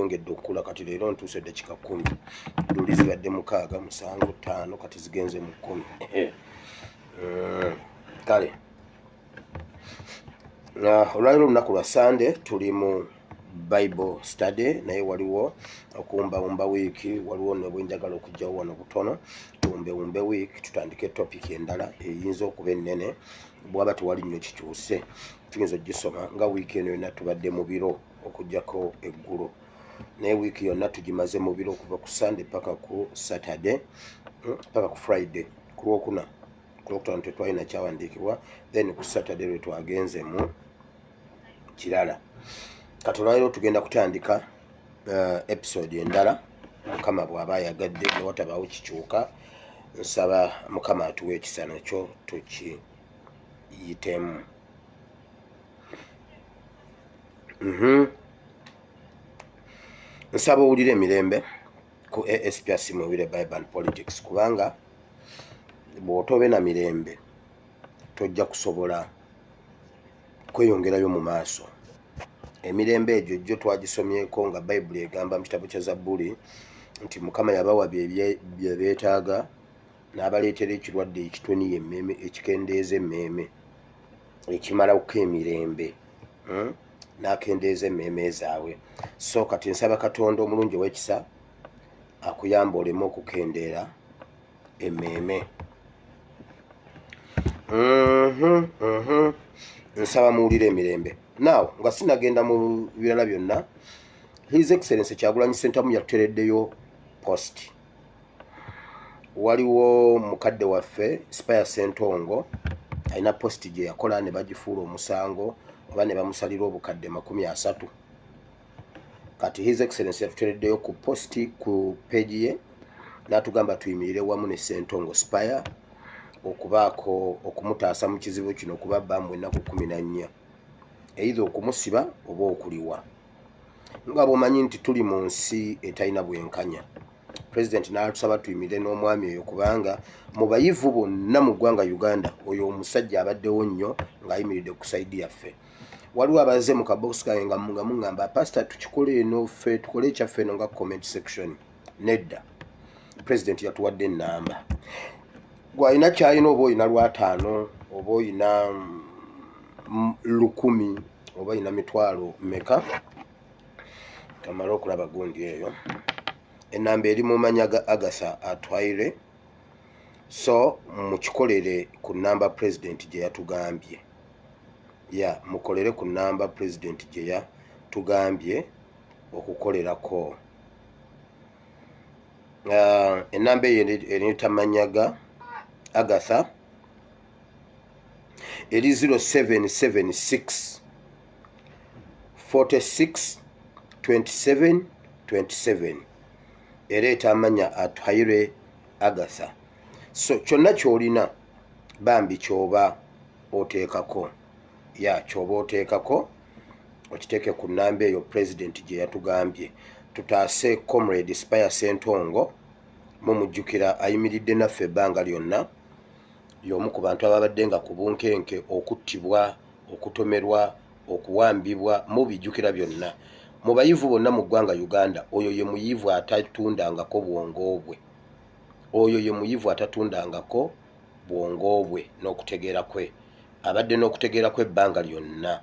Yongedde okukula. Kati leero ntuuse eddakiika 10. Luli zibadde 6, 7, 5, kati zigenze mu 10. Kale olwaliro olunaku lwa Sande, tuli mu Bible study, naye waliwo okuwumbawumba wiiki. Waliwo nebwenjagala okugjawo wano butono, tuwumbewumbe wiiki, tutandike topic endala eyinza okuba ennene. Bwaba tewali nnyo kikyuse, tuyinza ogisoma nga wiiki eno yonna tubadde mu biro okugjako eggulo, naye wiiki yonna tugimaze mu biro okuva ku Sunday paka ku Saturday, paka ku Friday. Ku Lwokuna, ku Lwokutaano tetwalina kyawandiikibwa, then ku Saturday lwe twagenze mu kirala. Kati olwaliro tugenda kutandika episode endala, Mukama bw'aba ayagadde, newatabaawo kikyuka. Nsaba Mukama atuwa ekisa nakyo tukiyitemu. Nsaba owulire emirembe ku ASP Asimwewire Bible and Politics, kubanga bw'otobe na mirembe tojja kusobola kweyongerayo mu maaso. Emirembe egyo gyo twagisomyeko nga Bayibuli egamba mu kitabo kya Zabbuli nti Mukama yabawa bye beetaaga, n'abaleetera ekirwadde ekitoniya emmeeme, ekikendeeza emmeeme, ekimalako emirembe, N'akendeeza emmeeme zaabwe. So kati nsaba Katonda omulungi ow'ekisa akuyamba oleme okukendeera emmeeme. Nsaba muwulire emirembe. Now, nga sinagenda mu birala byonna, His Excellence Kyagulanyi Sentamu yatutereddeyo post. Waliwo mukadde waffe Spire Sentongo alina post gye yakola ne bagifuula omusango oba ne bamusalira obukadde 30. Kati His Excellence yatutereddeyo ku post ku page ye n'atugamba tuyimirire wamu ne Sentongo Spire okubaako okumutaasa mu kizibu kino, kuba bamu ennaku 14, either okumusiba oba okuliwa. Nga bw'omanyi nti tuli mu nsi etalina bwenkanya, Pulezidenti n'atusaba tuyimirire n'omwami oyo, kubanga mu bayivu bonna mu ggwanga Uganda, oyo omusajja abaddewo nnyo ng'ayimiridde ku side yaffe. Waliwo abazze mu kabokisi kange nga muŋŋamba, "Pasita, tukikole eno, ffe tukole ekyaffe eno nga comment section." Nedda, Pulezidenti yatuwadde ennamba. Gwalina kyalina, oba olina 50, oba olina 1000, oba olina mitwalo meka, kamale okulaba gundi eyo. Enamba eri mu manya ga Agatha Atwaire. So mukikolere ku namba Pulezidenti gye yatugambye. Ya, mukolere ku namba Pulezidenti gye yatugambye okukolerako. Enamba eyo ereeta manya ga Agatha, eri 0776 46 27 27. Ereeta amanya Atuhaire Agatha. So kyonna kyolina bambi kyoba oteekako, ya, kyoba oteekako okiteeke ku namba eyo Pulezidenti gye yatugambye, tutaase Comrade Spire Sentongo. Mumujjukira, ayimiridde naffe ebbanga lyonna, y'omu ku bantu ababadde nga ku bunkenke okuttibwa, okutomerwa, okuwambibwa. Mubijjukira byonna. Mu bayivu bonna mu ggwanga Uganda, oyo ye muyivu atatundangako bwongo bwe. Oyo ye muyivu atatundangako bwongo bwe n'okutegeera kwe. Abadde n'okutegeera kwe ebbanga lyonna.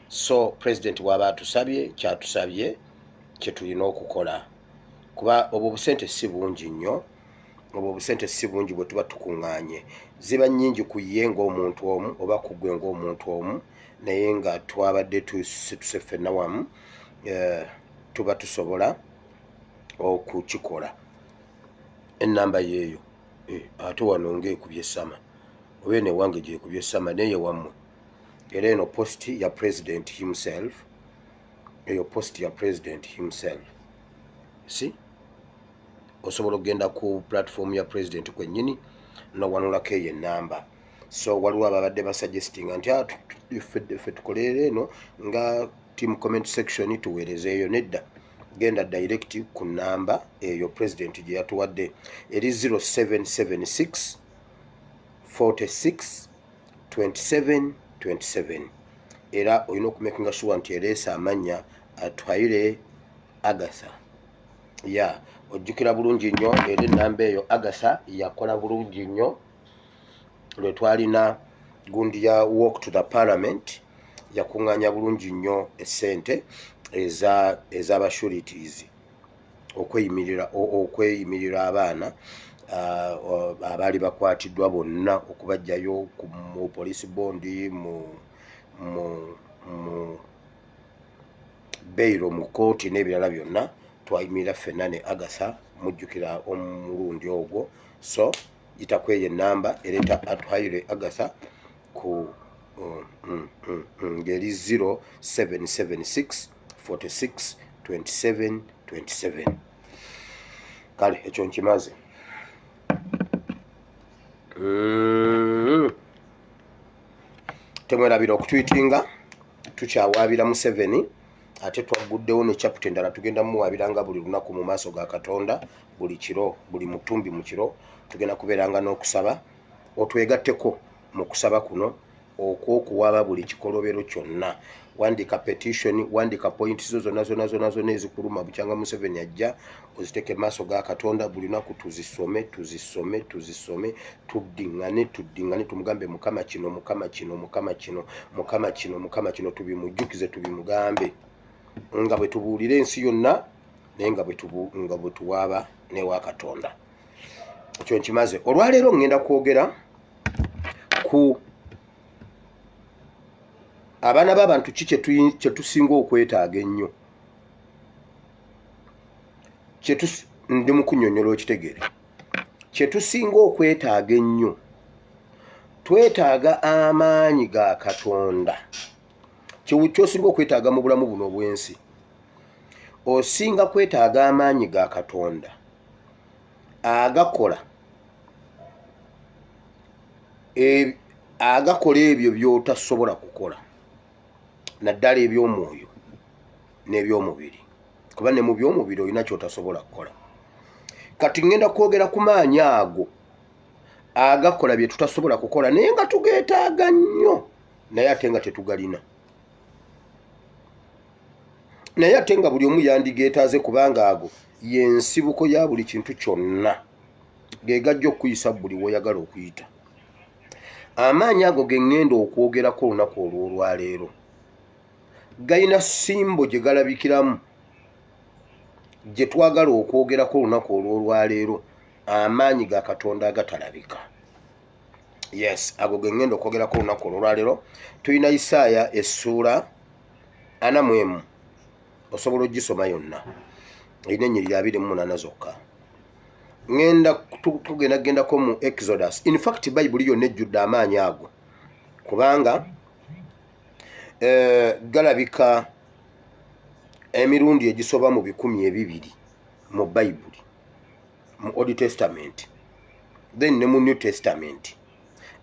So Pulezidenti bw'aba atusabye, kyatusabye kye tulina okukola, kuba obwo obusente si bungi nnyo. Obwo obusente si bungi. Bwe tuba tukuŋŋaanye ziba nnyingi ku ye ng'omuntu omu oba ku ggwe ng'omuntu omu, naye nga twabadde tusituse ffenna wamu, tuba tusobola okukikola. Enamba yeeyo. Ate wano ng'ekubye sama, oba eno ewange gyekubye sama, naye wammwe era eno post ya President himself. Eyo post ya President himself. Si osobola okugenda ku platform ya President kwennyini nowanulako eyo enamba. So waliwo ababadde basuggestinga nti, "Ah, ffe tukolere eno nga team comment section, tuweerezeeyo." Nedda, genda direct ku namba eyo President gye yatuwadde, eri 0776 46 27 27. Era olina okumakinga sure nti ereese amannya Atwaire. Agatha ya ojjukira bulungi nnyo era ennamba eyo Agatha yakola bulungi nnyo lwe twalina gundi ya walk to the parliament, yakuŋŋaanya bulungi nnyo essente ez'abasureties okweyimirira abaana abaali bakwatiddwa bonna okubajjayo mu police bond, mu bail, mu kooti n'ebirala byonna. Twayimirira ffenna ne Agatha, mujjukira omulundi ogwo. So yita kweyo enamba ereeta Atuhaire Agatha ku ng'eri 0776 46 27 27. Kale ekyo nkimaze. Temwerabira okutwitinga. Tukyawaabira Museveni, ate twagguddewo ne chapter endala. Tugenda muwaabiranga buli lunaku mu maaso ga Katonda, buli kiro, buli mutumbi mu kiro tugenda kubeeranga n'okusaba. Otwegatteko mu kusaba kuno okwokuwaaba buli kikolobero kyonna. Wandika petition, wandika point zo zonna zonna zonna zonna ezikuluma bukyanga Museveni ajja, oziteeke mu maaso ga Katonda. Buli lunaku tuzisome, tuzisome, tuzisome, tuddiŋŋane, tuddiŋŋane, tumugambe Mukama kino, Mukama kino, Mukama kino, Mukama kino, Mukama kino. Tubimujjukize, tubimugambe nga bwe tubuulira ensi yonna, naye nga bwe tuwaaba newa Katonda. Ekyo nkimaze. Olwaleero ŋŋenda kwogera ku abaana b'abantu. Ki kye tusinga okwetaaga ennyo? Ndi mu kunnyonnyola okitegeere. Kye tusinga okwetaaga ennyo, twetaaga amaanyi ga Katonda. Kyosinga okwetaaga mu bulamu buno obw'ensi, osinga kwetaaga amaanyi ga Katonda agakola ebyo by'otasobola kukola, naddala eby'omwoyo n'ebyomubiri, kuba ne mu byomubiri olina kyotasobola kukola. Kati ŋŋenda kwogera ku maanyi ago agakola bye tutasobola kukola, naye nga tugeetaaga nnyo, naye ate nga tetugalina, naye ate nga buli omu yandigeetaaze, kubanga ago yensibuko ya buli kintu kyonna, ge gajja okuyisa buli w'oyagala okuyita. Amaanyi ago ge ŋŋenda okwogerako olunaku olw'olwaleero galina symbol gye galabikiramu gye twagala okwogerako olunaku olw'olwaleero, amaanyi ga Katonda agatalabika. Yes, ago ge ŋŋenda okwogerako olunaku olw'olwaleero. Tulina Isaaya essuula 41, osobola ogisoma yonna, erina ennyiriri 28 zokka. Ŋŋenda tugenda gendako mu Exodus. In fact, Bayibuli yonna ejjudde amaanyi ago, kubanga galabika emirundi egisoba mu 200 mu Bayibuli, mu Old Testament, then ne mu New Testament.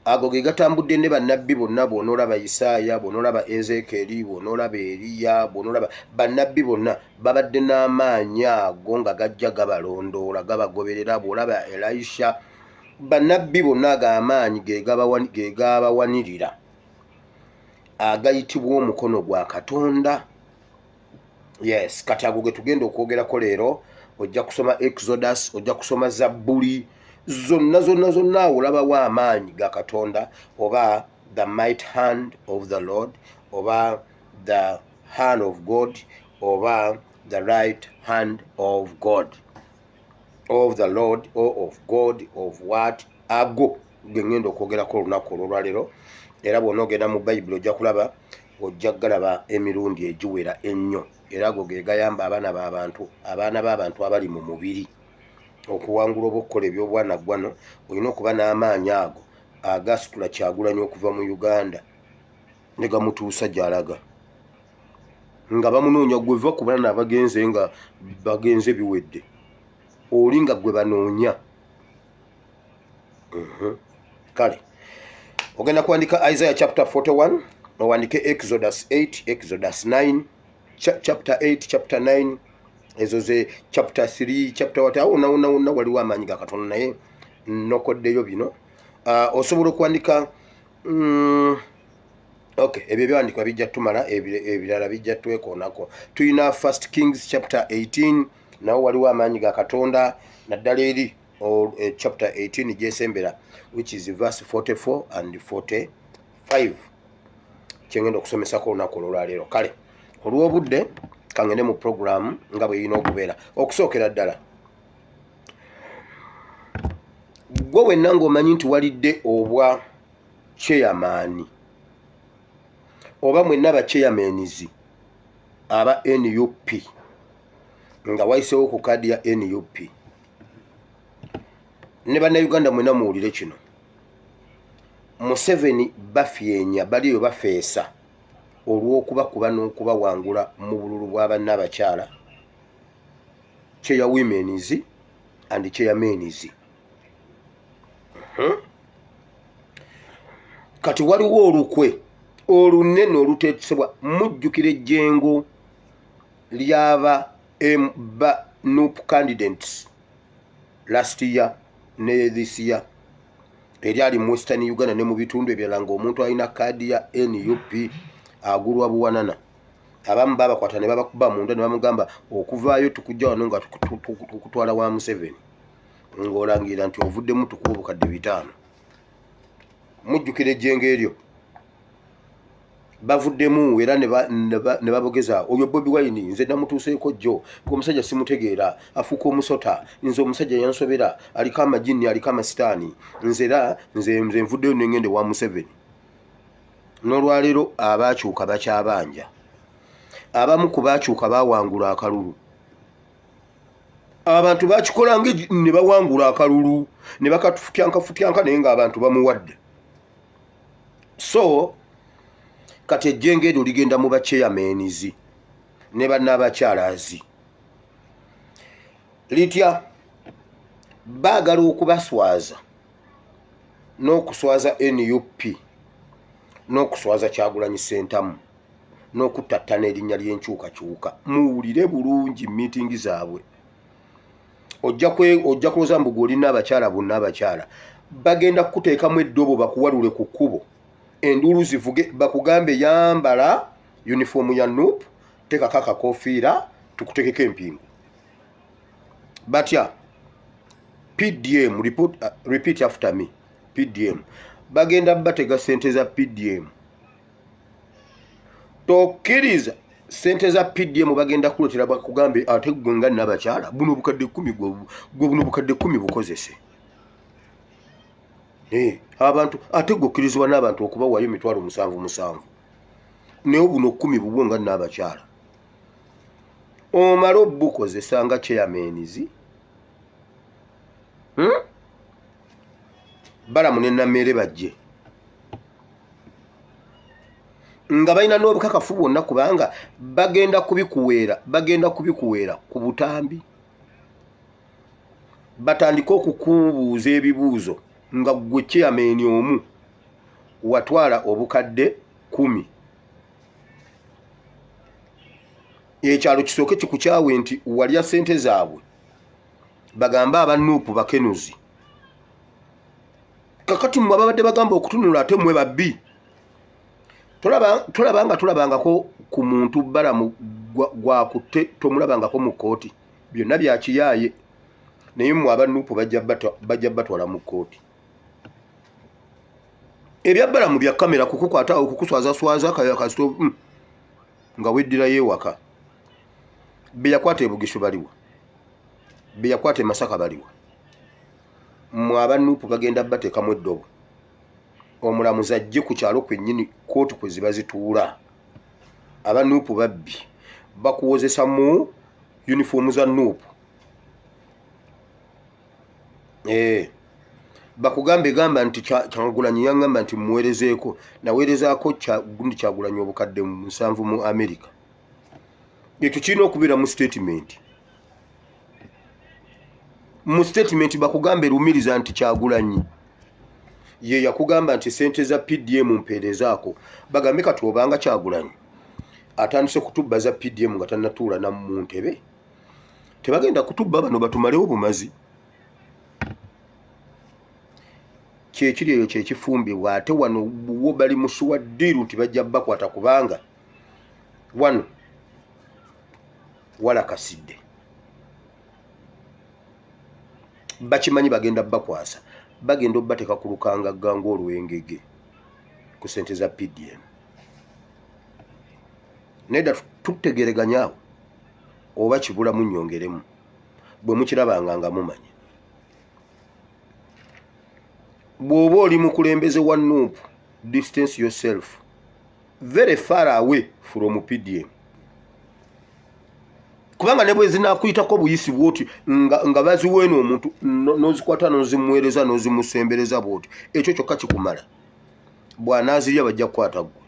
Ago ge gatambudde ne bannabbi bonna. Bw'onoolaba Isaaya, bw'onoolaba Ezeekeri, bw'onoolaba Eriya, bw'onoolaba bannabbi bonna, babadde n'amaanyi ago nga gajja gabalondoola, gabagoberera. Bw'olaba Elisha, bannabbi bonna ago amaanyi ge gabawanirira, agayitibwa omukono gwa Katonda. Yes, kati ago ge tugenda okwogerako leero. Ojja kusoma Exodus, ojja kusoma Zabbuli zonna zonna zonna, awo olabawo amaanyi ga Katonda, oba the might hand of the Lord, oba the hand of God, oba the right hand of God, of the Lord or of God of what. Ago ge ŋŋenda okwogerako olunaku olwolwaleero. Era bw'onoogenda mu Bayibuli ojja kulaba, ojja kugalaba emirundi egiwera ennyo. Era ago ge gayamba abaana b'abantu, abaana b'abantu abali mu mubiri okuwangula oba okukola ebyobwanaggwano. Olina okuba n'amaanyi ago agasitula Kyagulanyi okuva mu Uganda ne gamutuusa gy'alaga nga bamunoonya. Gwe va ku baana abagenze nga bagenze biwedde, oli nga gwe banoonya. Kale ogenda kuwandika Isaiah chapter 41, owandike Exodus 8, Exodus 9, chapter 8, chapter 9, ezo ze chapter 3, chapter what, awo wonna wonna wonna waliwo amaanyi ga Katonda, naye nnokoddeyo bino. Osobola okuwandika Okay, ebyo ebyawandiikibwa bijja tumala, ebirala bijja twekoonako. Tulina First Kings chapter 18, nawo waliwo amaanyi ga Katonda, naddala eri chapter 18 gyesembera, which is verse 44 and 45, kyengenda okusomesako olunaku olwolwaleero. Kale olw'obudde kangende mu programu nga bwe yirina okubeera. Okusookera ddala, gwe wenna ng'omanyi nti walidde obwa chairman, oba mwenna ba chairmans aba NUP nga wayiseewo ku kaadi ya NUP, ne bannayuganda mwenna muwulire kino. Museveni bafyenya baliyo bafeesa olw'okubakuba n'okubawangula mu bululu bwa bannabakyala, chair womens and chairmens. Kati waliwo olukwe olunene oluteesebwa. Mujjukira ejjengo lyaba ba NUP candidates last year ne this year eryali mu Western Uganda ne mu bitundu ebirala, ng'omuntu alina kaadi ya NUP agulwa buwanana. Abamu babakwata ne babakuba munda ne bamugamba okuvaayo, tukujja wano nga tukutwala wa Museveni, ng'olangira nti ovuddemu, tukuwa obukadde 5. Mujjukira ejjengo eryo? Bavuddemu era ne babogeza oyo Bobi Wine. Nze namutuuseeko jjo, ng'omusajja simutegeera, afuuka omusota. Nze omusajja yansobera, aliko amajinni, aliko amasitaani. Nze era nze nvuddeyo nengende wa Museveni. N'olwaleero abaakyuka bakyabanja. Abamu ku baakyuka bawangula akalulu. Abantu bakikolanga ne bawangula akalulu ne bakatufutyanka, naye ng'abantu bamuwadde. So kati ejjengo eryo ligenda mu bachairmans ne bannaabakyalazi litya? Baagala okubaswaza n'okuswaza NUP n'okuswaza Kyagulanyi Ssentamu n'okuttattana erinnya ly'enkyukakyuka. Muwulire bulungi miitingi zaabwe. Ojja kulowooza mbu gw'olina abakyala bonna. Abakyala bagenda kukuteekamu eddobo, bakuwalule ku kkubo, enduulu zivuge, bakugambe yambala yunifoomu ya NUP, teekako akakofiira, tukutekeko empingu. Batya? PDM, repeat after me, PDM. Bagenda batega sente za PDM. Tokkiriza sente za PDM. Bagenda kuletera bakugambe, ate gwe nga nabakyala, buno obukadde 10, gwe buno obukadde 10 bukozese. Abantu ate gwe okkirizibwa n'abantu okubawayo 7,700, naye buno 10 bubwo nga n'abakyala, omale obukozesa nga chairmans. Balamu ne Nammere bajje nga balina n'obukakafu bwonna, kubanga bagenda kubikuweera, bagenda kubikuweera ku butambi, batandike okukubuuza ebibuuzo nga gwe chairman omu watwala obukadde 10. Ekyalo kisooke kikukyawe nti walya sente zaabwe, bagambe aba NUP bakenuzi. Kakati mmwe ababadde bagamba okutunula, ate mmwe babbi. Tolaba nga tulabangako ku muntu Balamu gwakutte, tomulabangako mu kkooti, byonna byakiyaaye. Naye mmwe aba NUP bajja batwala mu kkooti. Ebya Balamu bya kamera, kukukwata awo kukuswazaswaza kasito nga weddirayo ewaka. Be yakwata ebugishu baliwa? Be yakwata e Masaka baliwa? Mmwe aba NUP bagenda bateekamu eddobo, omulamuzi ajje ku kyalo kwennyini kkooti kwe ziba zituula. Aba NUP babbi, bakuwozesa mu yunifoomu za NUP. Bakugambe gamba nti Kyagulanyi yaŋŋamba nti muweerezeeko, naweerezaako gundi Kyagulanyi obukadde 7 mu Amerika. Ekyo kirina okubeera mu statement. Mu statement bakugambe lumiriza nti Kyagulanyi ye yakugamba nti sente za PDM mpeerezaako. Bagambe kati obanga Kyagulanyi atandise kutubba za PDM nga tannatuula na mu ntebe, tebagenda kutubba bano batumalewo bumazi. Kyekiri eyo kyekifumbibwa. Ate wano wo bali musuwa ddiiru nti bajja bakwata, kubanga wano walakasidde, bakimanyi bagenda bakwasa, bagenda obateeka ku lukangagga ng'olwengege ku sente za PDM. Nedda, tutegereganya awo oba kibulamu nnyongeremu bwe mukirabanga nga mumanya. Bw'oba oli mukulembeze wa NUP, distance yourself very far away from PDM, kubanga ne bwe zinaakuyitako buyisi bwoti nga baziweena omuntu, n'ozikwata n'ozimuweereza n'ozimusembereza bwoti, ekyo kyokka kikumala. Bw'anaazirya bajja kukwata ggwe.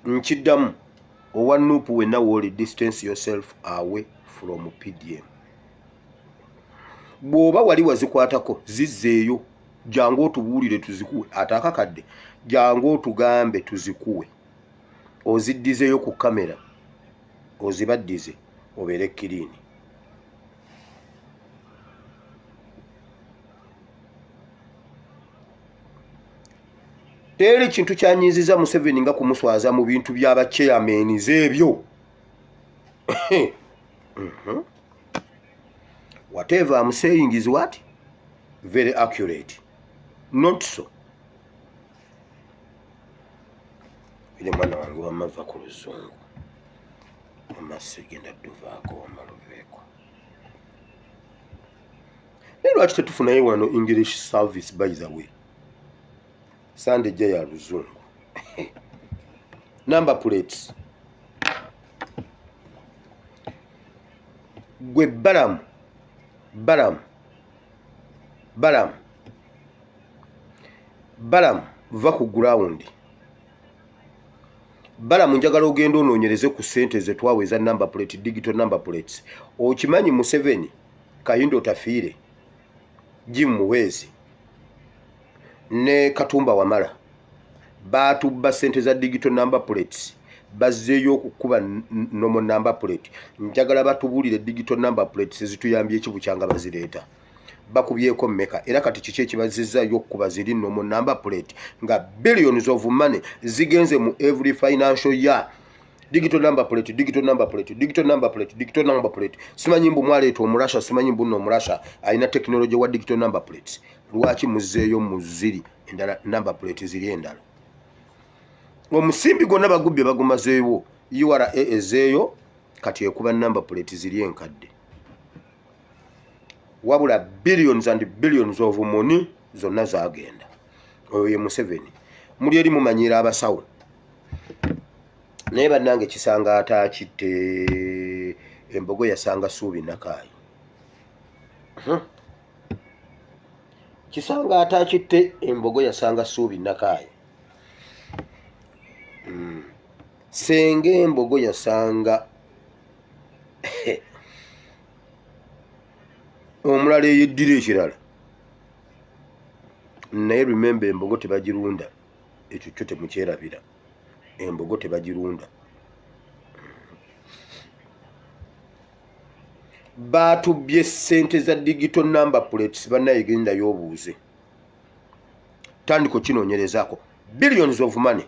Nkiddamu, owa NUP wenna wooli, distance yourself away from PDM. Bw'oba wali wazikwatako, zizzeeyo, jangu otubuulire tuzikuwe. Ate akakadde, jangu otugambe tuzikuwe, oziddizeeyo ku kamera, ozibaddize, obeere clean. Teri kintu kyanyiziza Museveni nga kumuswaza mu bintu by'abachairmans ebyo. Whatever I'm saying is what? Very accurate. Not so. Ile mwana wange wamava ku luzungu, amasi genda duvaako, wamaluveeko. Naye lwaki tetufunayo wano English service? By the way, Sande ejja ya luzungu. Number plates, gwe Balamu, Balamu, Balamu, Balamu, va ku ground. Balamu, njagala ogenda onoonyereze ku ssente zetwawa eza number plate, digital number plates. Okimanyi Museveni, Kahinda Otafiire, Jim Muhwezi ne Katumba Wamala baatubba ssente za digital number plates, bazzeeyo okukuba normal number plate. Njagala batubuulire digital number plates zituyambye ekibukyanga bazireeta, bakubyeko mmeka, era kati kiki ekibazizaayo okukuba ziri normal number plate nga billions of money zigenze mu every financial year? Digital number plate, digital number plate, digital number plate, digital number plate. Simanyi mbu mwaleeta Omurasha, simanyi mbu nno Omurasha alina technology wa digital number plates. Lwaki muzzeeyo mu ziri endala, number plate ziri endala? Omusimbi gwonna bagubbye, bagumazeewo. URA ezeeyo kati ekuba number plate ziri enkadde, wabula billions and billions of money zonna zagenda. Oyo ye Museveni. Muli eri mumanyira abasawo, naye bannange kisanga ataakitte embogo yasanga suubi nakaayi. Kisanga ataakitte embogo yasanga suubi nakaayi. Senga embogo yasanga omulala eyeddira ekirala. Naye remember, embogo tebagirunda, ekyo kyo temukyerabira, embogo tebagirunda. Baatubbye ssente za digital number plates. Bannaye, genda y'obuuze, tandika okinoonyerezaako. Billions of money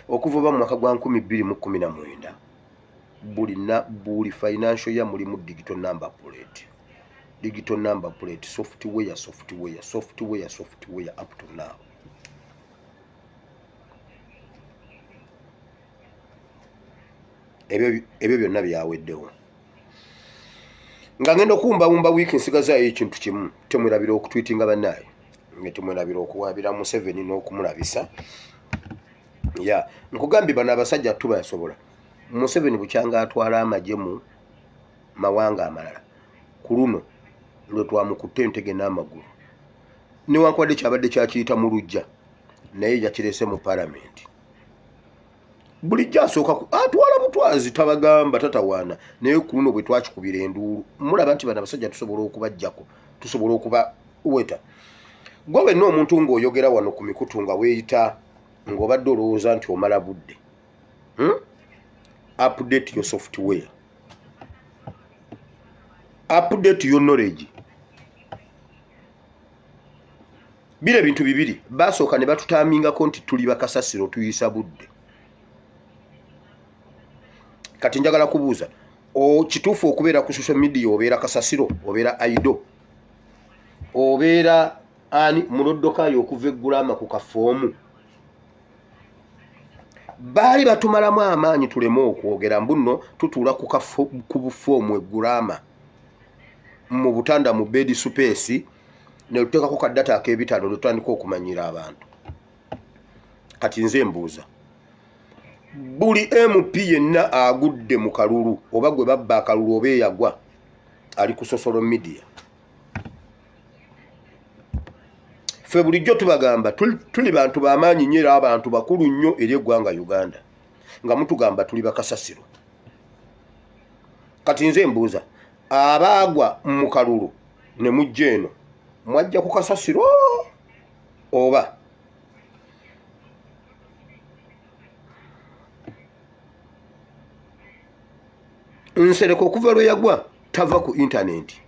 okuva oba mu mwaka gwa 2019, buli financial year mulimu digital number plate, digital number plate, software, software, software, software, up to now. Ebyo byonna byaweddewo. Nga ngenda okuwumbawumba wiiki, nsigazaayo ekintu kimu. Temwerabira okutwitinga, bannaaye, nga temwerabira okuwaabira Museveni n'okumulabisa. Ya nkugambye, bano abasajja tubasobola. Museveni bukyanga atwala amagye mu mawanga amalala, ku luno lwe twamukutte entege n'amagulu, newankubadde kyabadde kyakiyita mu lujja, naye yakirese mu palamenti. Bulijjo asooka atwala butwazi, tabagamba, tatawaana, naye ku luno bwe twakikubira enduulu, mulaba nti bano abasajja tusobola okubajjako, tusobola okubaweta. Gwe wenna omuntu ng'oyogera wano ku mikutu nga weeyita ng'obadde olowooza nti omala budde, Update your software, update your knowledge. Bira ebintu bibiri basooka ne batutaamingako nti tuli bakasasiro, tuyisa budde. Kati njagala kubuuza, kituufu okubeera ku social media obeera kasasiro, obeera aido, obeera ani muloddokayo okuva eggulama ku kafoomu? Baali batumalamu amaanyi tuleme okwogera mbu nno tutuula ku bufoomu eggulama mu butanda mu bed space ne tuteekako ka data ak'ebitaano ne tutandika okumanyira abantu. Kati nze mbuuza, buli MP yenna agudde mu kalulu oba gwe babba akalulu oba eyagwa ali ku social media? Ffe bulijjo tubagamba tuli bantu b'amaanyi nnyo era abantu bakulu nnyo eri eggwanga Uganda, nga mutugamba tuli bakasasiro. Kati nze mbuuza, abaagwa mu kalulu ne mujja eno mwajja ku kasasiro oba? Nsereko okuva lwe yagwa tava ku intaneti.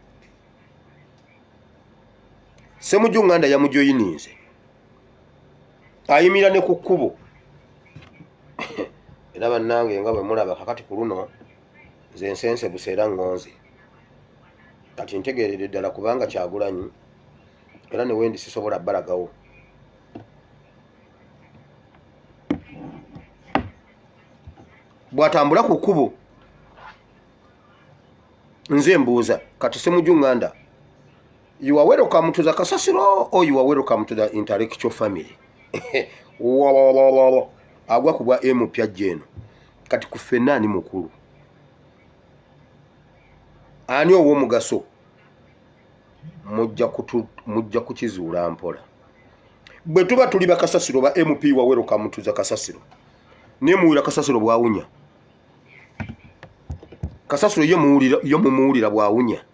Ssemujju Nganda yamujoyininze, ayimira ne ku kkubo. Era bannange nga bwe mulaba kakati ku luno nze nsense buseera ŋŋonze. Kati ntegeeredde ddala kubanga Kyagulanyi era ne wendi sisobola bbalagawo. Bw'atambula ku kkubo nze mbuuza, kati Ssemujju Nganda, you are welcome to the kasasiro or you are welcome to the intellectual family? Agwa ku bwa MP ajja eno. Kati ku ffenna ani mukulu, ani ow'omugaso? Mujja kukizuula mpola. Bwe tuba tuli bakasasiro ba MP wa welcome to the kasasiro, naye muwulira kasasiro bw'awunya. Kasasiro ye muwulira, ye mumuwulira bw'awunya.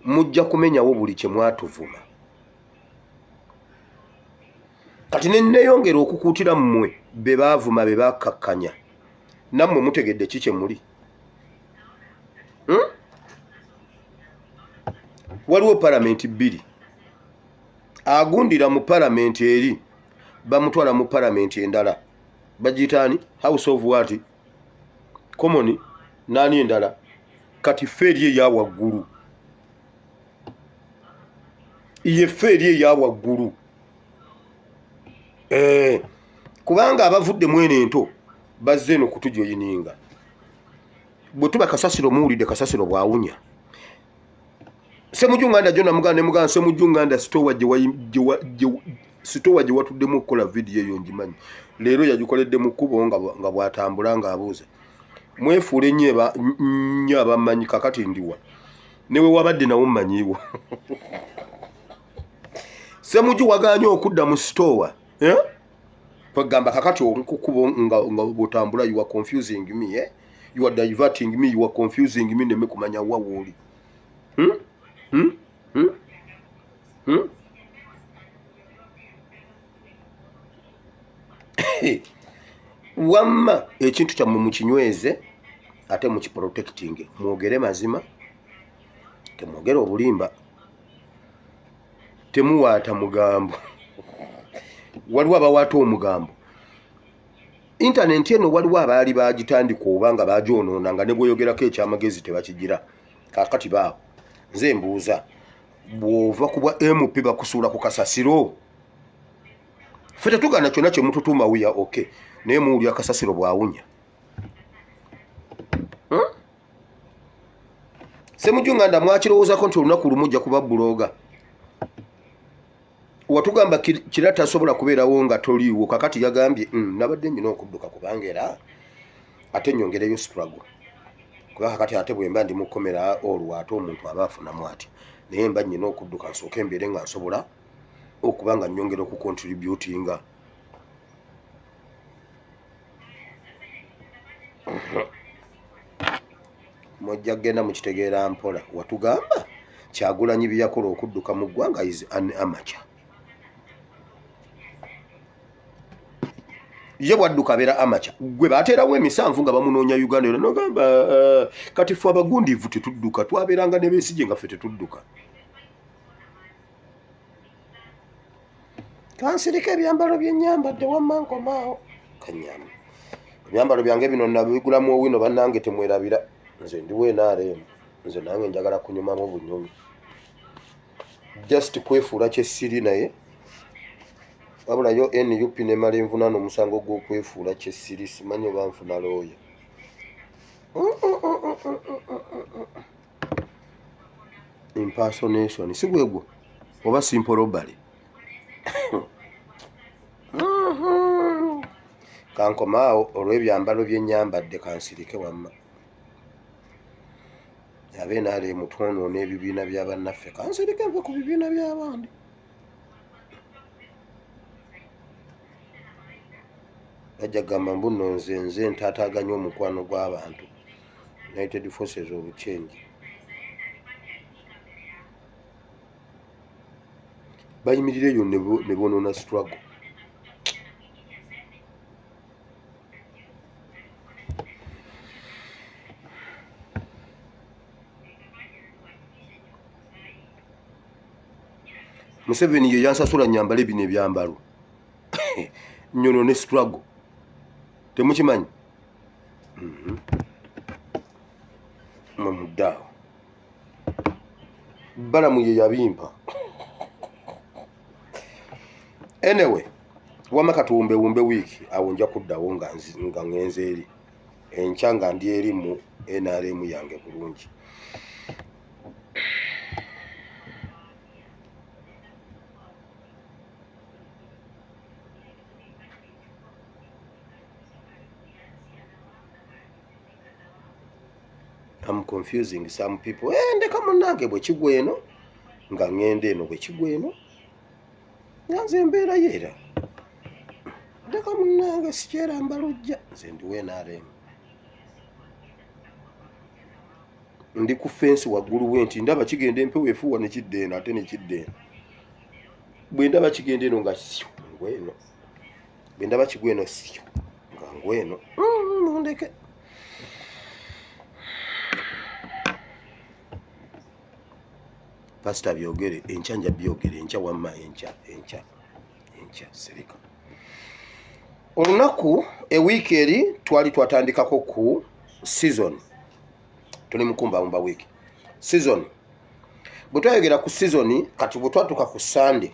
Mujja kumenyawo buli kye mwatuvuma. Kati ne neeyongera okukuutira mmwe be baavuma, be bakkakkanya, nammwe mutegedde ki kye muli? Waliwo palamenti bbiri. Agundira mu palamenti eri bamutwala mu palamenti endala, bagiyita ani? House of what? Common naani endala. Kati ffe eri eya waggulu, ye ffe eri eya waggulu, kubanga abavudde mwene ento bazze eno kutujoyininga. Bwe tuba kasasiro, muwulidde kasasiro bw'awunya. Ssemujju Nganda jo namugamba ne mugamba, Ssemujju Nganda, sitowa gye watuddemu okukola vidiyo eyo ngimanyi. Leero yagikoledde mu kkubo nga bw'atambula ng'abuuza, mwefuule nnyo abamanyi. Kakati ndiwa ne we wabadde nawo mmanyiiwo. Ssemujju wagaanye okudda mu sitowa, eh? Kwegamba kakati oli ku kkubo nga bw'otambula, you are confusing me, eh? You are diverting me, you are confusing me, neme kumanya wa wooli, hmm? Hmm? Hmm? Hmm? Wamma ekintu kyammwe mukinyweze ate mukiprotecting. Mwogere mazima, temwogere obulimba, temuwaata mugambo. Waliwo abawaata omugambo. Intaneti eno waliwo abaali bagitandika oba nga bagyonoona, nga ne bweyogerako ekyamagezi tebakigira. Kakati baawo nze mbuuza, bw'ova ku bwa MP bakusuula ku kasasiro? Ffe tetugaana kyonna kye mututuuma, we are okay, naye muwulira kasasiro bw'awunya, Ssemujju Nganda, mwakirowoozako nti olunaku lumu ojja kuba blogger? Watugamba kira tasobola kubeerawo nga toliiwo. Kakati yagambye, nabadde nyina okudduka kubanga era ate nyongereyo struggle, kuba kakati ate bwe mba ndi mukomera olwo ate omuntu aba afunamu ati, naye mba nyina okudduka nsooke embeere nga nsobola okuba nga nyongera okucontributinga. Mujja kugenda mukitegeera mpola. Watugamba Kyagulanyi bye yakola okudduka mu ggwanga is an amateur. Ye bwadduka abeera amateur. Gwe bateerawo emisanvu nga bamunoonya Uganda era nogamba, kati ffe abagundiivu tetudduka, twabeeranga ne Besigye nga ffe tetudduka. Kansirika ebyambalo byennyambadde wamma nkomaawo kanyama. Ebyambalo byange bino nabigulamu owino bannange temwerabira. Nze ndiwo NRM, nze nange njagala kunyumamu bunyumi. Just kwefuula kye siri naye wabula yo NUP nemala envunaana omusango gw'okwefuula kye siri, simanyi oba nfuna looya. Impersonation si gwegwo oba simple robbery. Kankomaawo olw'ebyambalo byennyambadde kansirike wamma. Abe NRM twonoona ebibiina bya bannaffe, kansirike nve ku bibiina by'abandi. Bajja kugamba mbu nno nze ntaataaganya omukwano gw'abantu. United Forces of Change. Bayimirira eyo ne bonoona struggle. Museveni ye yansasula nnyambale bino ebyambalo. Nyono ne struggle. Temukimanyi? Mwe muddaawo. Balamu ye yabimpa. Anyway, wamma katuwumbewumbe wiiki awo nja kuddawo nga ŋŋenze eri. Enkya nga ndi eri mu NRM yange bulungi. I'm confusing some people. Ndeka munnange bwe kigwa eno nga ŋŋenda eno bwe kigwa eno nga nze embeera yeera. Ndeka munnange sikyeramba lujja nze ndiwo NRM. Ndi ku fensi waggulu bwe nti ndaba kigenda empewo efuuwa ne kidda eno ate ne kidda eno. Bwe ndaba kigenda eno nga syu ngwa eno. Bwe ndaba kigwa eno syu nga ngwa eno. Mundeke. Pastor byogere enkya nja byogere enkya wamma enkya enkya enkya sirika. Olunaku ewiiki eri twali twatandikako ku season. Tuli mukumbawumba wiiki. Season. Bwe twayogera ku season kati bwe twatuuka ku Sunday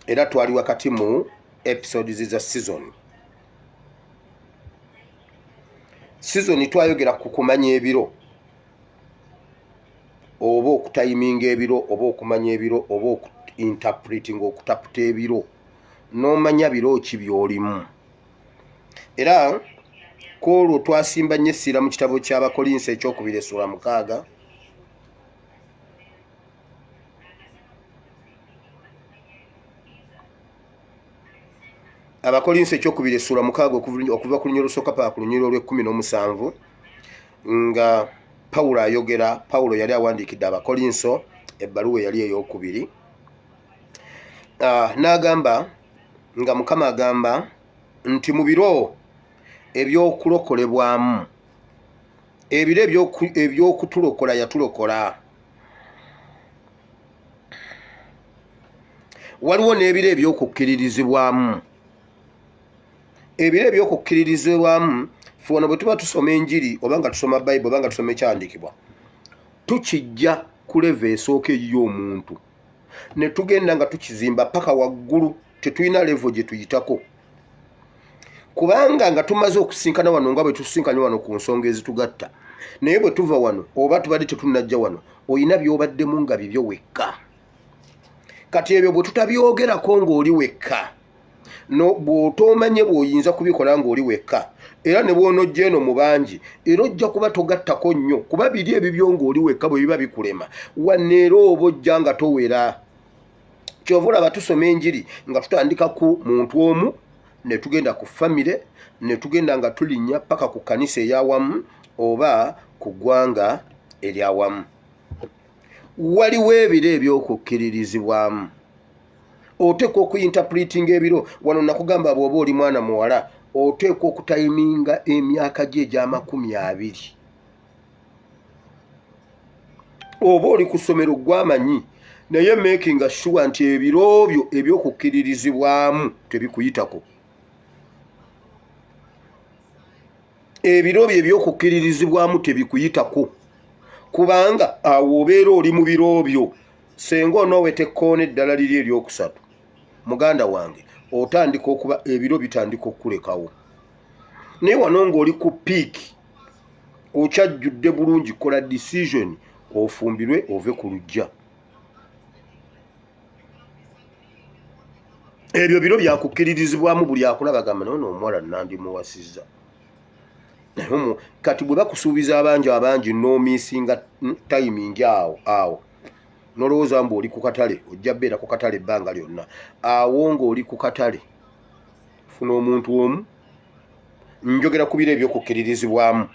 era twali wakati mu episodes za season. Season twayogera ku kumanya ebiro oba okutayiminga ebiro oba okumanya ebiro oba okuinterpreting okutaputa ebiro n'omanya biro ki by'olimu. Era kwolwo twasimba nnyo essira mu kitabo ky'Abakolinso ekyokubiri essula 6. Abakolinso ekyokubiri essula 6 okuva ku lunyiriri olusooka paka ku lunyiriri olw'e17 nga Pawulo ayogera. Pawulo yali awandiikidde Abakolinso ebbaluwa eyali ey'okubiri. N'agamba nga Mukama agamba nti mu biro eby'okulokolebwamu, ebiro eby'okutulokola yatulokola. Waliwo n'ebiro eby'okukkiririzibwamu. Ebiro eby'okukkiririzibwamu ffe wano bwe tuba tusoma enjiri oba nga tusoma Bayibuli oba nga tusoma ekyawandiikibwa, tukijja ku level esooka ey'omuntu ne tugenda nga tukizimba paka waggulu, tetulina level gye tuyitako. Kubanga nga tumaze okusinkana wano nga bwe tusinkanye wano ku nsonga ezitugatta, naye bwe tuva wano oba tubadde tetunnajja wano, oyina by'obaddemu nga bibyo wekka. Kati ebyo bwe tutabyogerako ng'oli wekka, bw'otoomanye bw'oyinza kubikola ng'oli wekka, era ne bw'onojja eno mu bangi, era ojja kuba togattako nnyo, kuba biri ebibyo ng'oli wekka bwe biba bikulema, wano era oba ojja nga towera. Kyova olaba tusoma enjiri nga tutandika ku muntu omu, ne tugenda ku famire, ne tugenda nga tulinnya paka ku kkanisa ey'awamu oba ku ggwanga ery'awamu. Waliwo ebiro eby'okukkiririzibwamu. Oteekwa okuyinterpretinga ebiro. Wano nakugamba bw'oba oli mwana muwala, oteekwa okutayiminga emyaka gye egy'amakumi abiri. Oba oli ku ssomero gw'amanyi, Naye making sure nti ebiro byo ebyokukkiririzibwamu tebikuyitako. Ebiro byo ebyokukkiririzibwamu tebikuyitako, kubanga awo obeera oli mu biro byo. Senga onooweta ekkoona eddala liri eryokusatu, muganda wange, otandika okuba ebiro bitandika okukulekawo. Naye wano ng'oli ku piiki, okyajjudde bulungi, kola decision ofumbirwe ove ku luggya. Ebyo biro byakukkiririzibwamu, buli akulaba gamba naye noomuwala nandimuwasizza. Naye kati bwe bakusuubiza abangi abangi n'omiisinga timing awo awo, nolowooza mbu oli ku katale, ojja beera ku katale ebbanga lyonna. Awo ng'oli ku katale, funa omuntu omu. Njogera ku biro ebyokukkiririzibwamu.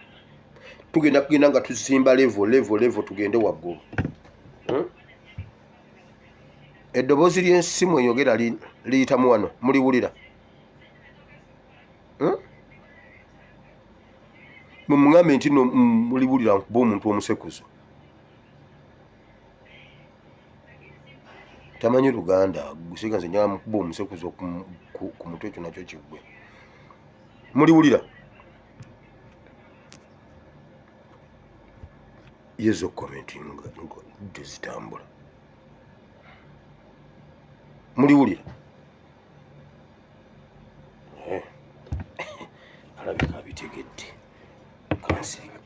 Tugenda kugenda nga tusimba level level level, tugende waggulu. Eddoboozi ly'ensimu eyogera liyitamu wano, muliwulira? Mumugambe nti no muliwulira nkuba omuntu omusekuzo tamanyi Luganda, gusiga nze njagala mukuba omusekuzo ku mutwe, ekyo nakyo kiggwe. Muliwulira yezo comment tezitambula, muliwulira? Alabika abitegedde, kansirika.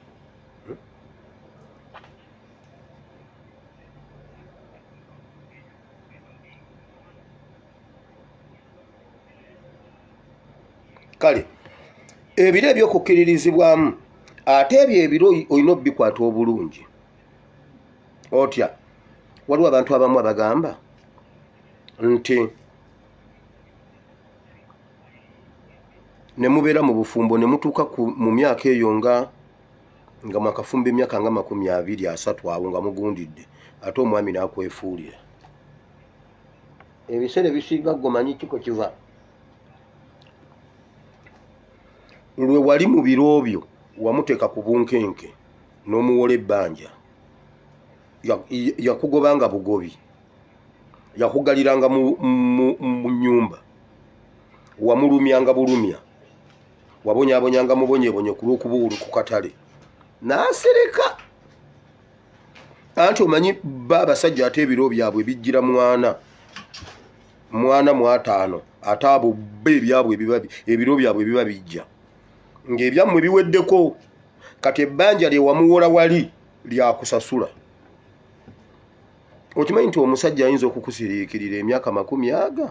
Kale ebiro ebyokukkiririzibwamu, ate ebyo ebiro olina obikwata obulungi otya? Waliwo abantu abamu abagamba nti ne mubeera mu bufumbo ne mutuuka mu myaka eyo nga mwakafumba emyaka nga 20 30 awo nga mugundidde, ate omwami n'akwefuulira. Ebiseera ebisinga gomanyi kiko kiva lwe wali mu biro byo, wamuteeka ku bunkenke n'omuwola ebbanja, yakugobanga bugobi, yakugaliranga mu nnyumba, wamulumyanga bulumya, wabonyaabonyanga mubonyebonye ku lw'okuba oli ku katale, n'asirika. Anti omanyi ba abasajja ate ebiro byabwe bijjira mwana mwana mu ataano, ate abo bo ebyabwe ebiro byabwe biba bijja ng'ebyammwe biweddeko. Kati ebbanja lye wamuwola wali lyakusasula. Okimanyi nti omusajja ayinza okukusiriikirira emyaka 20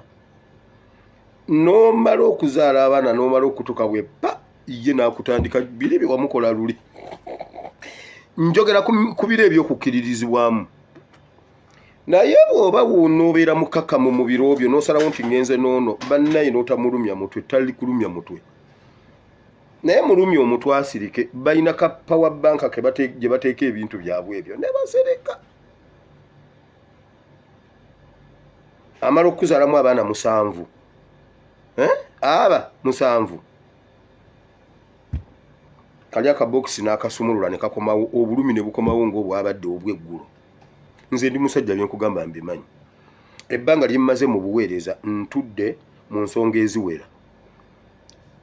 n'omala okuzaala abaana, n'omala okutuka bwe pa ye n'akutandika biri bye wamukola luli. Njogera ku biro ebyokukkiririzibwamu. Naye bw'oba wonoobeera mukakamu mu biro byo n'osalawo nti ngenze n'ono, bannaye n'otamulumya mutwe, tali kulumya mutwe, naye mulumya omutwe asirike. Balina ka power bank gye bateeka ebintu byabwe ebyo ne basereka. Amala okuzaalamu abaana 7, aba 7, kali akabokisi n'akasumulula ne kakomawo, obulumi ne bukomawo ng'obwabadde obw'eggulo. Nze ndi musajja, byenkugamba mbimanyi. Ebbanga lye mmaze mu buweereza ntudde mu nsonga eziwera.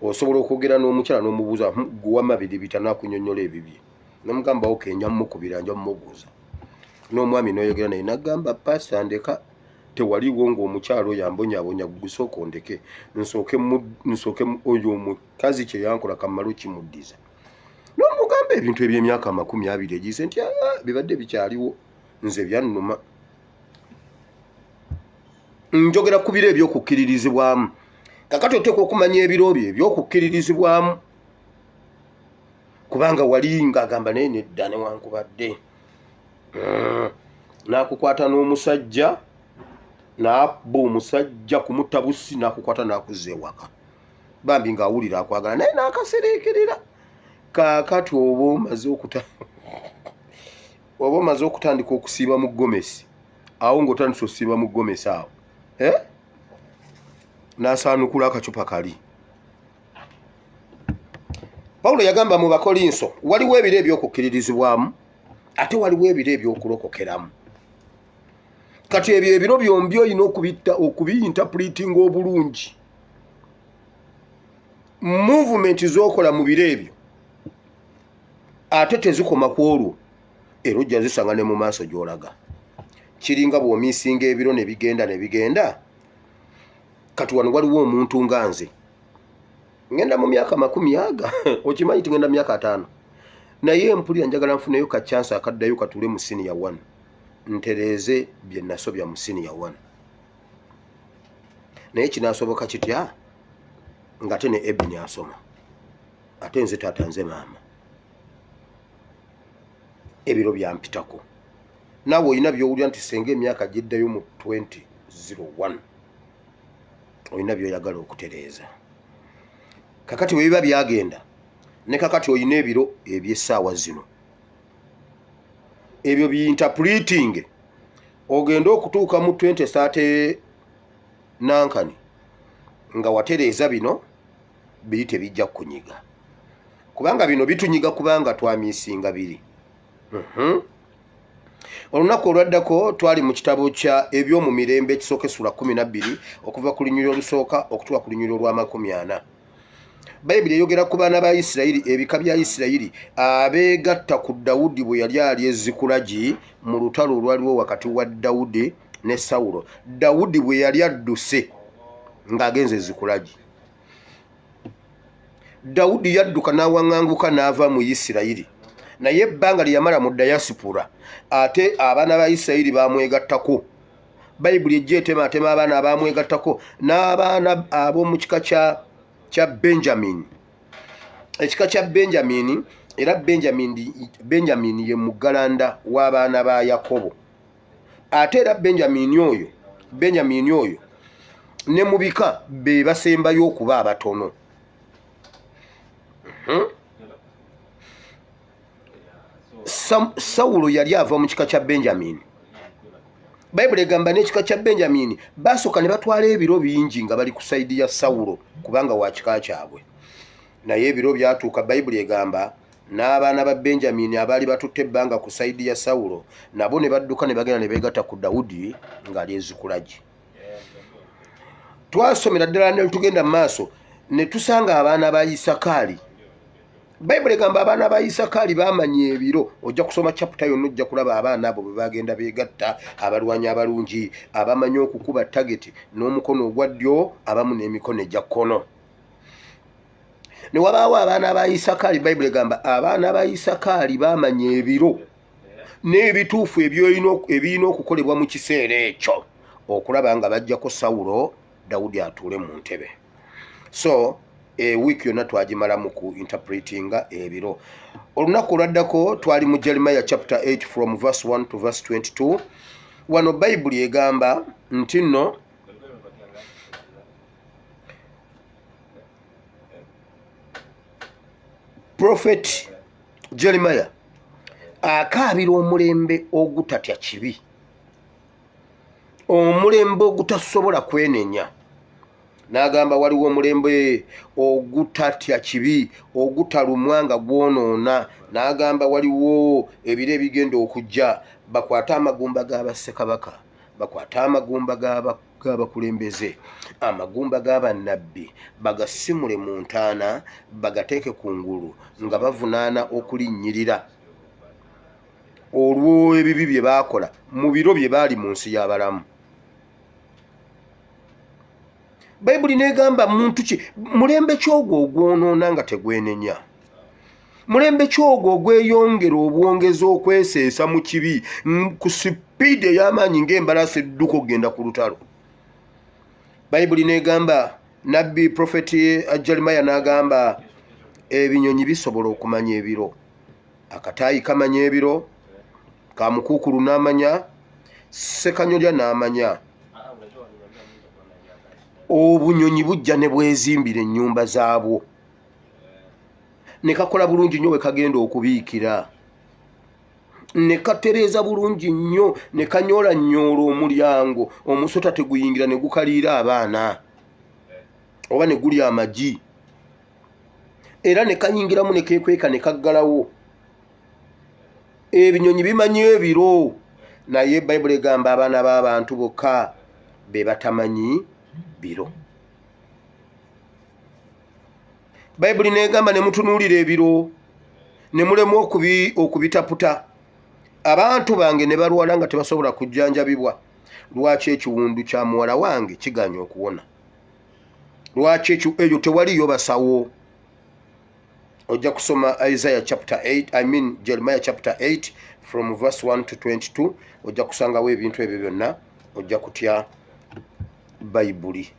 Osobola okwogera n'omukyala n'omubuuza guwama biri bita, n'akunyonnyola ebibye, nomugamba oke nja mukubira, nja mumubuuza. N'omwami n'oyogera naye n'agamba pasita ndeka, tewaliwo ng'omukyala oyo ambonyaabonya, gusooka ondeke nsooke oyo omukazi kye yankola kammale okimuddiza. N'omugamba ebintu eby'emyaka 20 egiyise nti bibadde bikyaliwo, nze byannuma. Njogera ku biro ebyokukkiririzibwamu. Kakati oteekwa okumanya ebiro byo ebyokukkiririzibwamu, kubanga wali ng'agamba naye nedda newankubadde n'akukwata n'omusajja, n'abba omusajja kumutta busi, n'akukwata n'akuzza ewaka, bambi ng'awulira akwagala naye n'akasiriikirira. Kaakati oba omaze okutandika okusiiba mu gomesi awo, ng'otandise okusiiba mu gomesi awo, n'asaanukula akacupa kali. Pawulo yagamba mu Bakolinso waliwo ebiro ebyokukkiririzibwamu, ate waliwo ebiro ebyokulokokeramu. Kati ebyo ebiro byombi olina okubiyinterpretinga obulungi. Movement z'okola mu biro ebyo ate tezikoma ku olwo, era ojja zisanga ne mu maaso gy'olaga. Kiringa bw'omiisinga ebiro ne bigenda ne bigenda. Kati wano waliwo omuntu nga nze ngenda mu myaka 40, okimanyi tingenda mu myaka 50, naye mpulira njagala nfuneyo ka chance akaddayo katuule mu senior 1 ntereeze bye nasobya mu senior 1. Naye kinaasoboka kitya ng'ate ne Ebini asoma, ate nze taata nze maama, ebiro byampitako. Naawe olina by'owulira nti senga emyaka giddayo mu 2001 olina by'oyagala okutereeza. Kakati bwe biba byagenda ne kakati olina ebiro eby'essaawa zino, ebyo biyinterpreting ogende okutuuka mu 2030 nankani nga watereeza bino, biri tebijja kukunyiga, kubanga bino bitunyiga kubanga twamiisinga biri. Olunaku olwaddako twali mu kitabo kya Ebyomumirembe ekisooka essula 12 okuva ku lunyiriri olusooka okutuuka ku lunyiriri olw'amakumi ana. Bayibuli eyogera ku baana ba Isirayiri, ebika bya Isirayiri abeegatta ku Dawudi bwe yali ali e Zikulagi mu lutalo olwaliwo wakati wa Dawudi ne Sawulo. Dawudi bwe yali adduse ng'agenze e Zikulagi, Dawudi yadduka n'awaŋŋanguka n'ava mu Isirayiri, naye ebbanga lye yamala mu diaspora ate abaana ba Isirayiri bamwegattako. Bayibuli ejja etemaatema abaana abamwegattako n'abaana ab'omu kika kya Benjamin. Ekika kya Benjamin, era Benjamin ye muggalanda w'abaana ba Yakobo. Ate era Benjamin oyo ne mu bika be basembayo okuba abatono. Sawulo yali ava mu kika kya Benjamin. Bayibuli egamba n'ekika kya Benjamini basooka ne batwala ebiro bingi nga bali ku side ya Sawulo kubanga wa kika kyabwe, naye ebiro byatuuka, Bayibuli egamba n'abaana ba Benjamini abaali batutte ebbanga ku side ya Sawulo nabo ne badduka ne bagenda ne beegatta ku Dawudi ng'ali e Zikulagi. Twasomera ddala ne tugenda mu maaso ne tusanga abaana ba Isakaali. Bayibuli egamba abaana ba Isakaali bamanya ebiro. Ojja kusoma chapter yonna, ojja kulaba abaana abo bwe bagenda beegatta, abalwanyi abalungi abamanyi okukuba target n'omukono ogwa ddyo, abamu n'emikono egya kkono. Ne wabaawo abaana ba Isakaali. Bayibuli egamba abaana ba Isakaali bamanya ebiro n'ebituufu ebirina okukolebwa mu kiseera ekyo okulaba nga bajjako Sawulo, Dawudi atuule mu ntebe. So ewiiki yonna twagimala mu ku interpretinga ebiro. Olunaku olwaddako twali mu Jeremiah chapter 8 from verse 1 to verse 22. Wano Bayibuli egamba nti nno Prophet Jeremiah akaabira omulembe ogutatya kibi, omulembe ogutasobola kwenenya. N'agamba waliwo omulembe ogutatya kibi, ogutalumwa nga gwonoona. N'agamba waliwo ebiro ebigenda okujja bakwate amagumba g'abassekabaka, bakwate amagumba g'abakulembeze, amagumba g'abannabbi, bagasimule mu ntaana, bagateeke ku ngulu nga bavunaana okulinnyirira olw'ebibi bye baakola mu biro bye baali mu nsi y'abalamu. Bayibuli negamba muntu ki, mulembe kyogwo ogwonoona nga tegwenenya, mulembe kyogwo ogweyongera obwongezi okweseesa mu kibi ku sipiidi ey'amaanyi ng'embalaasi edduka okugenda ku lutalo. Bayibuli negamba nabbi Profeti Jeremiya n'agamba ebinyonyi bisobola okumanya ebiro, akataayi kamanya ebiro, kamukuukulu n'amanya, ssekanyolya n'amanya. Obunyonyi bujja ne bwezimbira ennyumba zaabwo ne kakola bulungi nnyo we kagenda okubiikira, ne katereeza bulungi nnyo, ne kanyoolanyoola omulyango, omusota teguyingira ne gukaliira abaana oba ne gulya amagi, era ne kayingiramu ne keekweka ne kaggalawo. Ebinyonyi bimanyi ebiro. Naye Bayibuli egamba abaana b'abantu bokka be batamanyi biro. Bayibuli n'egamba ne mutunuulira ebiro ne mulema okubitaputa. Abantu bange ne balwala nga tebasobola kujjanjabibwa. Lwaki ekiwundu kya muwala wange kiganye okuwona? Lwaki eyo tewaliyo basawo? Ojja kusoma Isaiah chapter 8, I mean Jeremiah chapter 8 from verse 1 to 22, ojja kusangawo ebintu ebyo byonna, ojja kutya Bayibuli.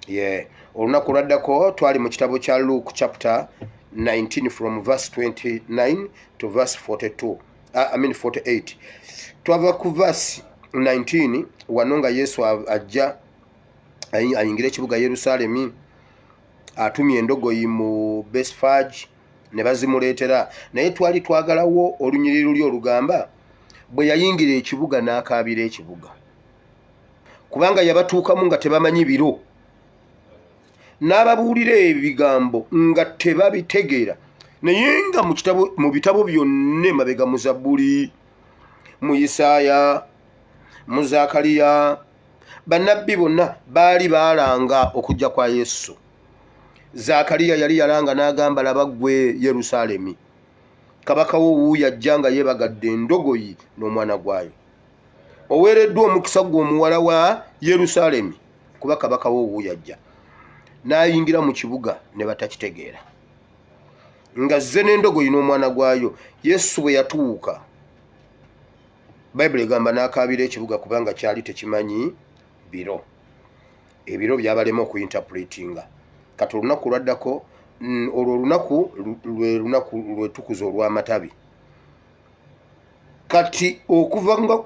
Yeah. Olunaku lwaddako twali mu kitabo kya Luke chapter 19 from verse 29 to verse 42, I mean 48. Twava ku verse 19 wano nga Yesu ajja ayingira ekibuga Yerusaalemi, atumye endogoyi mu Besfage ne bazimuleetera. Naye twali twagalawo olunyiriri luli olugamba bwe yayingira ekibuga n'akaabira ekibuga, kubanga yabatuukamu nga tebamanyi biro, n'ababuulira ebigambo nga tebabitegeera. Naye nga mu bitabo byonna emabega, mu Zabbuli, mu Isaaya, mu Zaakaliya, bannabbi bonna baali baalanga okujja kwa Yesu. Zaakaliya yali yalanga n'agamba, laba ggwe Yerusaalemi, kabaka wo wuuyo ajja nga yeebagadde endogoyi n'omwana gwayo. Oweereddwa omukisa ggwe omuwala wa Yerusaalemi, kuba kabaka wo wuuyo ajja. N'ayingira mu kibuga ne batakitegeera, nga zze n'endogoyi n'omwana gwayo. Yesu bwe yatuuka, Bayibuli egamba n'akaabira ekibuga kubanga kyali tekimanyi biro. Ebiro byabalema okuinterpretinga. Kati olunaku lwaddako, olwo olunaku lwe lunaku lwetukuza olw'amatabi. Kati okuva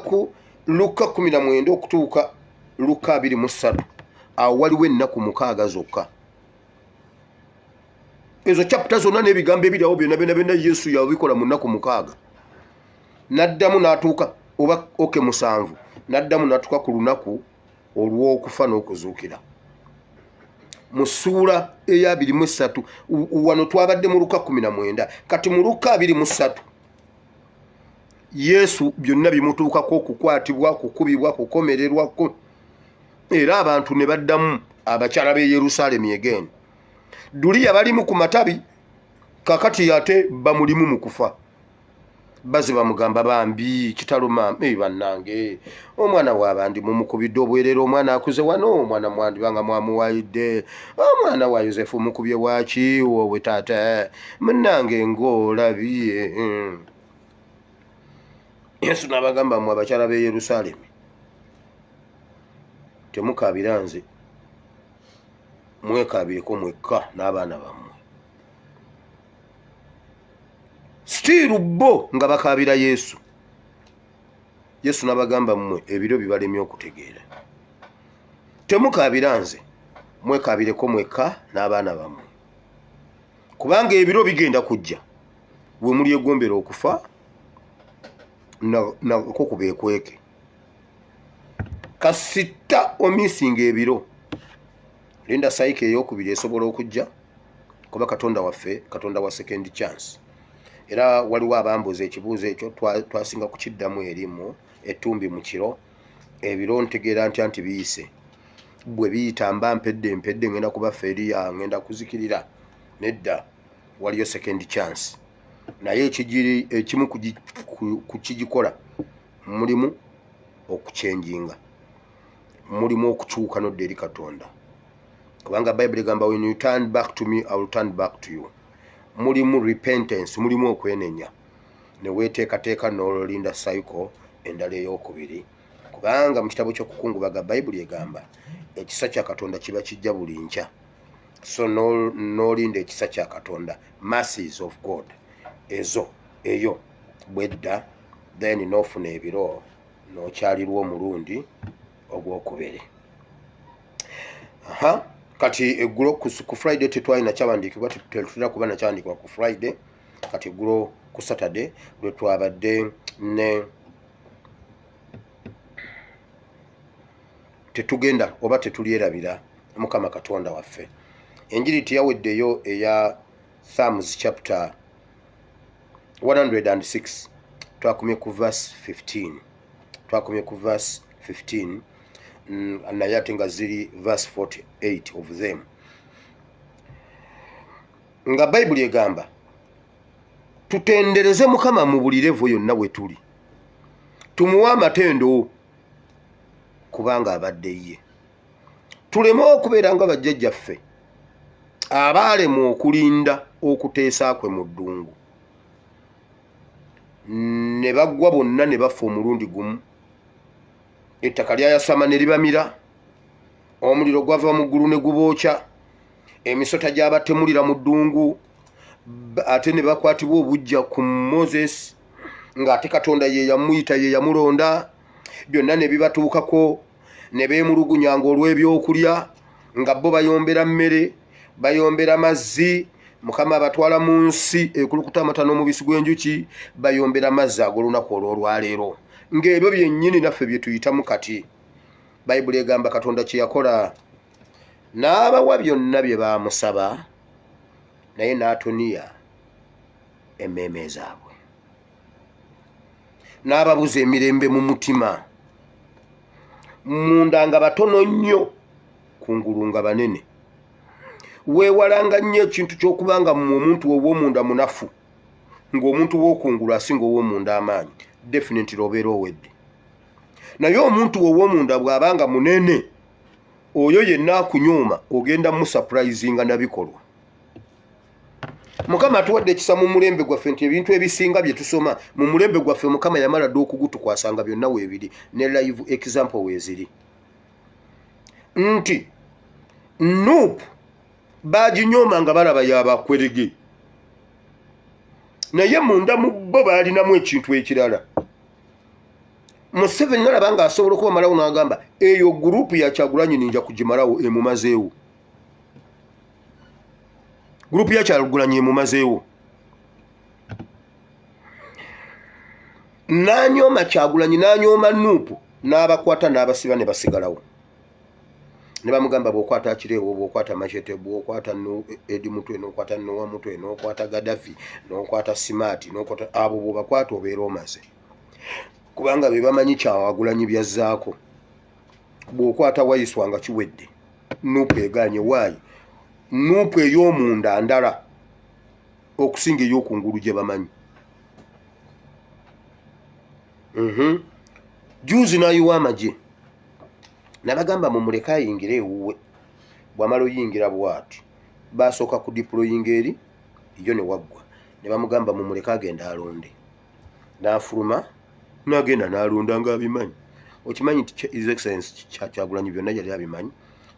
ku Luka 19 okutuuka Luka 23, awo waliwo ennaku 6 zokka. Ezo chapter zonna n'ebigambo ebiri awo byonna byonna byonna Yesu yabikola mu nnaku 6. N'addamu n'atuuka oba oke 7, n'addamu n'atuuka ku lunaku olw'okufa n'okuzuukira mu ssuula eya 23. Wano twabadde mu Luka 19. Kati mu Luka 23 Yesu byonna bimutuukako, okukwatibwa, okukubibwa, kukomererwako, era abantu ne baddamu abakyala b'e Yerusaalemi again. Duliya balimu ku matabi, kakati ate bamulimu mu kufa. Baze bamugamba, bambi kitalo maama, bannange, omwana w'abandi mumukubidde obwerere, omwana akuze wano, omwana mwandibanga mwamuwayidde, omwana wa Yosefu mukubye waki wowe taata munnange ng'olabye. Yesu n'abagamba, mmwe abakyala b'e Yerusaalemi, temukaabira nze, mwekaabireko mwekka n'abaana bammwe. Still bo nga bakaabira Yesu. Yesu n'abagamba, mmwe ebiro bibalemye okutegeera, temukaabira nze, mwekaabireko mwekka n'abaana bammwe, kubanga ebiro bigenda kujja bwe mulyegombera okufa nako kubeekweke. Kasita omisinga ebiro, linda cycle eyokubiri esobola okujja, kuba Katonda waffe Katonda wa second chance. Era waliwo abambuuza ekibuuzo ekyo, twasinga kukiddamu erimu ettumbi mu kiro. Ebiro ntegeera ntya nti biyise? Bwe biyita mba mpedde mpedde, ngenda kuba failure, ngenda kuzikirira? Nedda, waliyo second chance. Naye ekigiri ekimu ku kigikola mulimu okuchanginga, mulimu okukyuka nodda eri Katonda, kubanga Bayibuli egamba, "When you turn back to me, I will turn back to you." Mulimu repentance, mulimu okwenenya ne weeteekateeka n'olinda cycle endala eyokubiri, kubanga mu kitabo ky'okukungubaga Bayibuli egamba ekisa kya Katonda kiba kijja buli nkya. So n'olinda ekisa kya Katonda, mercies of God ezo, eyo bwedda, then n'ofuna ebiro n'okyalirwa omulundi ogwokubiri. Aha, kati eggulo ku Friday tetwalina kyawandiikibwa, tetulina kuba nakyawandiikibwa ku Friday. Kati eggulo ku Saturday lwe twabadde ne tetugenda oba tetulyerabira Mukama Katonda waffe. Enjiri teyaweddeyo eya Psalms chapter 106. Twakomye ku verse 15, twakomye ku verse 15, naye ate nga ziri verse 48 of them, nga Bayibuli egamba tutendereze Mukama mu buli level yonna we tuli, tumuwe amatendo kubanga abadde ye. Tuleme okubeera nga bajjajjaffe abaalema okulinda okuteesa kwe mu ddungu, ne baggwa bonna ne bafa omulundi gumu. Ettaka lyayasama ne libamira, omuliro gwava mu ggulu ne gubookya, emisota gy'abatemulira mu ddungu, ate ne bakwatibwa obujja ku Moses, ng'ate Katonda ye yamuyita, ye yamulonda. Byonna ne bibatuukako, ne beemulugunyanga olw'ebyokulya, nga bo bayombera mmere, bayombera mazzi. Mukama abatwala mu nsi ekulukuta amata n'omubisi gw'enjuki, bayombera mazzi ag'olunaku olw'olwaleero, ng'ebyo byennyini naffe bye tuyitamu kati. Bayibuli egamba Katonda kye yakola, n'abawa byonna bye baamusaba, naye n'atoniya emmeeme zaabwe, n'ababuza emirembe mu mutima. Munda nga batono nnyo, kungulu nga banene. Weewalanga nnyo ekintu ky'okubanga mu omuntu ow'omunda munafu, ng'omuntu w'okungulu asinga ow'omunda amaanyi. Definitely obeera owedde. Naye omuntu ow'omunda bw'abanga munene, oyo yenna akunyooma ogenda musurprisinga nabikolwa. Mukama atuwadde ekisa mu mulembe gwaffe nti ebintu ebisinga bye tusoma mu mulembe gwaffe, Mukama yamala dde okugutukwasanga, byonna weebiri, ne live example weeziri, nti NUP baginyooma nga balaba yabakwerege, naye munda mu bo baalinamu ekintu ekirala. Museveni nalaba ng'asobola okubamalawo, n'agamba eyo group ya Kyagulanyi ninja kugimalawo, emumazeewo. Group ya Kyagulanyi emumazeewo. N'anyooma Kyagulanyi, n'anyooma NUP, n'abakwata n'abasiba ne basigalawo. Ne bamugamba, bw'okwata Kireewo, bw'okwata Machete, bw'okwata Edi Mutwe, n'okwata Nowa Mutwe, n'okwata Gadafi, n'okwata Simaati, n'okwata abo, bw'obakwata obeera omaze, kubanga be bamanyi Kyagulanyi byazzaako. Bw'okwata Waiswa nga kiwedde. NUP eganye waayi. NUP ey'omunda ndala okusinga ey'okungulu gye bamanyi. Juzi n'ayiwa amagye, nabagamba mumuleke ayingire ewuwe. Bw'amala oyingira bw'ati, basooka ku deployinga eri yo ne waggwa, ne bamugamba mumuleke agenda alonde. N'afuluma n'agenda n'alonda ng'abimanyi. Okimanyi nti His Excellence Kyagulanyi byonna yali abimanyi,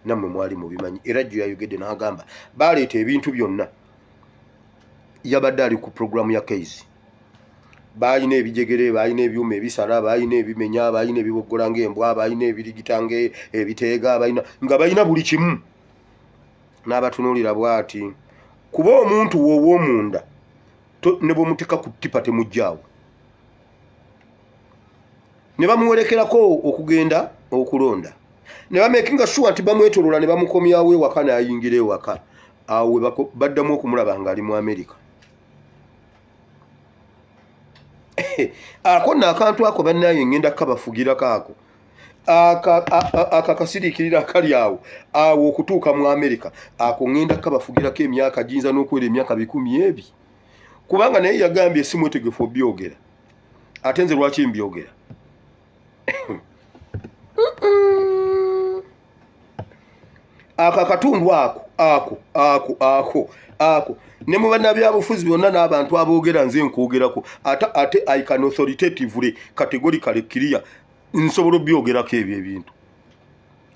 nammwe mwali mubimanyi. Era jjo yayogedde n'agamba baleeta ebintu byonna. Yabadde ali ku programu ya Case, baalina ebijegere, baalina ebyuma ebisala, baalina ebimenya, baalina ebiboggola ng'embwa, baalina ebirigita ng'ebiteega, balina nga balina buli kimu. N'abatunuulira bw'ati, kuba omuntu woow'omunda ne bw'omuteeka ku ttipa temuggyaawo. Ne bamuwerekerako okugenda okulonda, ne bamakinga sure nti bamwetolola, ne bamukomyawo ewaka, n'ayingira ewaka. Awo we baddamu okumulaba ng'ali mu Amerika. Ako nno akantu ako, bannaye, ngenda kabafugirako ako akakasiriikirira akali awo awo okutuuka mu Amerika. Ako ngenda kabafugirako emyaka giyinza n'okuwera emyaka 100 ebi, kubanga naye yagambye si mwetegefu obyogera. Ate nze lwaki mbyogera? Ako akatundu ako ako ako ako ako ne mu bannabyabufuzi byonna n'abantu aboogera, nze nkwogerako. Ate I can authoritatively, categorically clear, nsobola obyogerako ebyo ebintu.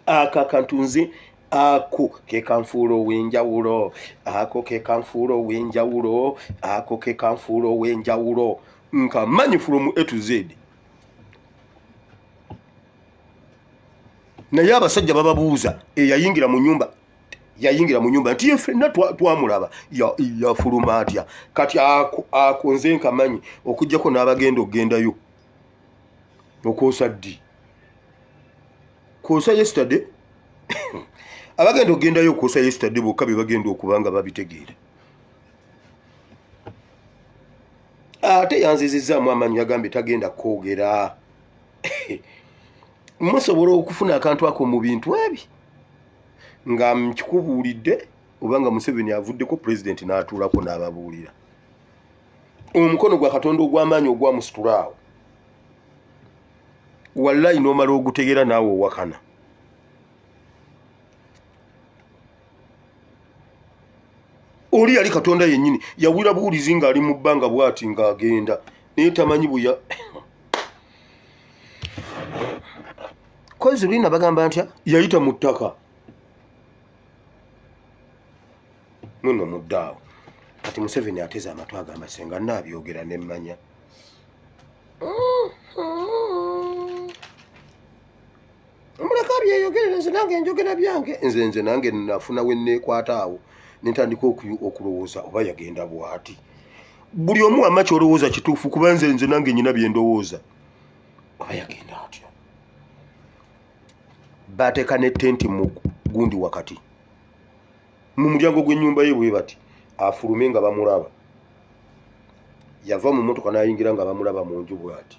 Ako akantu nze ako ke kanfuula ow'enjawulo, ako ke kanfuula ow'enjawulo, ako ke kanfuula ow'enjawulo. Nkamanyi from A to Z. Naye abasajja bababuuza eyayingira mu nyumba, yayingira mu nyumba nti ye ffenna twamulaba, yafuluma atya? Kati ako ako nze nkamanyi, okugjako n'abagenda okugendayo okwosa ddi, kwosa yesterday, abagenda okugendayo okwosa yesterday bokka be bagenda okuba nga babitegeera. Ate yanzizizzaamu amaanyi, yagambye tagenda kwogera. Musobola okufuna akantu ako mu bintu ebi nga nkikubuulidde, oba nga Museveni avuddeko pulezidenti n'atuulako n'ababuulira. Omukono gwa Katonda ogw'amaanyi ogwamusitula awo, wallayi n'omala ogutegeera naawe owakana. Oli yali Katonda yennyini, yawulira buwulizi ng'ali mu bbanga bw'ati ng'agenda, naye tamanyi bwe kozi lulina bagamba ntya yayita mu ttaka muno muddaawo. Kati Museveni ateze amatu agamba senga naabyogera ne mmanya. Muleka byeyogerera, nze nange njogera byange. Nze nange nafuna we neekwata awo ne ntandika okulowooza oba yagenda bw'ati. Buli omu wamma ky'olowooza kituufu, kuba nze nange nnyina bye ndowooza. Oba yagenda atya? Baateeka ne tenti mu gundi wakati mu mulyango gw'ennyumba ye bwe bati, afulume nga bamulaba. Yava mu mmotoka n'ayingira nga bamulaba mu nju bw'ati.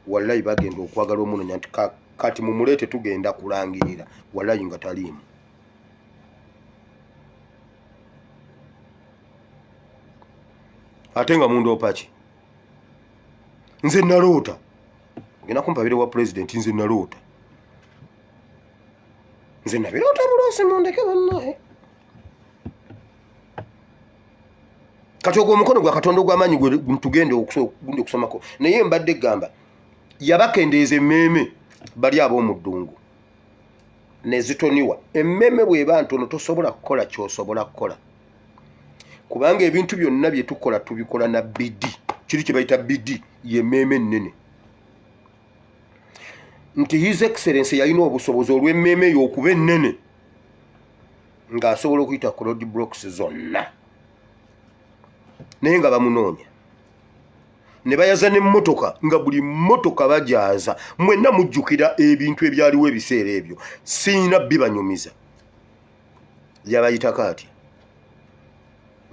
Wallayi bagenda okwagala omunoonya nti kati mumuleete tugenda kulangirira, wallayi nga taliimu. Ate nga mundoopa ki? Nze naloota ogenda kumpabira wa pulezidenti, nze naloota, nze nabiroota buloosi, mundeke bannaye. Kati ogwo omukono gwa Katonda ogw'amaanyi gwe tugenda okusomako, naye mbadde gamba yabakendeeza emmeeme bali ab'omu ddungu ne zitoniwa. Emmeeme bw'eba ntono tosobola kukola ky'osobola kukola, kubanga ebintu byonna bye tukola tubikola na bidi. Kiri kye bayita bidi, y'emmeeme ennene. Nti His Excellency yalina obusobozi olw'emmeeme eyo okuba ennene ng'asobola okuyita ku road blocks zonna, naye nga bamunoonya ne bayaza n'emmotoka, nga buli mmotoka bajaza. Mwenna mujjukira ebintu ebyaliwo ebiseera ebyo, siina bibanyumiza. Yabayitako atya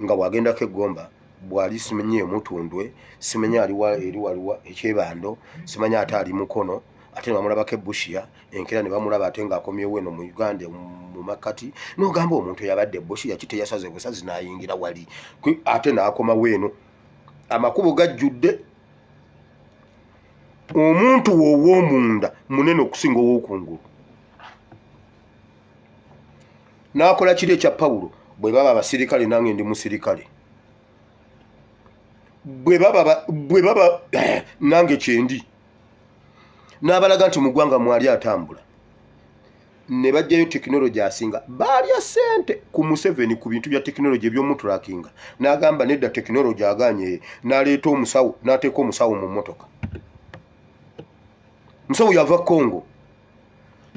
nga bw'agendako eggomba, bw'ali simanyi emutundwe, simanyi aliwa eri waliwa ekyebando, simanyi ate ali Mukono, ate ne bamulabako eBushia, enkeera ne bamulaba ate ng'akomyewo eno mu Uganda mu makkati. N'ogamba omuntu eyabadde eBushia ki teyasaze busazi n'ayingira wali, ate n'akomawo eno. Amakubo gajjudde. Omuntu ow'omunda munene okusinga ow'okungulu. N'akola kiri ekya Pawulo, bwe baba abasirikale nange ndi musirikale, bwe baba nange kyendi. N'abalaga nti mu ggwanga mwali atambula. Ne bajjayo tekinologi asinga. Baalya ssente ku Museveni ku bintu bya tekinologi eby'omutulakinga. N'agamba nedda tekinologi agaanye, n'aleeta omusawo, n'ateeka omusawo mu mmotoka. Musawo yava Congo.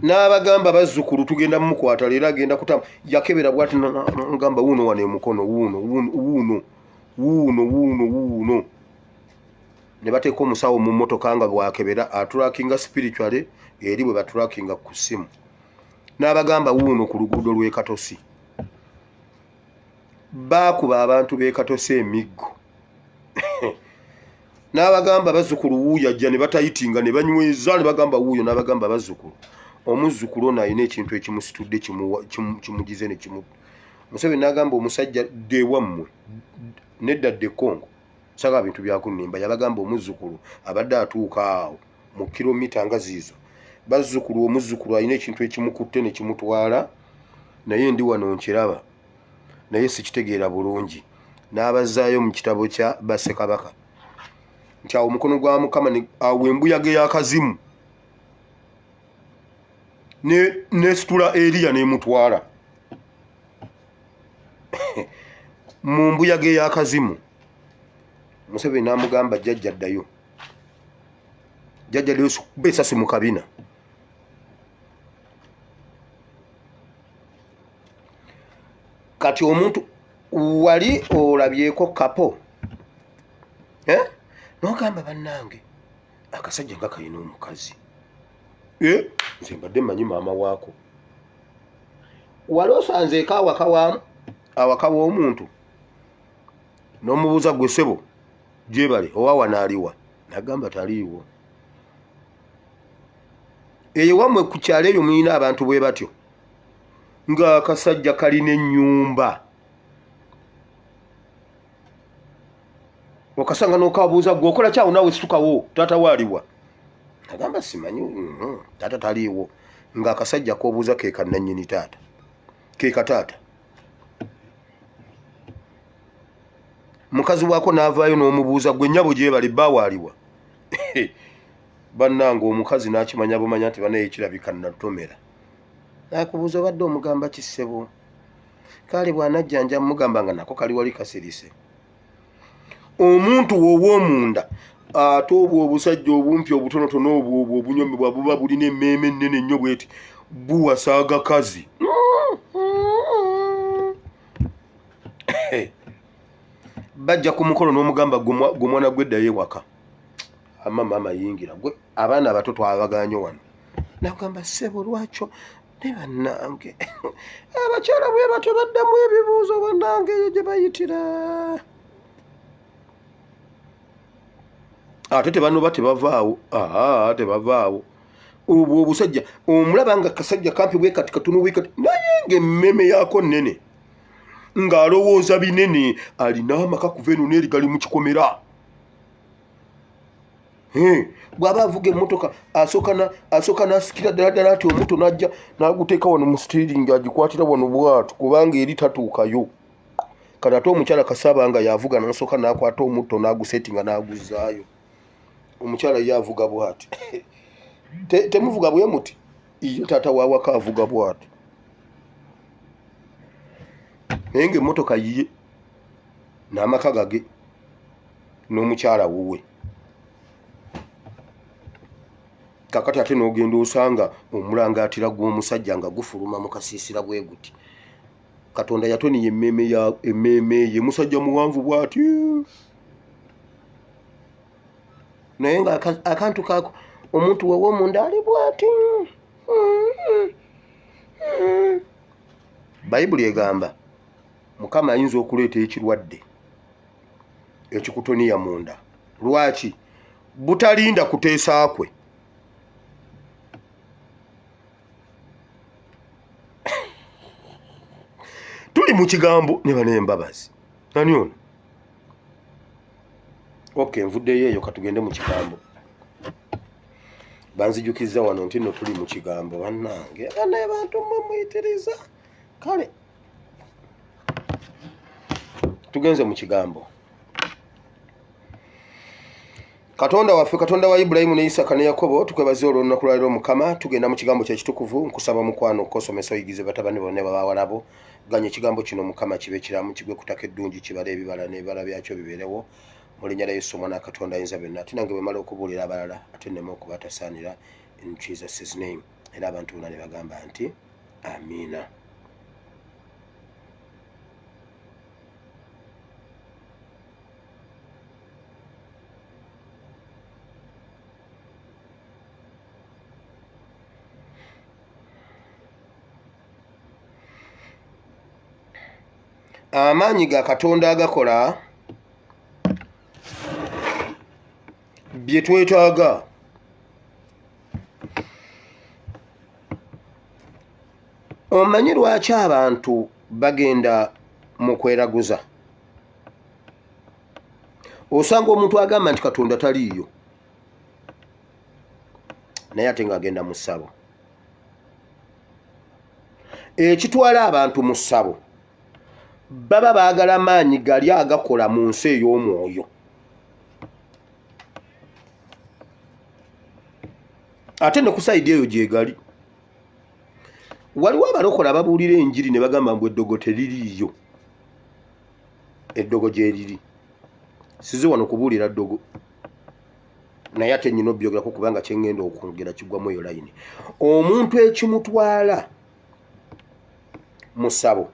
N'abagamba bazzukulu tugenda mumukwata leero agenda kutamu. Yakebera bw'ati n'agamba wuuno wano emukono, wuuno, wuuno, wuuno, wuuno, wuuno, wuuno. Ne bateeka omusawo mu mmotoka nga bw'akebera atulakinga spiritually, eri bwe batulakinga ku ssimu. N'abagamba wuuno ku luguudo lw'e Katosi. Baakuba abantu b'e Katosi emiggo. N'abagamba bazzukulu wuuyo ajja, ne batayitinga ne banyweza ne bagamba wuuyo. N'abagamba bazzukulu, omuzzukulu ono alina ekintu ekimusitudde kimugize ne kimu. Museveni n'agamba omusajja dde ewammwe, nedda dde Congo, saga bintu byakunnimba. Yabagamba omuzzukulu abadde atuuka awo mu kilomita nga ziizo, bazzukulu omuzzukulu alina ekintu ekimukutte ne kimutwala, naye ndi wano nkiraba naye sikitegeera bulungi. N'abazzaayo mu kitabo kya Bassekabaka nti awo omukono gwa Mukama awo embuyaga ey'akazimu nesitula Eriya n'emutwala mu mbuyaga ey'akazimu. Museveni n'amugamba jjajja ddayo, jjajja ddayo, kuba esasi mu kabina. Kati omuntu wali olabyeko kapo n'ogamba bannange akasajja nga kalina omukazi, nze mbadde mmanyi maama waako. Wali osanzeeko awaka w'omuntu n'omubuuza gwe ssebo Gyebale owa wano aliwa? Nagamba taliiwo. Eyo wammwe ku kyalo eyo mulina abantu bwe batyo, ng'akasajja kalina ennyumba, okasanga n'okabuuza, gwe okola kyawo naawe, situkawo, taata waaliwa? Agamba simanyi, taata taliiwo. Ng'akasajja k'obuuza ke kannannyini taata, ke kataata. Mukazi waako n'avaayo n'omubuuza, gwe nnyabo gyebale, bbaawo aliwa? Bannange, omukazi n'akimanya bumanya nti banaye kirabika natomera. Nakubuuza, obadde omugamba kissebo? Kale bw'anajja nja mugamba nga nako kali wali kasirise. Omuntu woow'omunda, ate obwo obusajja obumpi obutonotono obwo, obwo obunyomebwa, buba bulina emmeeme ennene nnyo bweti, buwasa agakazi. Bajja ku mukolo n'omugamba, gwe mwana gweddayo ewaka, ama maama yingira, gwe abaana abato twabaganye wano. Nagamba, ssebo lwakyo ne bannange abakyala bwe batyo baddamu ebibuuzo, bannange eyo gye bayitira. Ate tebanoba, tebavaawo, aa tebavaawo. Obwo obusajja omulaba nga kasajja kampi bwe kati, katono bwe kati, naye ng'emmeme yaako nnene, ng'alowooza binene, alina amaka kuva eno n'eri gali mu kikomera. Bw'aba avuga emmotoka asooka n'asikira ddala ddala ati omuto, n'ajja n'aguteeka wano mu steering, agikwatira wano bw'ati, kubanga eri tatuukayo. Kati ate omukyala kasaba nga yavuga, n'asooka n'akwata omutto n'agusetinga n'aguzzaayo. Omukyala ye avuga bw'ati. Temuvuga bwe muti? Ye taata wawaka avuga bw'ati, naye ng'emmotoka yiye n'amaka gage n'omukyala wuwe. Kakati ate n'ogenda osanga omulangaatira gw'omusajja nga gufuluma mu kasiisira bwe guti. Katonda yatoniya emmeeme ya emmeeme ye, musajja muwanvu bw'ati, naye nga akantu kaako omuntu wewe omunda ali bw'ati. Bayibuli egamba Mukama ayinza okuleeta ekirwadde ekikutoniya munda. Lwaki butalinda kuteesa kwe? Tuli mu kigambo ne bana embabazi. Nani ono? Ok, nvuddeyo eyo, katugende mu kigambo. Banzijukiza wano nti nno tuli mu kigambo. Bannange, banaye bantu mmwe muyitiriza. Kale tugenze mu kigambo. Katonda waffe, Katonda wa Ibulayimu ne Isaka ne Yakobo, tukwebaza olw'olunaku lwaleero. Mukama, tugenda mu kigambo kyekitukuvu. Nkusaba mukwano okukosomesa, oyigize batabani bonna babawalabo. Ganya ekigambo kino, Mukama, kibe kiramu, kigwe ku ttaka eddungi, kibale ebibala n'ebibala byakyo bibeerewo, mu linnya lya Yesu Omwana wa Katonda ayinza byonna. Ate nange bwe mala okubuulira abalala, ate nneme okubatasaanira, in Jesus' name. Era abantu bonna ne bagamba nti amiina. Amaanyi ga Katonda agakola bye twetaaga. Omanyi lwaki abantu bagenda mu kweraguza? Osanga omuntu agamba nti Katonda taliiyo, naye ate ng'agenda mu ssabo. Ekitwala abantu mu ssabo, baba baagala maanyi gali agakola mu nsi ey'omwoyo. Ate ne ku side eyo gyegali, waliwo abalokola ababuulira enjiri ne bagamba mbu eddogo teririiyo. Eddogo gyeriri. Size wano kubuulira ddogo, naye ate nyina obyogerako kubanga kyengenda okwogera kigwamu eyo layini. Omuntu ekimutwala musabo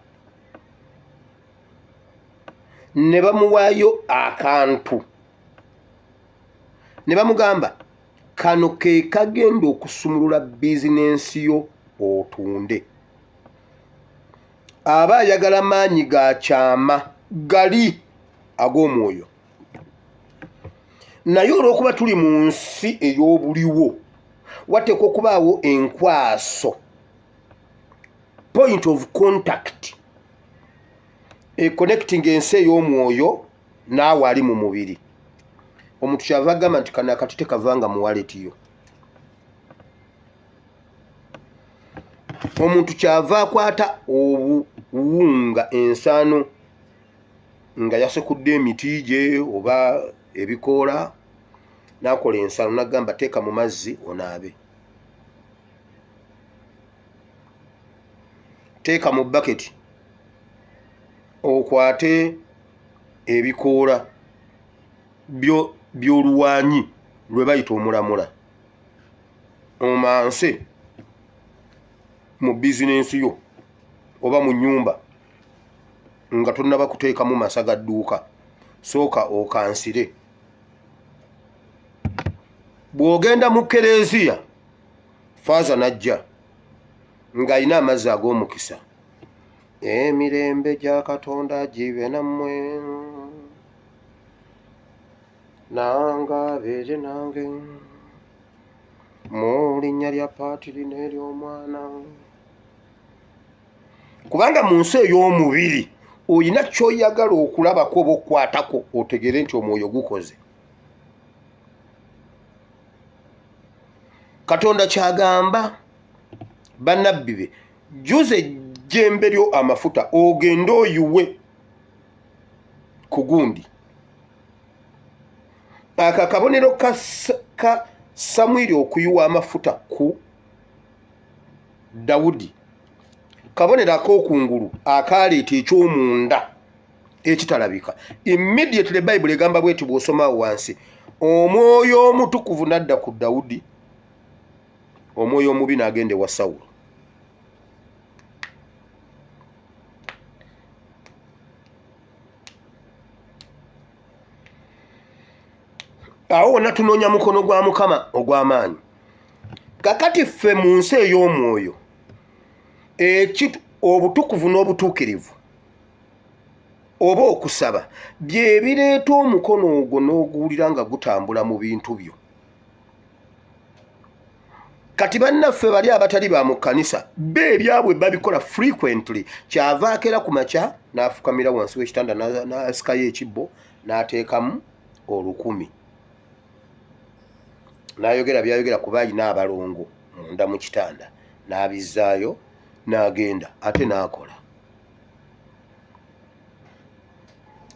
ne bamuwaayo akantu ne bamugamba kano ke kagenda okusumulula bizinensi yo otunde, aba ayagala maanyi ga kyama gali ag'omwoyo. Naye olw'okuba tuli mu nsi ey'obuliwo, wateekwa okubaawo enkwaso, point of contact econnecting ensi ey'omwoyo naawe ali mu mubiri. Omuntu kyava agamba nti kano akati tekavanga mu waleti yo. Omuntu kyava akwata obuwunga, ensaano nga yasekudde emiti gye oba ebikoola, n'akola ensaano n'agamba teeka mu mazzi onaabe, teeka mu baketi okwate ebikoola by'oluwanyi lwe bayita omulamula, omanse mu bizinensi yo oba mu nnyumba nga tonnaba kuteekamu masa ga dduuka, sooka okansire. Bw'ogenda mu kereziya, faaza n'ajja ng'alina amazzi ag'omukisa, emirembe gya Katonda gibe nammwe, nange abeere nange, mu linnya lya Paatiri n'ery'Omwana. Kubanga mu nsi ey'omubiri olina ky'oyagala okulabako oba okukwatako otegeere nti omwoyo gukoze. Katonda kyagamba bannabbi be, jjuza ejjembe lyo amafuta ogende oyiwe ku gundi. Ako akabonero ka Samwiri okuyiwa amafuta ku Dawudi, kabonero ak'okungulu akaleeta eky'omunda ekitalabika. Immediately Bayibuli egamba bweti, bw'osoma awo wansi, omwoyo omutukuvu n'adda ku Dawudi, omwoyo omubi n'agenda ewa Sawulo. Awo wonna tunoonya mukono gwa Mukama ogw'amaanyi. Kakati ffe mu nsi ey'omwoyo, obutukuvu n'obutuukirivu oba okusaba bye bireeta omukono ogwo n'oguwulira nga gutambula mu bintu byo. Kati bannaffe bali abatali ba mu kkanisa bo ebyabwe babikola frequently. Kyava akera ku makya n'afukamira wansi w'ekitanda n'asikayo ekibbo n'ateekamu 1000, n'ayogera byayogera kuba alina abalongo munda mu kitanda, n'abizzaayo n'agenda ate n'akola.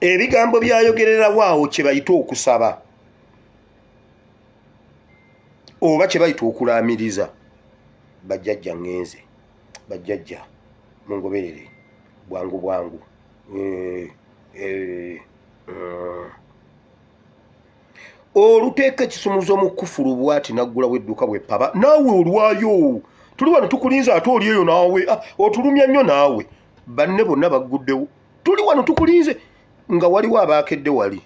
Ebigambo byayogererawo awo kye bayita okusaba oba kye bayita okulaamiriza. Bajjajja ŋŋenze, bajjajja mungoberere bwangu bwangu. Oluteeka ekisumuzo mu kufulu bw'ati n'aggulawo edduuka bwe paba, naawe olwayo tuli wano tukulinze, ate oli eyo naawe otulumya nnyo naawe. Banne bonna bagguddewo, tuli wano tukulinze, nga waliwo abaakedde wali.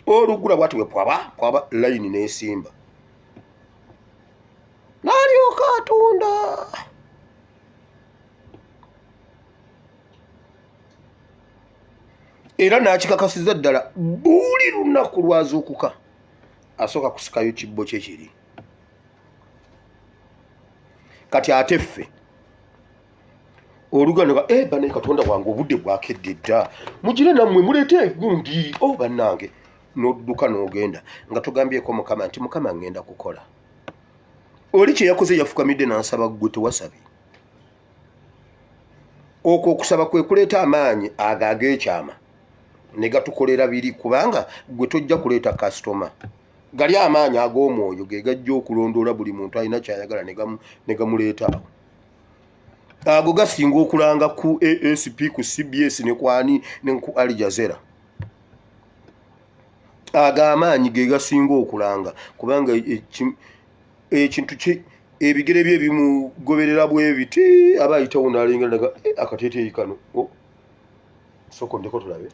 Oluggula bw'ati bwe pwaba pwaba, layini n'esimba, n'alyoka atunda. Era n'akikakasiza ddala buli lunaku lwazuukuka asooka kusikayo kibbo kye kiri. Kati ate ffe oluganda ba bane Katonda wange obudde bwakedde dda, mugire nammwe muleete egundi o bannange, n'odduka n'ogenda nga togambyeko Mukama nti Mukama ŋŋenda kukola. Oli kye yakoze yafukamidde n'asaba, ggwe tewasabye. Okwo okusaba kwe kuleeta amaanyi ago ag'ekyama ne gatukolera biri, kubanga ggwe tojja kuleeta kasitoma. Gali amaanyi ag'omwoyo ge gajja okulondoola buli muntu alina ky'ayagala ne gamuleeta awo. Ago gasinga okulanga ku ASP, ku CBS ne kwani ne ku Al Jazeera. Ago amaanyi ge gasinga okulanga, kubanga ekintu ebigere bye bimugoberera bwe biti, aba ayitawo n'alengera naga akateeteeyi kano, sooka ondeko tulabe,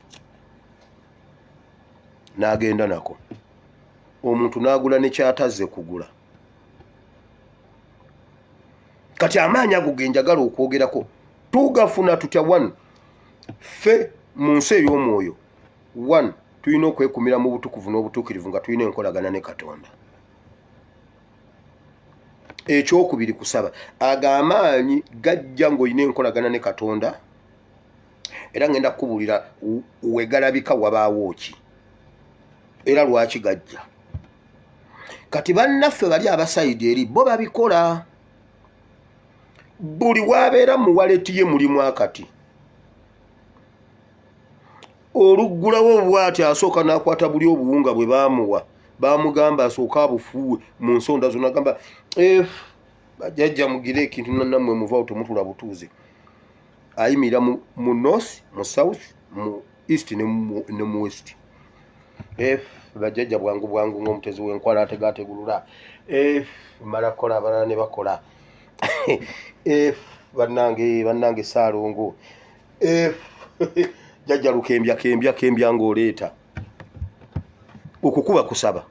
n'agenda nako. Omuntu n'agula ne kyatazze kugula. Kati amaanyi ago ge njagala okwogerako tugafuna tutya? One, ffe mu nsi ey'omwoyo, one, Tulina okwekumira mu butukuvu n'obutuukirivu nga tulina enkolagana ne Katonda. Ekyokubiri kusaba. Ago amaanyi gajja ng'olina enkolagana ne Katonda, era ngenda kukubuulira we galabika wabaawo ki era lwaki gajja. Kati bannaffe bali abasayidi eri bo babikola. Buli wabeera mu waleti ye mulimu akati, oluggulawo bw'ati asooka n'akwata buli obuwunga bwe baamuwa, baamugamba asooke abufuuwe mu nsonda zonna, agamba bajjajja mugire ekintu nammwe muvaawo temutula butuuze. Ayimirira mu north, mu south, mu east ne mu west. Bajjajja bwangu bwangu ng'omutezi w'enkwala ategategulula. Mala kukola abalala ne bakola. Bannange bannange Ssaalongo. Jjajja lukembya kembya kembya ng'oleeta. Okukuba kusaba.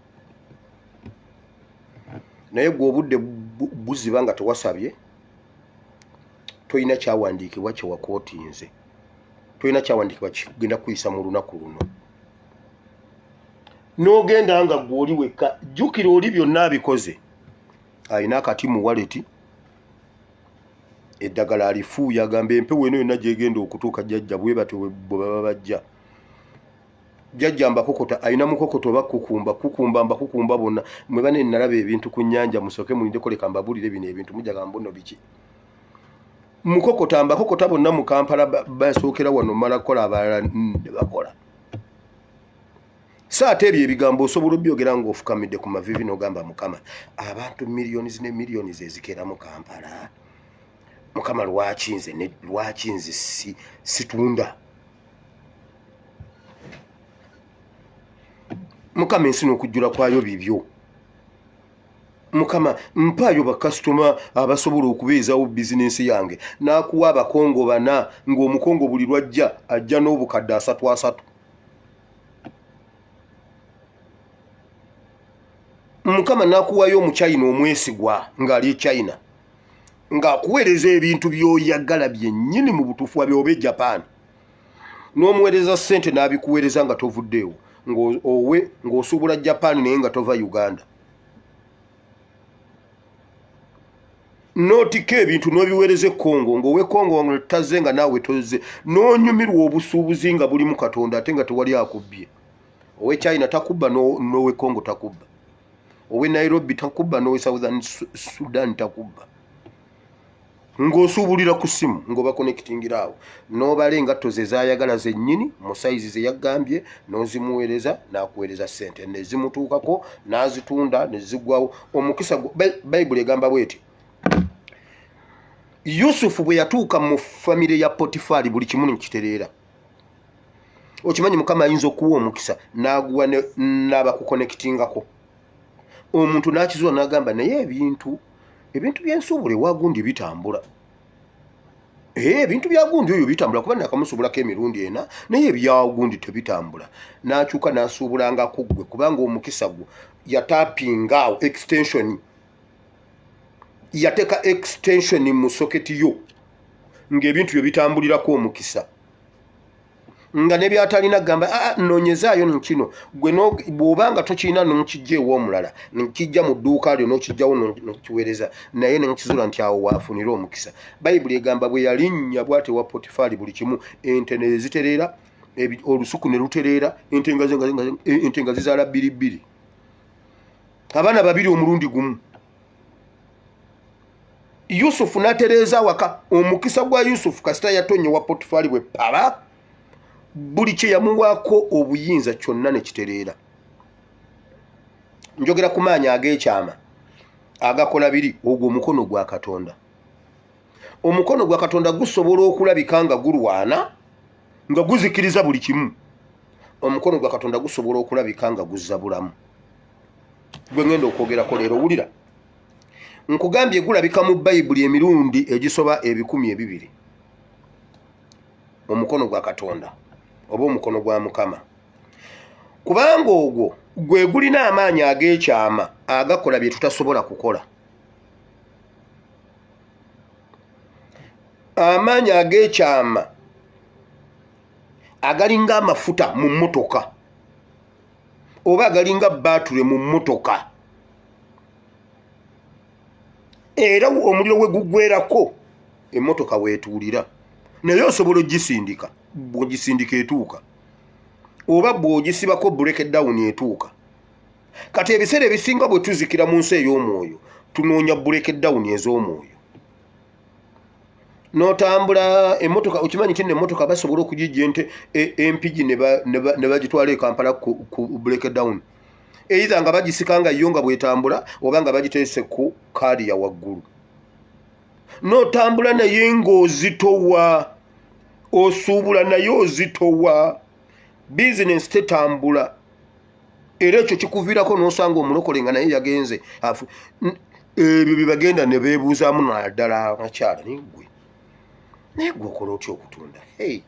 Naye gwe obudde buziba nga tewasabye, tolina kyawandiikibwa kye wakootinze, tolina kyawandiikibwa kigenda kuyisa mu lunaku luno. N'ogenda nga ggwe oli wekka, jjukira oli byonna abikoze. Alina akati mu waleti, eddagala alifuuye, agamba empewo eno yonna gy'egenda okutuuka jjajja bwe batyo bwe baba bajja. Jjajja mbakokota, alina mukokoto oba kukumba, kukumba mbakukumba bonna. Mwe bane nalaba ebintu ku nnyanja, musooke mulindeko leka mbabuulire bino ebintu, mujja gamba nno biki. Mukokota mbakokota bonna mu Kampala basookera wano mmala kukola abalala ne bakola. So ate ebyo ebigambo osobola obyogera ng'ofukamidde ku maviivi n'ogamba Mukama, abantu millions ne millions ezikeera mu Kampala. Mukama lwaki nze ne lwaki nze situunda? Mukama ensi n'okujjula kwayo bibyo. Mukama mpaayo bakasitoma abasobola okubeezawo bizinensi yange. N'akuwa abakongo bana ng'omukongo buli lwajja ajja n'obukadde asatu asatu. Mukama n'akuwayo omuchina omwesigwa ng'ali e China ng'akuweereza ebintu by'oyagala byennyini mu butuufu bwabyo, oba e Japan n'omuweereza ssente n'abikuweereza nga tovuddeewo, ng'osuubula Japan naye nga tova Uganda. N'otikka ebintu n'obiweereza e Congo, ng'owe Congo tazze nga naawe tozze, n'onyumirwa obusuubuzi nga bulimu Katonda ate nga tewali akubbye. Owe China takubba, n'owe Congo takubba, owe Nairobi takubba, n'owe Southern Sudan takubba. Ng'osuubulira ku ssimu ng'obakonectingira awo, n'obala engatto ze zaayagala zennyini mu sayizi ze yagambye n'ozimuweereza, n'akuweereza ssente ne zimutuukako n'azitunda ne ziggwawo. Omukisa Bayibuli egamba bw'eti, Yusufu bwe yatuuka mu famire ya Potifaali buli kimu ne kitereera. Okimanyi Mukama ayinza okuwa omukisa n'aguwa n'abakukonectingako. Omuntu n'akizuula n'agamba naye ebintu by'ensuubula ewa gundi bitambula. Ebintu bya gundi oyo bitambula kuba nakamusuubulako emirundi ena, naye ebya gundi tebitambula. N'akyuka n'asuubulangako ggwe kubanga omukisa gwo yatapinga awo extension. Yateeka extension mu soketi yo ng'ebintu byo bitambulirako omukisa. Nga ne by'atalina gamba nnoonyezaayo kino gwe bw'oba nga tokirina n'okijja ew'omulala, nkijja mu dduuka lyo n'okijjawo n'okiweereza, naye ne nkizuula nti awo waafunira omukisa. Bayibuli egamba bwe yalinnya bw'ati ewa Potifaali buli kimu, ente ne zitereera, olusuku ne lutereera, ente nga zizaala bbiri bbiri, abaana babiri omulundi gumu. Yusufu n'atereeza awaka. Omukisa gwa Yusufu kasita yatonnya wa Potifaali bwe paba, buli kye yamuwaako obuyinza kyonna ne kitereera. Njogera ku maanyi ag'ekyama agakola biri, ogwo omukono gwa Katonda. Omukono gwa Katonda gusobola okulabika nga gulwana, nga guzikiriza buli kimu. Omukono gwa Katonda gusobola okulabika nga guzza bulamu. Gwe ngenda okwogerako leero, wulira. Nkugambye gulabika mu Bayibuli emirundi egisoba 2,000. Omukono gwa Katonda oba omukono gwa Mukama. Kubanga ogwo gwe gulina amaanyi ag'ekyama agakola bye tutasobola kukola. Amaanyi ag'ekyama agalinga amafuta mu mmotoka. Oba agalinga batule mu mmotoka. Era omuliro we gugwerako emmotoka weetuulira, naye osobola ogisindika, bw'ogisindika etuuka, oba bw'ogisibako break down etuuka. Kati ebiseera ebisinga bwe tuzikira mu nsi ey'omwoyo tunoonya break down ez'omwoyo. N'otambula emmotoka, okimanyi nti emmotoka basobola okugijja ente Empigi ne bagitwala e Kampala ku break down, either nga bagisika nga yo nga bwetambula oba nga bagiteese ku kaali ya waggulu. N'otambula naye ng'ozitowa, osuubula naye ozitowa, bizinensi tetambula. Era ekyo kikuviirako n'osanga omulokole nga naye yagenze ebyo bye bagenda ne beebuuzaamu, naddala abakyala, naye ggwe, naye ggwe okola otya okutunda? Hey,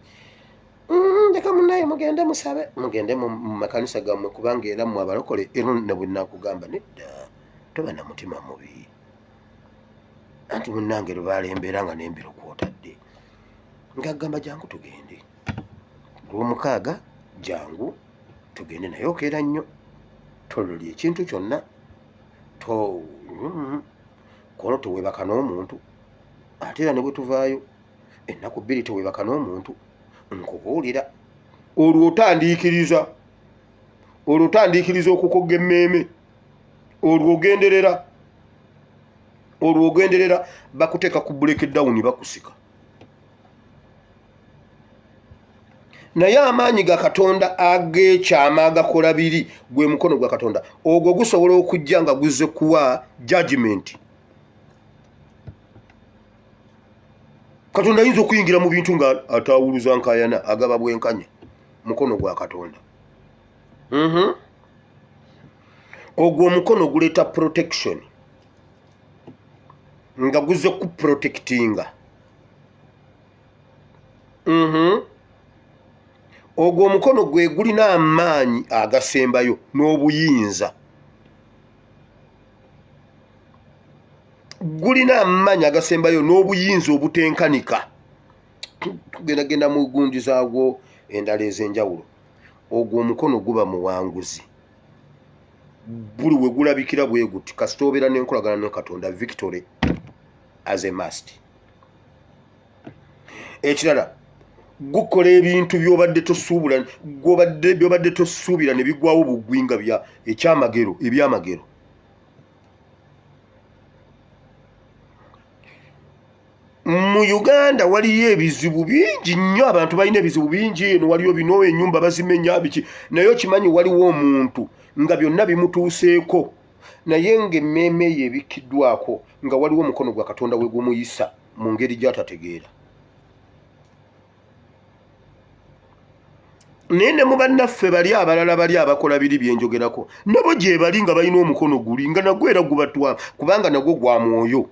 leka munnaye, mugende musabe, mugende mu makanisa gammwe, kubanga era mmwe abalokole era ne bwe nakugamba nedda, toba na mutima mubi. Anti munnange lubaala embeera nga n'embiro kwotadde, ng'agamba jangu tugende Lwomukaaga, jangu tugende, naye okeera nnyo, tololya ekintu kyonna, to kono teweebaka n'omuntu, ate era ne bwe tuvaayo ennaku 2 teweebaka n'omuntu, nkubuulira. Olwo otandiikiriza, olwo otandiikiriza okukogga emmeeme, olwo ogenderera, olwo ogenderera bakuteeka ku break down, bakusika. Naye amaanyi ga Katonda ag'ekyama agakola biri, gwe mukono gwa Katonda ogwo gusobola okujja nga guzze kuwa judgment. Katonda ayinza okuyingira mu bintu nga atawuluza nkayana, agaba bwenkanya, mukono gwa Katonda. Ogwo omukono guleeta protection, nga guzze ku protectinga. Ogwo omukono gwe gulina amaanyi agasembayo n'obuyinza, gulina amaanyi agasembayo n'obuyinza obutenkanika. Tugendagenda mu gundi zaagwo endala ez'enjawulo. Ogwo omukono guba muwanguzi buli we gulabikira bwe guti, kasita obeera n'enkolagana ne Katonda, victory as a must. Ekirala, gukola ebintu by'obadde tosuubula, by'obadde tosuubira ne bigwawo bugwi nga bya ekyamagero, ebyamagero. Mu Uganda waliyo ebizibu bingi nnyo, abantu balina ebizibu bingi, eno waliyo bino, ennyumba bazimenya biki, naye okimanyi waliwo omuntu nga byonna bimutuuseeko, naye ng'emmeeme ye ebikkiddwako, nga waliwo omukono gwa Katonda we gumuyisa mu ngeri gy'atategeera. Naye ne mu bannaffe bali abalala bali abakola biri byenjogerako, nabo gye bali nga balina omukono guli nga nagwo era gubatwa, kubanga nagwo gwa mwoyo,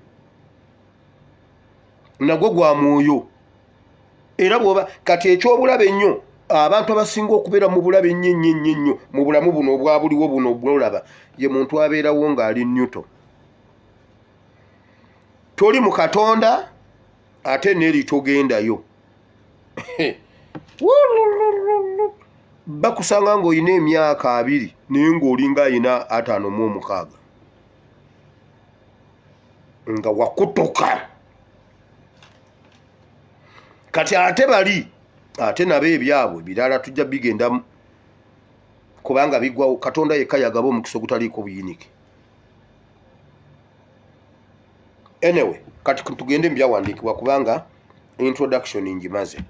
nagwo gwa mwoyo. Era bw'oba kati eky'obulabe ennyo, abantu abasinga okubeera mu bulabe ennyo ennyo ennyo ennyo mu bulamu buno obwa buliwo buno bw'olaba, ye muntu abeerawo ng'ali newto, toli mu Katonda ate n'eri togendayo. Bakusanga ng'olina emyaka 20 naye ng'olinga alina 56, nga wakutuka. Kati ate bali ate nabo ebyabwe birala tujja bigendamu, kubanga bigwawo. Katonda yekka yagaba omukisa ogutaliiko buyinike. Anyway, kati tugende mu byawandiikibwa, kubanga introduction ngimaze.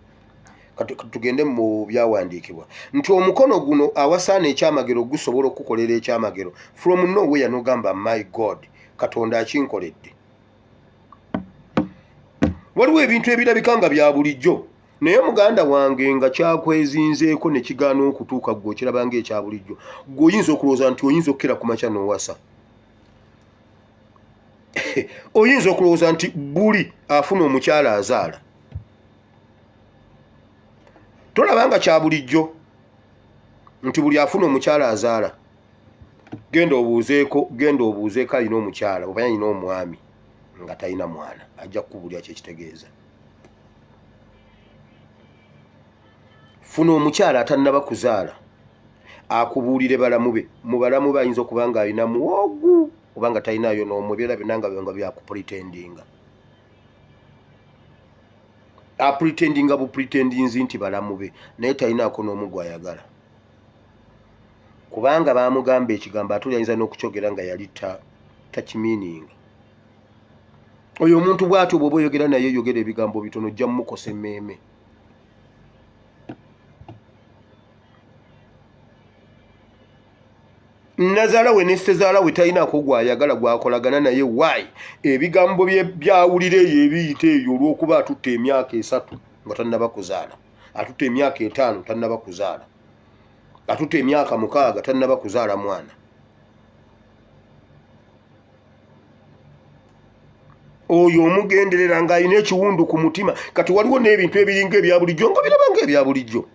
Kati tugende mu byawandiikibwa nti omukono guno awasaana ekyamagero gusobola okukukolera ekyamagero from nowhere, n'ogamba my God, Katonda akinkoledde. Waliwo ebintu ebirabika nga bya bulijjo, naye muganda wange nga kyakwezinzeeko ne kigaana okutuuka, ggwe okiraba ng'ekya bulijjo. Ggwe oyinza okulowooza nti oyinza okukera ku makya n'owasa, oyinza okulowooza nti buli afuna omukyala azaala. Tolaba nga kya bulijjo nti buli afuna omukyala azaala? Genda obuuzeeko, genda obuuzeeko alina omukyala oba alina omwami nga talina mwana, ajja kukubulya kyekitegeeza. Funa omukyala atannaba kuzaala, Akubuulire balamu be. Mu balamu be ayinza okuba nga alina muwogu oba nga talinayo n'omu, ebirala byonna nga byakupretendinga. Apretendinga bupretendinzi nti balamu be, naye talinaako n'omu gw'ayagala. Kubanga baamugamba ekigambo ate oli ayinza n'okukyogera nga yali takimiininga. Oyo omuntu bw'atyo bw'oba oyogera naye yogera ebigambo bitono, ojja mmukosa emmeeme. Nazaala we ne ssezaala we talinaako gw'ayagala gw'akolagana naye. Why? Ebigambo byawulira eyo ebiyita eyo olw'okuba atutte emyaka 3 nga tannaba kuzaala, atutte emyaka 5 tannaba kuzaala, atutte emyaka 6 tannaba kuzaala mwana. Oyo omugenderera ng'alina ekiwundu ku mutima. Kati waliwo n'ebintu ebiringa ebya bulijjo nga biraba ng'ebya bulijjo,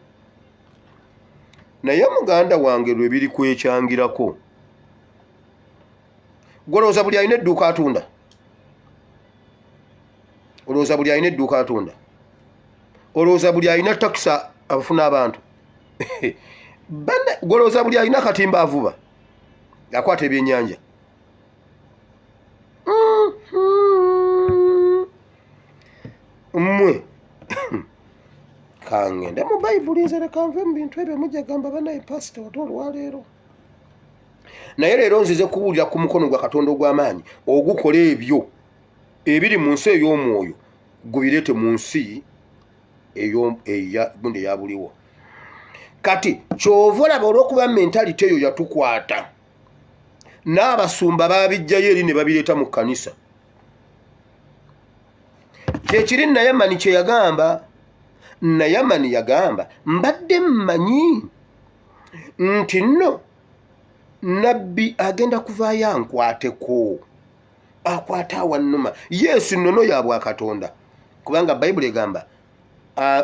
naye muganda wange lwe biri kwekyangirako. Gw'olowooza buli alina edduuka atunda? Olowooza buli alina edduuka atunda? Olowooza buli alina takisi afuna abantu? Gw'olowooza buli alina akatimba avuba akwata ebyennyanja? Mmwe kangende mu Bayibuli, nze leka nve mu bintu ebyo. Mujja gamba banaye pasita ote olwaleero. Naye leero nzize kuwulira ku mukono gwa Katonda ogw'amaanyi ogukola ebyo ebiri mu nsi ey'omwoyo, gubireete mu nsi gundi eya buliwo. Kati ky'ova olaba olw'okuba mentality eyo yatukwata, n'abasumba baabijjayo eri ne babireeta mu kkanisa. Kyekiri Nayamani kye yagamba. Nayamani yagamba, mbadde mmanyi nti nno nabbi agenda kuvaayo ankwateko, akwate awannuma. Yesu nnono ya bwakatonda, kubanga Bayibuli egamba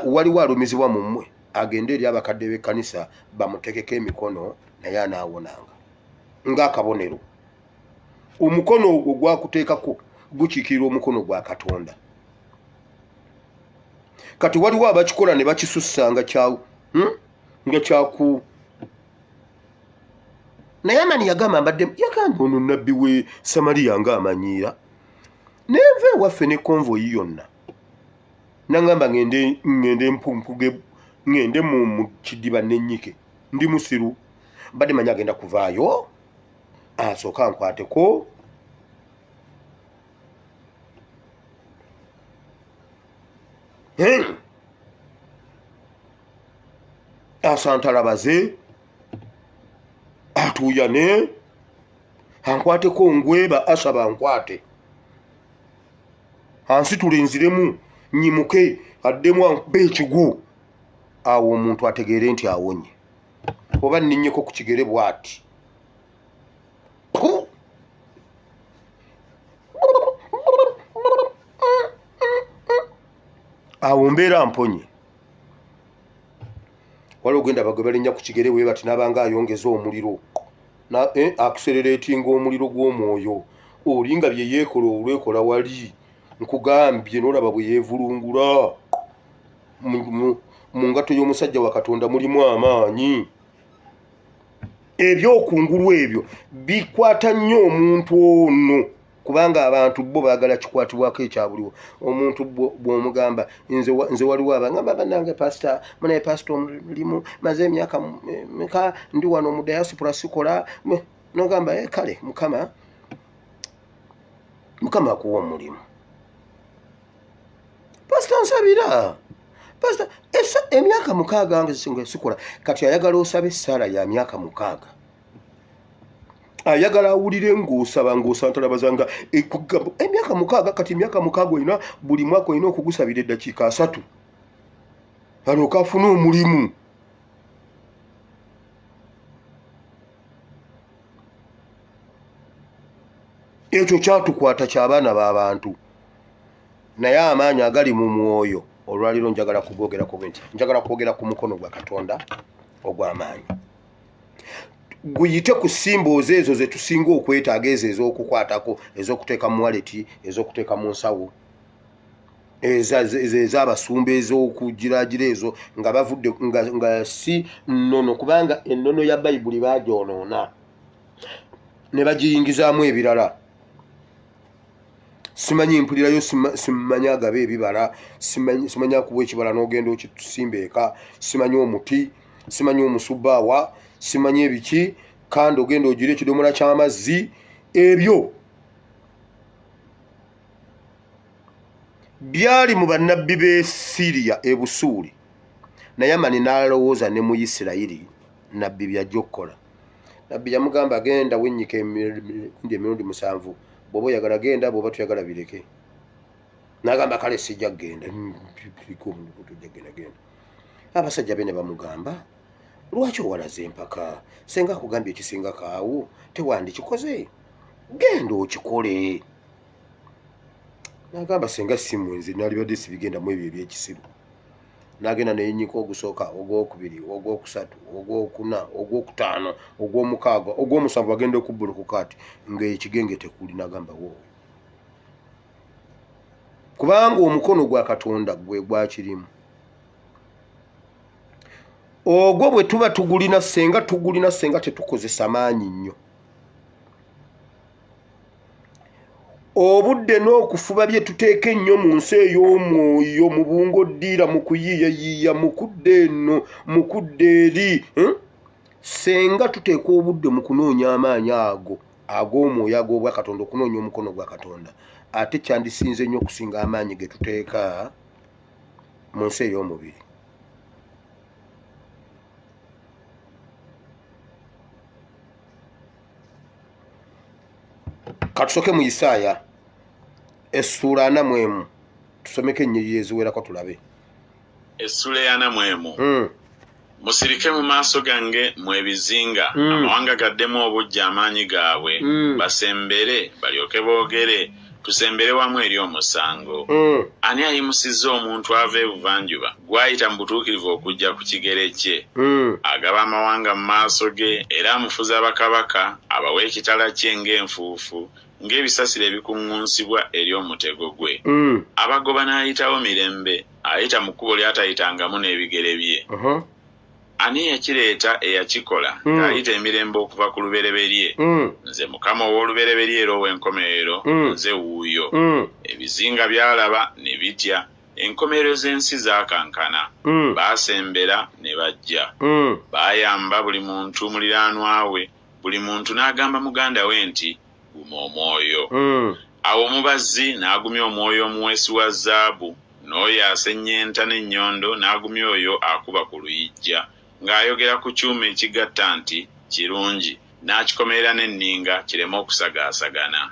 waliwo alumizibwa mu mmwe agende eri abakadde b'ekkanisa bamutekeko emikono naye anaawonanga ng'akabonero. Omukono ogwo gwakuteekako gukiikirira omukono gwa Katonda. Kati waliwo abakikola ne bakisussa nga nga kyaku. Naye Amani yagamba mbadde, yagamba ono nabbi we Samaliya ng'amanyiira, nenva ewaffe ne konvoyi yonna nangamba ngende mpumpuge, ngende mu kidiba nennyike, ndi musiru. Mbadde manyi agenda kuvaayo asooka ankwateko. Asantalabaze atuuyane ankwateko ngweba asaba ankwate ansitule nziremu nyimuke addemu ankube ekigwo, awo omuntu ategeere nti awonye. Oba nninnyeko ku kigere bw'ati, awo mbeera mponye. Waliwo ogenda bagwe balinnya ku kigere bwe bati n'abanga ayongeza omuliro, acceleratinga omuliro gw'omwoyo. Oli nga bye yeekola olwekola wali nkugambye n'olaba bwe yeevulungula mu ngatto y'omusajja wa Katonda mulimu amaanyi. Ebyokungulu ebyo bikwata nnyo omuntu ono, kubanga abantu bo baagala kikwatibwako ekya buliwo. Omuntu bw'omugamba nze waliwo abangamba bannange pasita, munaye pasita omulimu maze emyaka meka ndi wano mu diaspora sikola, n'ogamba kale Mukama akuwa omulimu. Pasita nsabira, pasita emyaka 6 nga sikola. Kati ayagala osabe essaala ya myaka 6, ayagala awulire ng'osaba ng'osantalabaza nga ekugamba emyaka 6. Kati emyaka 6 olina buli mwaka olina okugusabira eddakiika 3 alyoke afune omulimu. Ekyo kyatukwata ky'abaana b'abantu, naye amaanyi agali mu mwoyo olwaleero njagala kugogerako bwe nti, njagala kwogera ku mukono gwa Katonda ogw'amaanyi guyite ku symbols ezo ze tusinga okwetaaga, ezo ez'okukwatako, ez'okuteeka mu wallet, ez'okuteeka mu nsawo. Ez'abasumba ez'okugiraagira ezo nga bavudde nga si nnono, kubanga ennono ya Bayibuli baagyonoona ne bagiyingizaamu ebirala. Simanyi mpulirayo, simanyi agaba ebibala, simanyi akuwa ekibala n'ogenda okitusimba eka, simanyi omuti, simanyi omusubbaawa, simanyi ebiki, kandi ogenda ogira ekidomola ky'amazzi. Ebyo byali mu bannabbi b'e Siriya e Busuuli, naye Amani n'alowooza ne mu Isirayiri nabbi byajja okukola. Nabbi yamugamba, genda wennyika emirundi 7, bw'oba oyagala genda, bw'oba toyagala bireke. N'agamba kale sijja kugenda, tujja genda. Abasajja be ne bamugamba, lwaki owalaza empaka? Senga akugambye ekisingako awo tewandikikoze, genda okikole. N'agamba senga si mwenzi, nalibadde sibigendamu ebyo ebyekisiru. N'agenda neyennyika ogusooka, ogwokubiri, ogwokusatu, ogwokuna, ogwokutaano, ogwomukaaga, ogwomusanvu, agenda okubbulukuka ati ng'ekigenge tekuli. N'agamba woowe, kubanga omukono gwa Katonda gwe gwakirimu. Ogwo bwe tuba tugulina, senga tugulina, senga tetukozesa maanyi nnyo. Obudde n'okufuba bye tuteeka ennyo mu nsi ey'omwoyo, mu bungoddiira, mu kuyiiyayiiya, mu kudda eno, mu kudda eri, senga tuteeka obudde mu kunoonya amaanyi ago ag'omwoyo ag'obwakatonda, okunoonya omukono gwa Katonda, ate kyandisinze nnyo okusinga amaanyi ge tuteeka mu nsi ey'omubiri. Katusoke mu Isaaya essuula 41, tusomeko ennyiriri eziwerako tulabe. Essuula eya 41. Musirike mu maaso gange mmwe ebizinga, amawanga gaddemu obuggya amaanyi gaabwe, basembere balyoke boogere, tusembere wamu eri omusango. Ani ayimusizza omuntu ava ebuvanjuba, gw'ayita mu butuukirivu okujja ku kigere kye? Agaba amawanga mu maaso ge, era amufuza bakabaka, abawa ekitala kye ng'enfuufu, ng'ebisasiro ebikuŋŋunsibwa eri omutego gwe. Abagoba n'ayitawo mirembe, ayita mu kkubo ly'atayitangamu n'ebigere bye. Ani eyakireeta eyakikola, ng'ayita emirembe okuva ku lubereberye? Nze Mukama ow'olubereberye era ow'enkomerero, nze wuuyo. Ebizinga byalaba ne bitya, enkomerero z'ensi zaakankana. Baasembera ne bajja. Baayamba buli muntu muliraanwa we, buli muntu n'agamba muganda we nti, guma omwoyo. Awo omubazzi n'agumya omwoyo omuweesi wa zaabu, n'oyo asennyenta n'ennyondo n'agumya oyo akuba ku luyijja, ng'ayogera ku kyuma ekigatta nti kirungi, n'akikomerera n'enninga kireme okusagaasagana.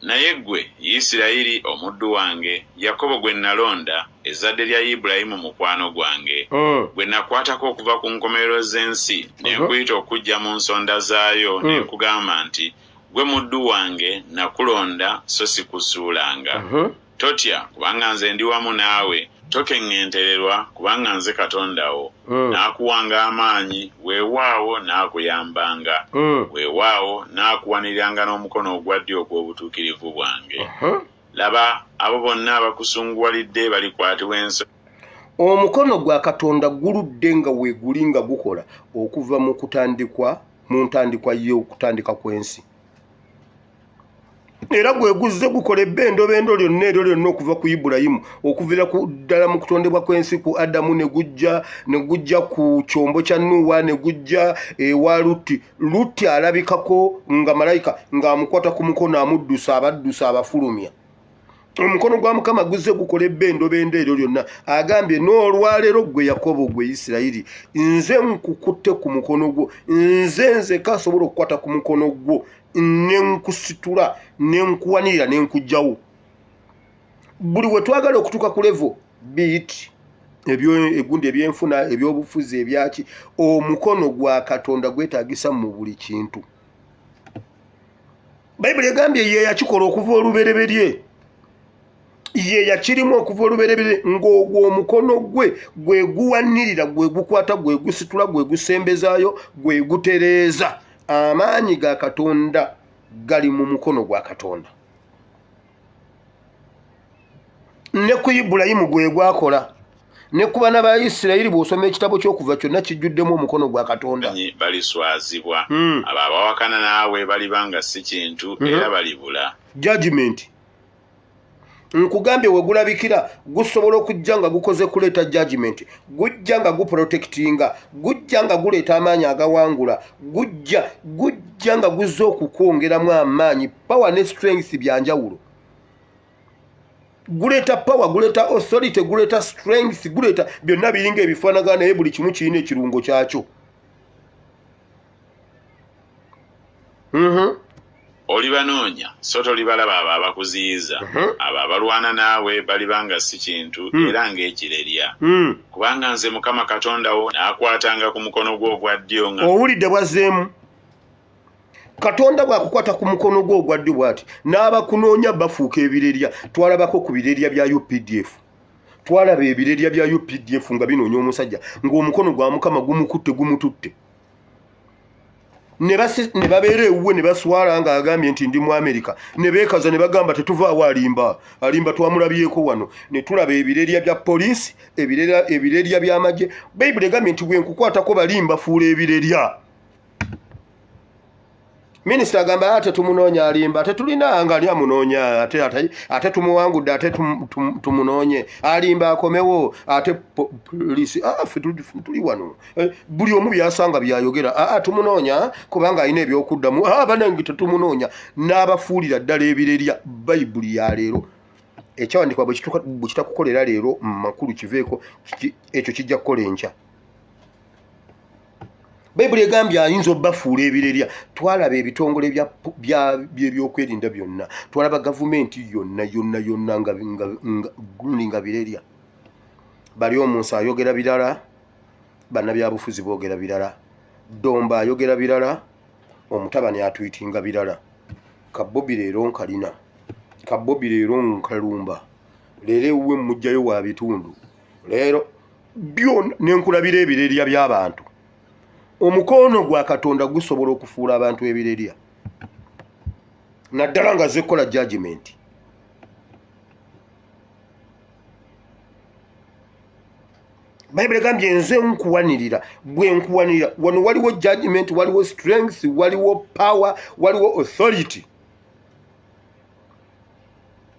Naye ggwe Isirayiri omuddu wange, Yakobo gwe nalonda, ezzadde lya Ibulayimu mukwano gwange, gwe nakwatako okuva ku nkomerero z'ensi, ne nkuyita okujja mu nsonda zaayo, ne nkugamba nti gwe muddu wange, nakulonda so sikusuulanga. Totya, kubanga nze ndi wamu naawe, tokeŋŋentererwa, kubanga nze Katonda wo. Naakuwanga amaanyi, weewaawo naakuyambanga, weewaawo naakuwaniriranga n'omukono ogwa ddyo ogw'obutuukirivu bwange. Laba, abo bonna abakusunguwalidde balikwatibwa ensonyi. Omukono gwa Katonda guludde nga weeguli nga gukola okuva mu kutandikwa, mu ntandikwa y'okutandika kw'ensi. Era gwe guzze gukola ebbendobendo lyonna eryo lyonna okuva ku Ibulayimu, okuviira ku ddala mu kutondebwa kw'ensi ku Adamu, ne gujja ku kyombo kya Nuuwa, ne gujja ewa Lutti. Lutti alabikako nga malayika ng'amukwata ku mukono amuddusa, abaddusa, abafulumya. Omukono gwa Mukama guzze gukola ebbendobendo eryo lyonna. Agambye n'olwaleero ggwe Yakobo, ggwe Isirayiri, nze nkukutte ku mukono gwo, nze nzeka asobola okukwata ku mukono gwo, ne nkusitula, ne nkuwanirira, ne nkuggyawo. Buli we twagala okutuuka ku level, be it egundi ebyenfuna, ebyobufuzi, ebyaki, omukono gwa Katonda gwetaagisa mu buli kintu. Bayibuli egambye ye yakikola okuva olubereberye, ye yakirimu okuva olubereberye, ng'ogwo omukono gwe gwe guwanirira, gwe gukwata, gwe gusitula, gwe gusembezaayo, gwe gutereeza. Amaanyi ga Katonda gali mu mukono gwa Katonda. Ne ku Ibulayimu gwe gwakola, ne ku baana ba Isirayiri bw'osoma ekitabo ky'okuva kyonna kijjuddemu omukono gwa Katonda. Baliswazibwa. Abo abawakana naawe balibanga si kintu era balibula. Judgment. Nkugambye we gulabikira gusobola okujja nga gukoze kuleeta judgment, gujja nga guprotectinga, gujja nga guleeta amaanyi agawangula, gujja nga guzza okukwongeramu amaanyi. Power ne strength bya njawulo. Guleeta power, guleeta authority, guleeta strength, guleeta byonna biringa ebifaanagana naye buli kimu kirina ekirungo kyakyo. Olibanoonya so tolibalaba abo abakuziyiza, abo abalwana naawe balibanga si kintu era ng'ekirerya. Kubanga nze Mukama Katonda wo naakwatanga ku mukono gwo ogwa ddyo nga owulidde bwazzeemu. Katonda bw'akukwata ku mukono gwo ogwa ddyo bw'ati, n'abakunoonya bafuuka ebirerya. Twalabako ku birerya bya UPDF. Twalaba ebirerya bya UPDF nga binoonya omusajja ng'omukono gwa Mukama gumukutte gumututte. Ne babeera ewuwe ne baswala ng'agambye nti ndi mu Amerika, ne beekaza ne bagamba tetuvaawo alimba, alimba twamulabyeko wano. Ne tulaba ebirerya bya poliisi, ebirerya by'amagye. Bayibuli egambye nti bwe nkukwatako balimba fuula ebirerya. Minisita agamba ate tumunoonya alimba, tetulina nga ali amunoonya, ate tumuwangudde, ate tumunoonye alimba akomewo, ate poliisi ffe tuli wano, buli omu byasanga byayogera, tumunoonya kubanga alina ebyokuddamu, banange tetumunoonya. N'abafuulira ddala ebirerya. Bayibuli ya leero ekyawandiikibwa bwe kitakukolera leero makulu kiveeko, ekyo kijja kukola enkya. Bayibuli egambye ayinza obbafuula ebirerya. Twalaba ebitongole by'ebyokwerinda byonna, twalaba gavumenti yonna yonna yonna nga birerya. Bali omunsi ayogera birala, bannabyabufuzi boogera birala, Domba ayogera birala, omutabani atwitinga birala. Kabobi leero nkalina, Kabobi leero nkalumba, leero ewuwe mmugjayo wa bitundu, leero byonna nenkulabira ebirerya by'abantu. Omukono gwa Katonda gusobola okufuula abantu ebirerya, naddala nga zikola judgment. Bayibuli egambye nze nkuwanirira, bwe nkuwanirira. Wano waliwo judgment, waliwo strength, waliwo power, waliwo authority.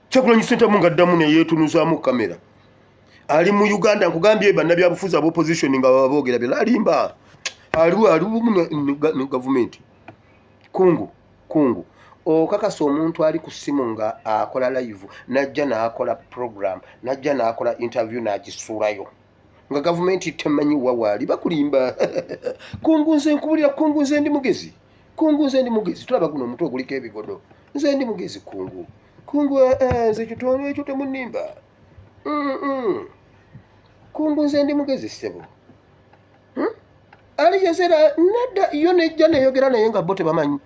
Kyagulanyi Ssentamu ng'addamu ne yeetunuzaamu kamera. Ali mu Uganda nkugambye bannabyabufuzi ab'opposition nga baboogera byonna alimba. Aliwo ne gavumenti. Kungu okakasa omuntu ali ku ssimu nga akola live, najja n'akola program, najja n'akola interview n'agisuulayo nga gavumenti temanyi wa waali, bakulimba. Kungu nze nkubulira, kungu nze ndi mugezi, kungu nze ndi mugezi. Tulaba guno omutwe oguliko ebigodo, nze ndi mugezi kungu, kungu nze ekyo ekyo temunnimba. Kungu nze ndi mugezi ssebo. Al Jazeera nedda yo nejja neyogera naye nga bo tebamanyi.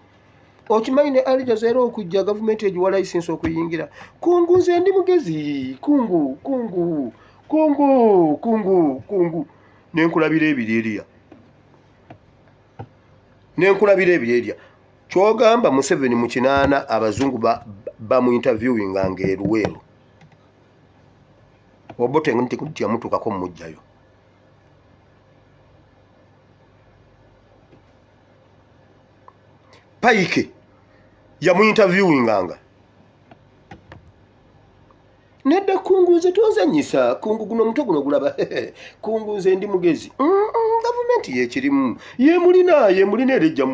Okimanyi ne Al Jazeera okujja gavumenti egiwa layisinsi okuyingira. Kungu nze ndi mugezi, kungu kungu kungu kungu kungu. Nenkulabira ebirerya, nenkulabira ebirerya. Kyogamba Museveni mu 80 abazungu bamu interviewinga ng'eruweero. Obote nti yamutuukako mmuggyayo. Paike yamuinterviewinganga. Nedda kungu nze tonzannyisa, kungu guno omutwe guno gulaba. Kungu nze ndi mugezi. Gavumenti yekirimu, yemulina era ejja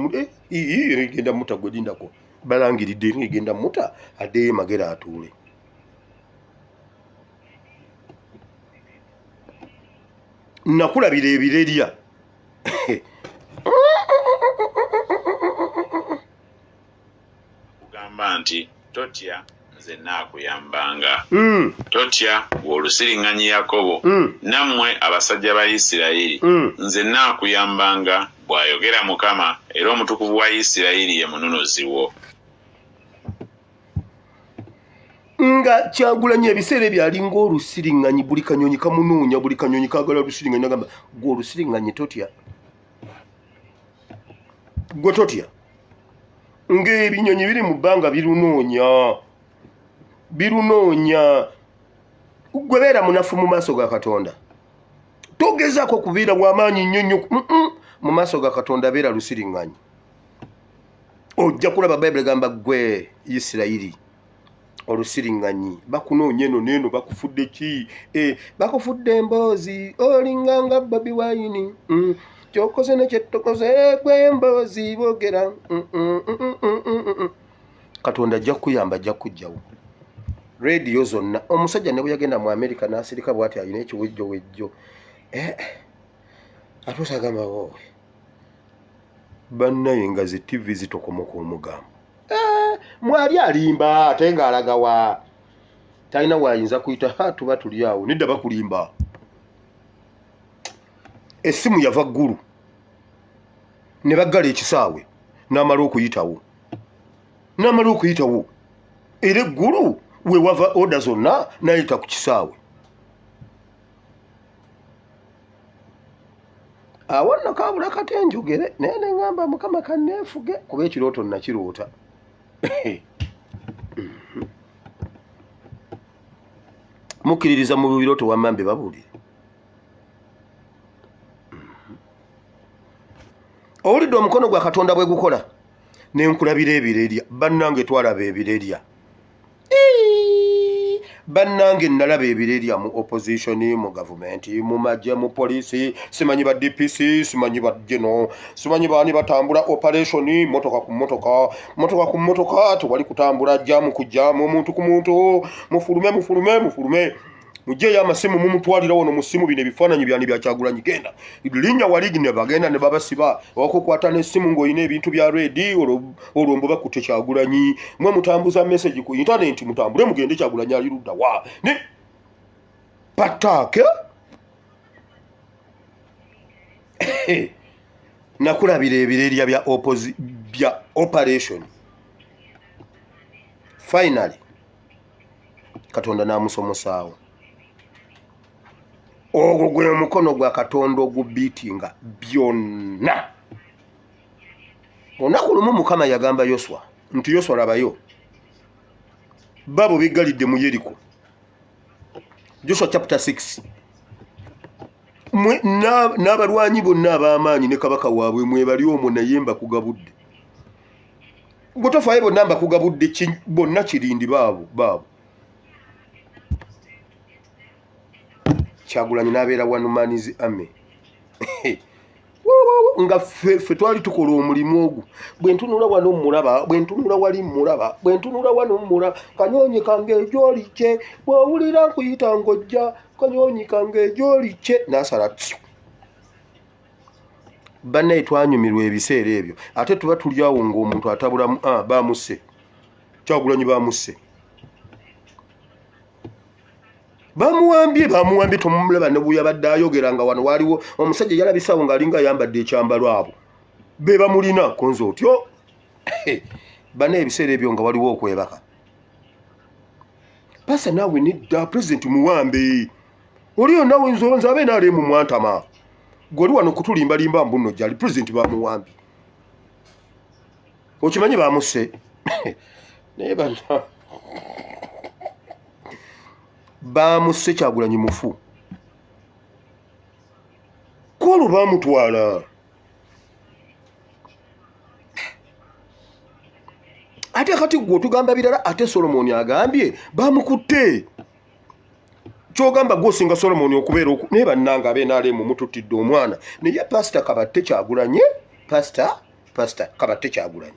egenda muta gwe lindako. Balangiridde egenda muta addeyo Magera atuule. Nakulabira ebirerya. Kugamba nti totya nze naakuyambanga. Totya gwe olusiriŋŋanyi Yakobo, nammwe abasajja ba Isirayiri, nze naakuyambanga, bw'ayogera Mukama, era omutukuvu wa Isirayiri ye mununuzi wo. Nga Kyagulanyi ebiseera ebyo alinga olusiriŋŋanyi, buli kanyonyi kamunoonya, buli kanyonyi kaagala lusiriŋŋanyi. Nagamba gwe olusiriŋŋanyi totya, gwe totya. Ng'ebinyonyi biri mu bbanga birunoonya, birunoonya. Gwe beera munafu mu maaso ga Katonda, togezaako kubeera w'amaanyi nnyo nnyo mu maaso ga Katonda, beera lusiriŋŋanyi, ojja kulaba. Bayibuli egamba, gwe Isirayiri olusiriŋŋanyi, bakunoonya eno neeno, bakufudde ki? Bakufudde emboozi, olinganga Bobi Wine, kyokoze ne kyettokoze, gwe emboozi boogera. Katonda ajja kukuyamba, ajja kukugjawo rediyo zonna. Omusajja ne bwe yagenda mu Amerika n'asirika bw'ati, alina ekiwejjowejjo, atuusa agamba, woowe bannaye, nga zi TV zitokomoka omugambo. Mwali alimba ate ng'alagawa talina waayinza kuyita. Ha, tuba tuli awo, nedda, bakulimba. Essimu yava ggulu ne baggala ekisaawe, n'amala okuyitawo, n'amala okuyitawo, era eggulu we wava order zonna n'ayita ku kisaawe. Awo nno kabula kate njogere, naye ne ŋŋamba, Mukama kanneefuge, kuba ekirooto nakiroota. Mukkiririza mu birooto? Wamma mbe babuulire. Owulidde omukono gwa Katonda bwe gukola, nenkulabira ebirerya. Bannange, twalaba ebirerya. Bannange, nalaba ebirerya mu opposition, mu gavumenti, mu magye, mu poliisi, simanyi ba DPC, simanyi ba geno, simanyi baani, batambula operation, motoka ku motoka, motoka ku motoka, tewali kutambula, jam ku jam, omuntu ku muntu, mufulume, mufulume, mufulume, mugyeyo amasimu, mumutwalira wano mu ssimu, bino ebifaananyi byani byakyagulanyi, genda linnya wali, ne bagenda ne babasiba. Wakukwata n'essimu ng'olina ebintu bya red, olwo mbu bakutte Kyagulanyi. Mwe mutambuza message ku intaneti, mutambule mugende, Kyagulanyi ali ludda wa ne pataake. Nakulabira ebirerya bya bya operation. Finally Katonda n'amusomosaawo. Ogwo gwe mukono gwa Katonda ogubiitinga byonna. Olunaku lumu Mukama yagamba Yoswa nti, "Yoswa, labayo, babo beggalidde mu Yeriko." Joshua chapter 6. N'abalwanyi bonna ab'amaanyi ne kabaka waabwe mwebali omwo, naye mbakugabudde. Gwe tofaayo, bonna mbakugabudde, bonna kirindi baabo baabo. Kyagulanyi n'abeera one man's army, nga ffe twali tukola omulimu ogwo. Bwe ntunula wano mulaba, bwe ntunula wali mulaba, bwe ntunula wano mulaba. Kanyonyi kange egyolikye, bw'owulira nkuyita ng'ojja, kanyonyi kange egyolikye, n'asala tyu. Bannaye, twanyumirwa ebiseera ebyo. Ate tuba tuli awo ng'omuntu atabulamu, ah, bamusse Kyagulanyi, bamusse, bamuwambye, bamuwambye, tomulaba ne bwe yabadde ayogera nga wano waliwo omusajja yalabisawo ng'alinga ayambadde ekyambalo, abo be bamulina konze otyo. Bana, ebiseera ebyo nga waliwo okwebaka. Pasa naawe, nedda, pulezidenti muwambe oliyo nawe, nze abe naalemu mwantama, gwe oli wano kutulimbalimba mbuno gyali pulezidenti bamuwambye, okimanyi bamusse. Naye bana, bamusse, Kyagulanyi mufu kwolwo bamutwala. Ate kati gwe otugamba birala, ate Solomoni agambye bamukutte. Kyogamba gwe osinga Solomoni okubeera naye bannanga abenaalemu mututidde omwana. Naye pasita kabatte Kyagulanye, pasita, pasita kabatte Kyagulanyi.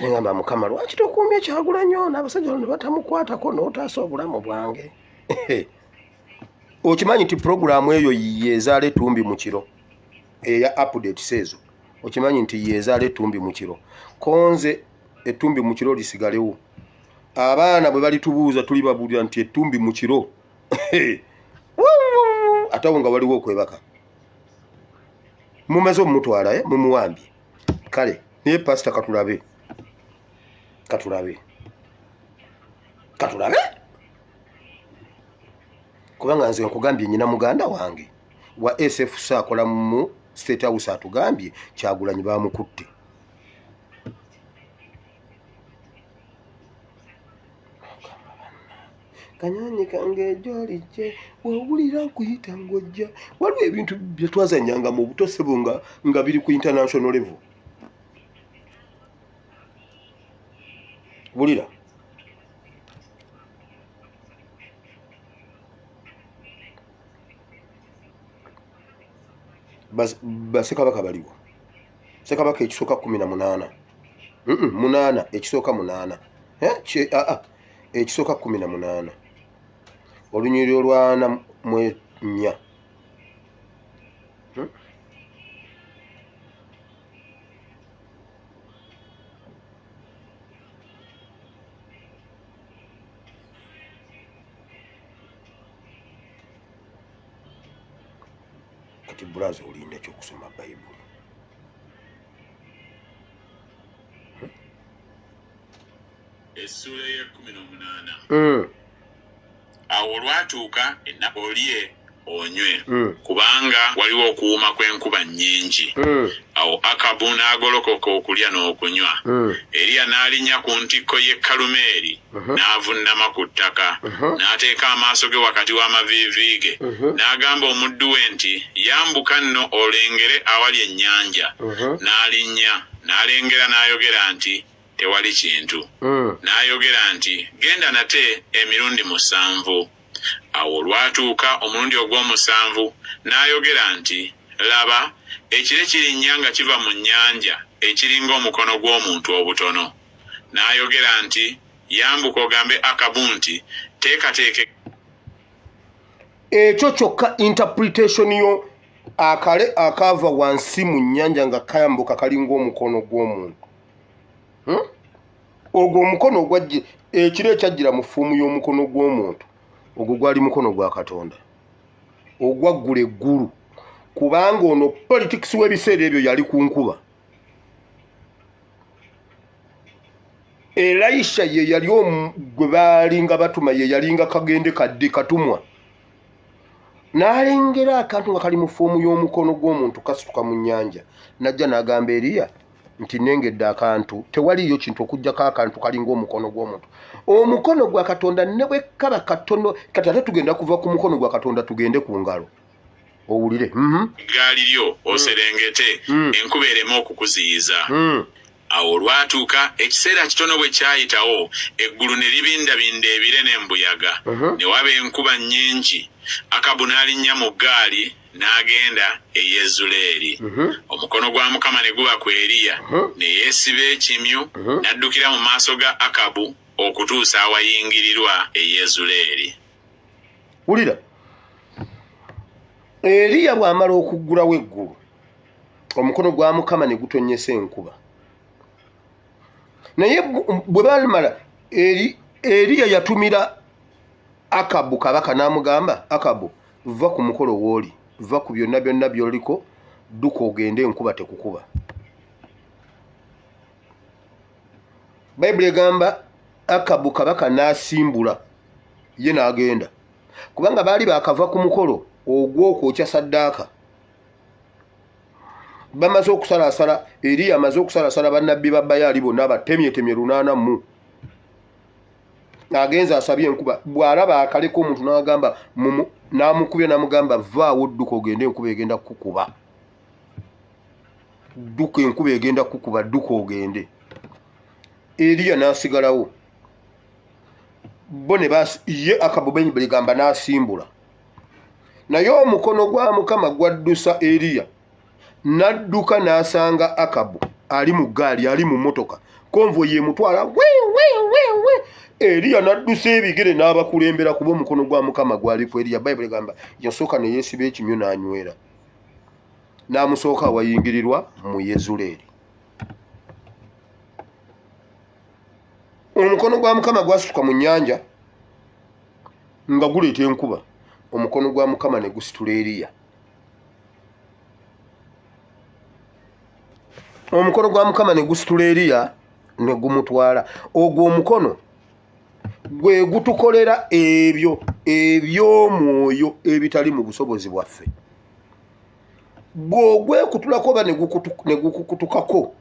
Neŋamba, Mukama, lwaki tokuumye Kyagulanyi ono, abasajja bano ne batamukwatako, n'otaasa obulamu bwange? Okimanyi nti puroguramu eyo yezaala etumbi mu kiro, eya updates ezo? Okimanyi nti yezaala etumbi mu kiro? Konze etumbi mu kiro lisigalewo, abaana bwe balitubuuza tuli babuulira nti etumbi mu kiro, ate awo nga waliwo okwebaka. Mumaze omumutwala, eh? Mumuwambye kale, naye pasita, katulabe, katulabe, katulabe, kubanga nze nkugambye, nyina muganda wange wa SFC akola mu State House, atugambye Kyagulanyi bamukutte. Kanyonyi kange gy'olijje, wawulira nkuyita ng'ojja. Waliwo ebintu bye twazannyanga mu buto ssebo nga biri ku international level. Wulira. Bassekabaka baliwo. Ssekabaka ekisooka 18. 8 ekisooka 8. Ekisooka 18. Olunyiriri olwana mu 4. Kati bulaza olinda ky'okusoma Bayibuli. Essuula ey'e18. Awo olwatuuka ennaku olye onywe, kubanga waliwo okuwuuma kw'enkuba nnyingi. Awo Akabu n'agolokoka okulya n'okunywa. Eriya n'alinnya ku ntikko y'e Kalumeeri, n'avunnama ku ttaka, n'ateeka amaaso ge wakati w'amaviivi ge, n'agamba omuddu we nti, yambuka nno olengere awali ennyanja. N'alinnya, n'alengera n'ayogera nti, tewali kintu. N'ayogera nti, genda nate emirundi 7. Awo olwatuuka omulundi ogw'omusanvu n'ayogera nti, laba, ekire kirinnya nga kiva mu nnyanja ekiringa omukono gw'omuntu obutono. N'ayogera nti, yambuka ogambe Akabu nti, teekateeke. Ekyo kyokka interpretation yo akale akava wansi mu nnyanja nga kayambuka kalinga omukono gw'omuntu. Ogwo omukono ogwajja ekire ekyajjira mu ffuumu y'omukono gw'omuntu, ogwo gwali mukono gwa Katonda ogwaggula eggulu, kubanga ono politics w'ebiseera ebyo yali ku nkuba. Elisha ye yali gwe baalinga batuma, ye yalinga kagende kadde katumwa. N'alengera akantu nga kali mu ffuumu y'omukono gw'omuntu kasituka mu nnyanja, n'ajja n'agamba Eriya nti nengedde akantu, tewaliyo kintu okuggyako akantu kalinga omukono gw'omuntu. Omukono gwa Katonda ne bwe kaba katono, kati ate tugenda kuva ku mukono gwa Katonda tugende ku ngalo. Owulire. Eggaali lyo oserengete, enkuba ereme okukuziyiza. Awo olwatuuka ekiseera kitono bwe kyayitawo, eggulu ne libindabinda ebire n'embuyaga, ne waba enkuba nnyingi. Akabu n'alinnya mu ggaali n'agenda e Yezuleeri. Omukono gwa Mukama ne guba ku Eriya, ne yeesiba ekimyu, n'addukira mu maaso ga Akabu okutuusa awayingirirwa e Yezuleeri. Wulira. Eriya bw'amala okuggulawo eggulu, omukono gwa Mukama ne gutonnyesa enkuba. Naye bwe bamala, Eriya yatumira Akabu kabaka n'amugamba, Akabu, va ku mukolo w'oli, va ku byonna byonna by'oliko, dduka ogende enkuba tekukuba. Bayibuli egamba Akabu kabaka n'asimbula ye n'agenda, kubanga baali baakava ku mukolo ogw'okwokya ssaddaaka. Bamaze okusalasala, Eriya amaze okusalasala bannabbi ba Baali bonna abatemyetemye 8 mu. Agenze asabye enkuba, bw'alaba akaleka omuntu n'agamba, n'amukubya n'amugamba, vaawo dduka ogende enkuba egenda kukukuba. Dduka enkuba egenda kukukuba, dduka ogende. Eriya n'asigalawo. Bo ne ye Akabu Bayibuli egamba n'asimbula. Naye omukono gwa Mukama gwaddusa Eriya, n'adduka n'asanga Akabu ali mu ggaali, ali mu mmotoka. Konvoyi emutwala we we we we. Eriya n'addusa ebigere n'abakulembera kuba omukono gwa Mukama gwali ku Eriya. Bayibuli egamba yasooka ne yeesiba ekimyu n'anywera, n'amusooka awayingirirwa mu Yezuleeri. Omukono gwa Mukama gwasituka mu nnyanja nga guleeta enkuba. Omukono gwa Mukama ne gusitula Eriya. Omukono gwa Mukama ne gusitula Eriya ne gumutwala. Ogwo omukono gwe gutukolera ebyo eby'omwoyo ebitali mu busobozi bwaffe. Bw'ogwekutulako oba ne gukukutukako,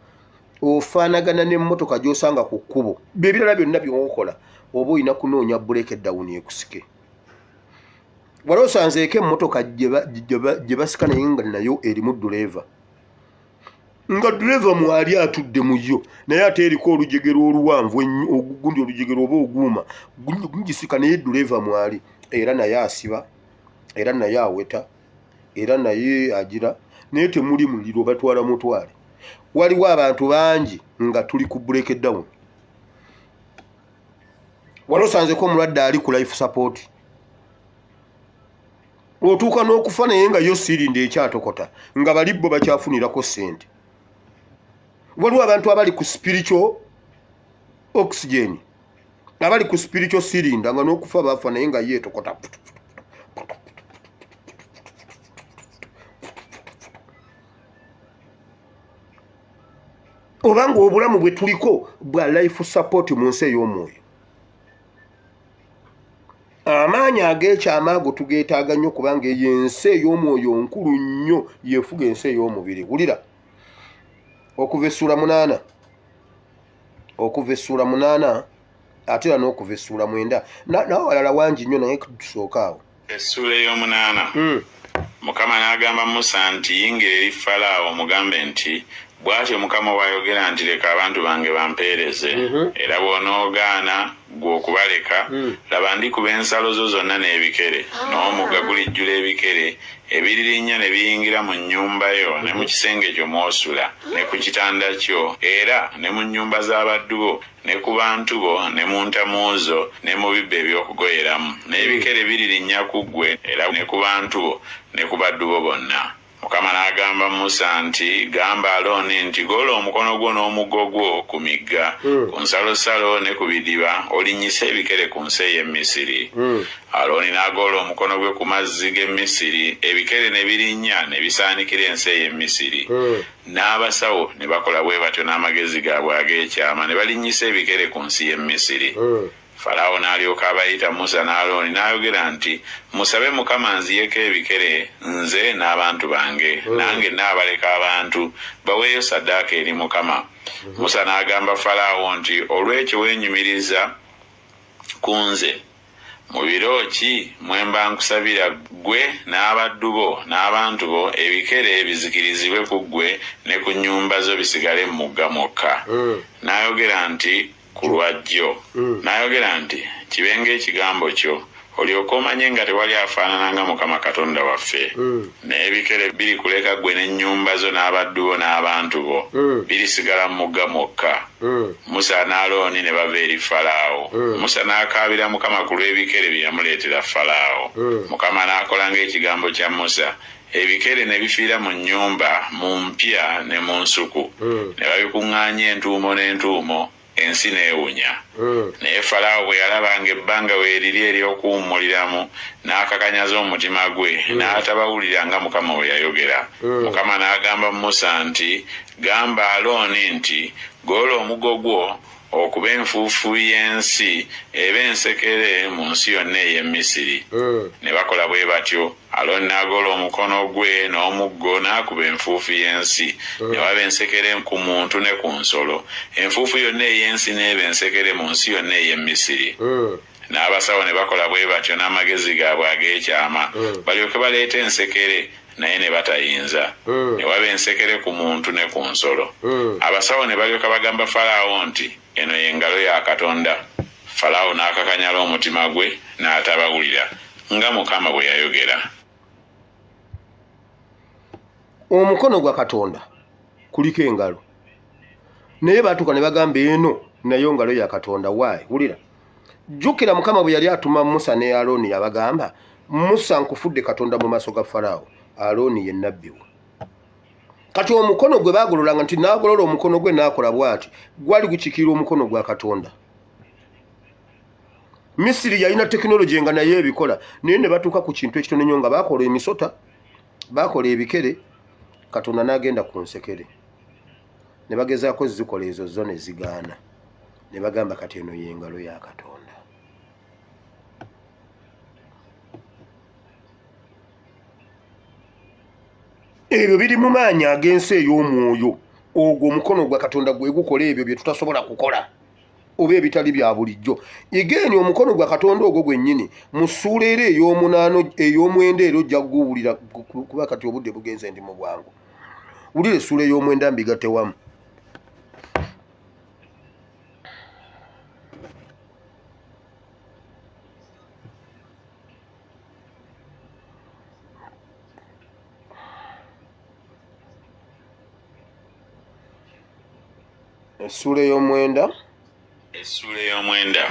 Ofaanagana n'emmotoka gy'osanga ku kkubo. Byebirala byonna by'okola oba olina kunoonya breakdown ekusike. Wali osanzeeko emmotoka gye basika naye nga nayo erimu dduleeva, nga dduleeva mwali atudde mu yo, naye ate eriko olujegero oluwanvu ogundi olujegero oba oguuma gugisika, naye dduleeva mwali, era naye asiba, era naye aweta, era naye agira, naye temuli muliro, batwala mutwale. Waliwo abantu bangi nga tuli ku breakdown. Wali osanzeko omulwadde ali ku life support, otuuka n'okufa naye nga yo sirinda ekyatokota, nga bali bo bakyafunirako ssente. Waliwo abantu abali ku spiritual oxygen, abali ku spiritual cylinder, nga n'okufa bafa naye nga ye etokota. Obanga obulamu bwe tuliko bwa life support mu nsi ey'omwoyo. Amaanyi ag'ekyama ago tugeetaaga nnyo, kubanga eyo ensi ey'omwoyo nkulu nnyo, yeefuga ensi ey'omubiri. Wulira okuva essuula 8, okuva essuula 8, ate era n'okuva essuula 9, nawe walala wangi nnyo, naye tusooka awo. Essuula ey'omunaana. Mukama n'agamba Musa nti, yingira eri Falaawo omugambe nti, bw'atyo Mukama bw'ayogera nti, leka abantu bange bampeereze. Era bw'onoogaana ggwe okubaleka, laba ndikuba ensalo zo zonna n'ebikere, n'omugga gulijjula ebikere ebiririnnya ne biyingira mu nnyumba yo ne mu kisenge kyo mw'osula ne ku kitanda kyo, era ne mu nnyumba z'abaddu bo ne ku bantu bo ne mu ntamu zo ne mu bibbo eby'okugoyeramu. N'ebikere biririnnya ku ggwe era ne ku bantu bo ne ku baddu bo bonna. Mukama n'agamba Musa nti, gamba Alooni nti, gola omukono gwo n'omuggo gwo ku migga, ku nsalosalo ne ku bidiba, olinnyise ebikere ku nsi ey'e Misiri. Alooni n'agola omukono gwe ku mazzi g'e Misiri, ebikere ne birinnya ne bisaanikira ensi ey'e Misiri. N'abasawo ne bakola bwe batyo n'amagezi gaabwe ag'ekyama, ne balinnyisa ebikere ku nsi y'e Misiri. Falaawo n'alyoka abayita Musa n'Alooni n'ayogera nti, musabe Mukama nziyeko ebikere nze n'abantu bange, nange nnaabaleka abantu baweeyo ssaddaaka eri Mukama. Musa n'agamba Falaawo nti, olw'ekyo weenyumiriza ku nze, mu biro ki mwe mba nkusabira ggwe n'abaddu bo n'abantu bo ebikere bizikirizibwe ku ggwe ne ku nnyumba zo bisigale mu mugga mwokka. N'ayogera nti, ku lwajjo. N'ayogera nti, kibe ng'ekigambo kyo, olyoke omanye nga tewali afaanana nga Mukama Katonda waffe. N'ebikere birikuleka ggwe n'ennyumba zo n'abaddu bo n'abantu bo, birisigala mu mugga mwokka. Musa n'Alooni ne bava eri Falaawo. Musa n'akaabira Mukama ku lw'ebikere bye yamuleetera Falaawo. Mukama n'akola ng'ekigambo kya Musa, ebikere ne bifiira mu nnyumba, mu mpya ne mu nsuku. Ne babikuŋŋaanya entuumo n'entuumo, ensi n'ewunya. Naye Falaawo bwe yalaba ng'ebbanga weeriri ery'okuwummuliramu, n'akakanyaza omutima gwe, n'atabawulira nga Mukama bwe yayogera. Mukama n'agamba Musa nti, gamba Alooni nti, gola omuggo gwo okuba enfuufu y'ensi ebe ensekere mu nsi yonna ey'e Misiri. Ne bakola bwe batyo. Alooni n'agola omukono gwe n'omuggo n'akuba enfuufu y'ensi, ne waba ensekere ku muntu ne ku nsolo. Enfuufu yonna ey'ensi n'eba ensekere mu nsi yonna ey'e Misiri. N'abasawo ne bakola bwe batyo n'amagezi gaabwe ag'ekyama, balyoke baleete ensekere, naye ne batayinza. Ne waba ensekere ku muntu ne ku nsolo. Abasawo ne balyoka bagamba Falaawo nti, eno y'engalo ya Katonda. Falaawo n'akakanyala omutima gwe n'atabawulira, nga Mukama bwe yayogera. Omukono gwa Katonda kuliko engalo, naye baatuuka ne bagamba eno nayo ngalo ya Katonda. Waayi, wulira, jjukira Mukama bwe yali atuma Musa ne Alooni, yabagamba, Musa nkufudde Katonda mu maaso ga Falaawo, Alooni ye nnabbi we. Kati omukono gwe baagololanga nti n'agolola omukono gwe n'akola bw'ati, gwali gukiikirira omukono gwa Katonda. Misiri yalina tekinologi nga naye ebikola, naye ne batuuka ku kintu ekitono nnyo nga baakola emisota, baakola ebikere, Katonda n'agenda ku nsekere. Ne bagezaako zikola ezo zo ne zigaana. Ne bagamba kati eno y'engalo ya Katonda. Ebyo biri mu maanyi ag'ensi ey'omwoyo. Ogwo omukono gwa Katonda gwe gukola ebyo bye tutasobola kukola oba ebitali bya bulijjo. Again omukono gwa Katonda ogwo gwennyini mu ssuula era ey'omunaana ey'omwenda era ojja kuguwulira kuba kati obudde bugenze ndi mu bwangu. Wulira essuula ey'omwenda mbigatte wamu. Essuula ey'omwenda. Essuula ey'omwenda.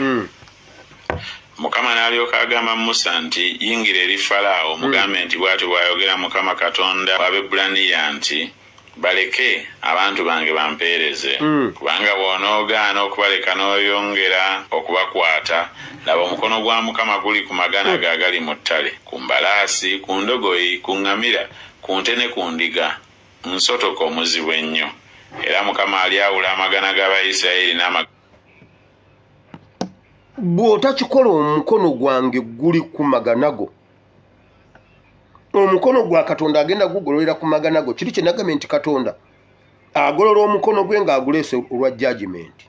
Mukama n'alyoka agamba Musa nti, yingira eri Falaawo mugambe nti bw'atyo bw'ayogera Mukama Katonda w'Abaebbulaniya nti, baleke abantu bange bampeereze. Kubanga bw'onoogaana okubaleka n'oyongera okubakwata, laba omukono gwa Mukama guli ku magana ge agali mu ttale, ku mbalaasi, ku ndogoyi, ku ŋŋamira, ku nte ne ku ndiga, nsotoka omuzibu ennyo. Era Mukama alyawula amagana g'Abayisirayiri n'amagana. Bw'otakikola omukono gwange guli ku magana go. Omukono gwa Katonda agenda gugololera ku magana go. Kiri kye nagambye nti Katonda agolola omukono gwe ng'aguleese olwa judgment.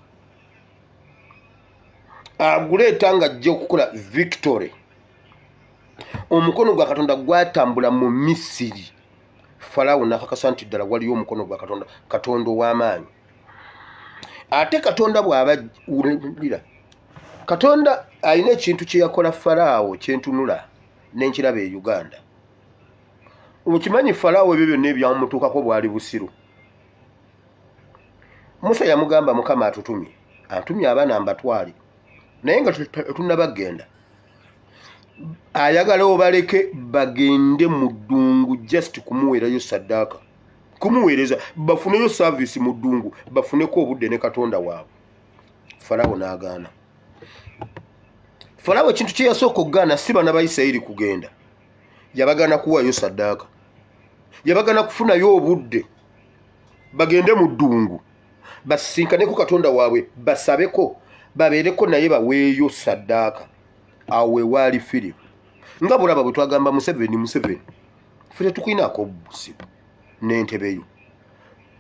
Aguleeta ng'ajja okukola victory. Omukono gwa Katonda gwatambula mu Misiri. Falaawo n'akakasa nti ddala waliyo omukono gwa Katonda, Katonda ow'amaanyi. Ate Katonda bw'aba wulira, Katonda alina ekintu kye yakola Falaawo kyentunula n'enkiraba e Uganda. Okimanyi Falaawo ebyo byonna ebyamutuukako bwali busiru. Musa yamugamba Mukama atutumye, antumye abaana mbatwale, naye nga tetunnabagenda. Ayagala obaleke bagende mu ddungu just kumuweerayo saddaaka, kumuweereza, bafuneyo service mu ddungu, bafuneko obudde ne Katonda waabwe. Falaawo n'agaana. Falaawo ekintu kye yasooka okugaana si baana ba Isirayiri kugenda, yabagaana kuwaayo saddaaka, yabagaana kufunayo obudde bagende mu ddungu basinkaneko Katonda waabwe, basabeko, babeereko naye baweeyo saddaaka. Awo we waali firimu nga bulaba bwe twagamba Museveni, Museveni ffe tetukulinaako buzibu n'entebe yo,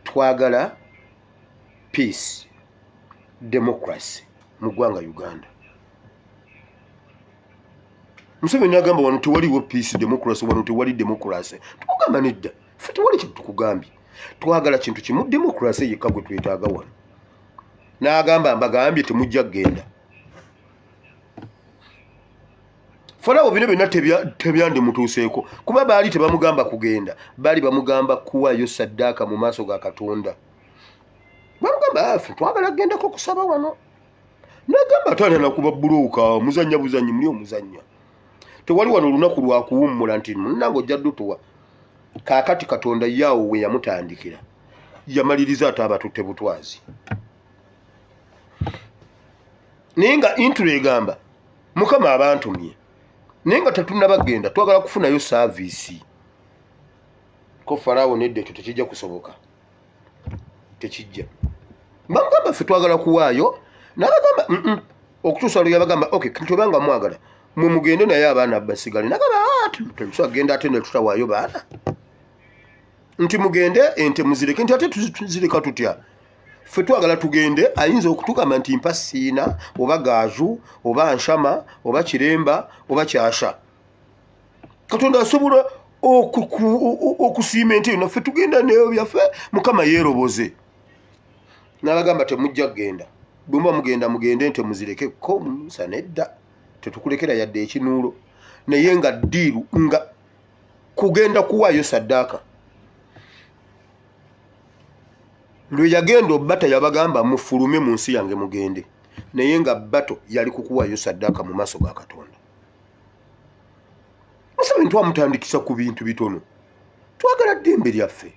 twagala peace, democracy mu ggwanga Uganda. Museveni agamba wano tewaliwo peace, democracy, wano tewali democracy. Tukugamba nedda, ffe tewali kintu tukugambye, twagala kintu kimu, democracy yekka gwe twetaaga wano. N'agamba mbagambye temujja kugenda. Falaawo bino byonna tebyandimutuuseeko kuba baali tebamugamba kugenda, baali bamugamba kuwaayo saddaaka mu maaso ga Katonda. Bamugamba ffe twagala kugendako kusaba wano. N'agamba ate alina kuba bbulooka, muzannya buzannyi, muli omuzannya. Tewali wano olunaku lwa kuwummula nti munnange ojja ddutuwa. Kaakati Katonda ye awo we yamutandikira, yamaliriza ate abatutte butwazi. Naye nga intro egamba Mukama abantumye, naye nga tetunnabagenda, twagala kufunayo saaviisi. Ko Falaawo nedda, ekyo tekijja kusoboka, tekijja. Bamugamba ffe twagala kuwaayo, n'abagamba okutuusa lwe yabagamba okay, tobanga mwagala mwe mugende naye abaana basigale. N'agamba tetusobola kugenda ate ne tutawaayo baana, nti mugende ente muzireke, nti ate tuzireka tutya? Ffe twagala tugende. Ayinza okutugamba nti mpa siina oba gaaju oba nshama oba kiremba oba kyasha. Katonda asobola okusiima ente yonna, ffe tugenda neyo byaffe, Mukama yeeroboze. N'abagamba temujja kugenda, bwe muba mugenda mugende ente muzireke. Ko Musa nedda, tetukulekera yadde ekinuulo. Naye nga ddiiru nga kugenda kuwaayo saddaaka. Lwe yagenda obbata yabagamba mufulume mu nsi yange mugende, naye nga bato yali kukuwaayo saddaaka mu maaso ga Katonda. Museveni twamutandikisa ku bintu bitono, twagala ddembe lyaffe,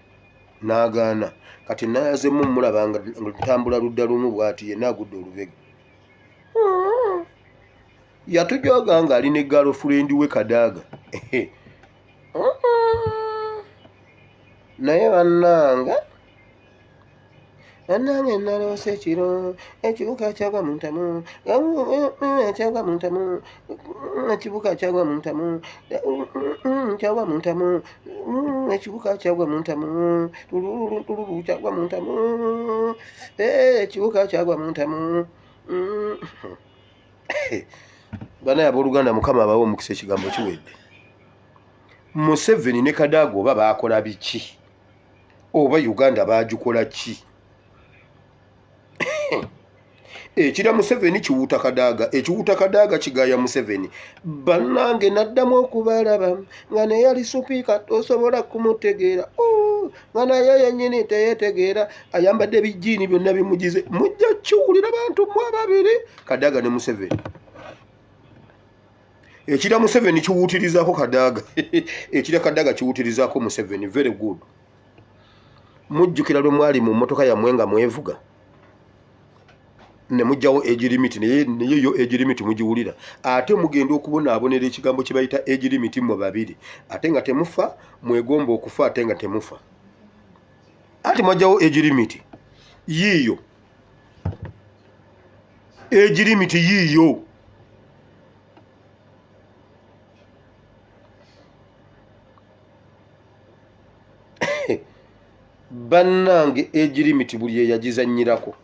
n'agaana. Kati naazemu mulaba nga ntambula ludda lumu bw'ati, yenna agudde olubege. Yatujooga ng'ali ne girlfriend we Kadaaga. Naye bannange Bannange naloose ekiro ekibuga kyagwa mu ntamu, kyagwa mu ntamu, ekibuga kyagwa mu ntamu, kyagwa mu ntamu, ekibuga kyagwa mu ntamu, tululu kyagwa mu ntamu, ekibuga kyagwa mu ntamu. Banaye abooluganda, Mukama abawe omukisa. Ekigambo kiwedde. Museveni ne Kadaga oba baakola biki? Oba Uganda baagikola ki? Ekira Museveni kiwuuta Kadaga, ekiwuuta Kadaga kigaya Museveni. Bannange naddamu okubalaba nga naye ali supiika, tosobola kumutegeera, nga naye yennyini teyeetegeera, ayambadde bijiini byonna bimugize. Mujja kiwulira bantu mwe ababiri, Kadaga ne Museveni. Ekira Museveni kiwuutirizaako Kadaga, ekira Kadaga kiwuutirizaako Museveni. Very good. Mujjukira lwe mwali mu mmotoka yammwe nga mwevuga ne mugjawo age limit, naye yo age limit mugiwulira, ate mugenda okubonaabonera ekigambo kye bayita age limit mmwe babiri, ate nga temufa, mwegomba okufa ate nga temufa. Ate mwajjawo age limit yiiyo, age limit yiiyo. Bannange age limit buli eyagizannyirako.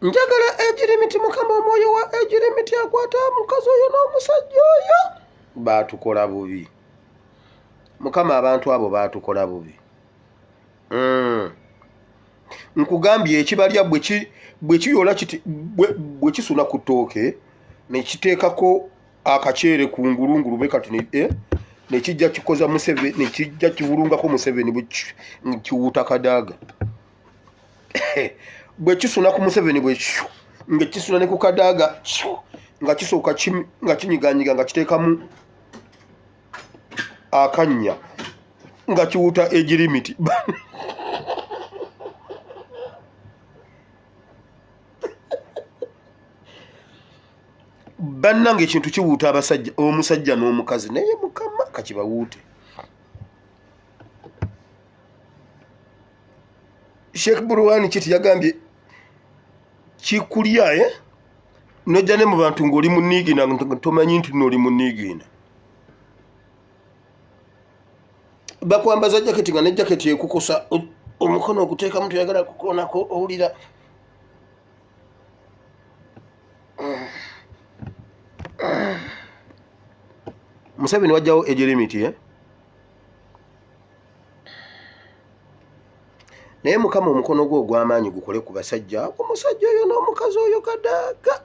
Njagala age limit. Mukama, omwoyo wa age limit akwata mukazi oyo n'omusajja oyo. Baatukola bubi. Mukama, abantu abo baatukola bubi. Nkugambye ekibalya bwe kiyola kiti, bwe kisuna ku ttooke ne kiteekako akaceere ku ngulungulu bwe kati, nekijja kikoza Museveni, nekijja kivulungako Museveni, bwe kiwuuta Kadaga. Bwe kisuna ku Museveni bwe nga kisuna ne ku Kadaga, nga kisooka nga kinyiganyiga, nga kiteekamu akannya, nga kiwuuta age limit. Bannange ekintu kiwuuta abasajja, omusajja n'omukazi, naye Mukama kakibawuute. Sheikh Burwani kiti yagambye kikulya, nojja ne mu bantu ng'oli muniigina, tomanyi nti nooli muniigina. Bakwambaza jaketi nga ne jaketi ekukosa, omukono oguteekamu toyagala kukoonako, owulira. Museveni wajjawo age limit, eh? Naye Mukama, omukono gwe ogw'amaanyi gukole ku basajja, omusajja oyo n'omukazi oyo Kadaga.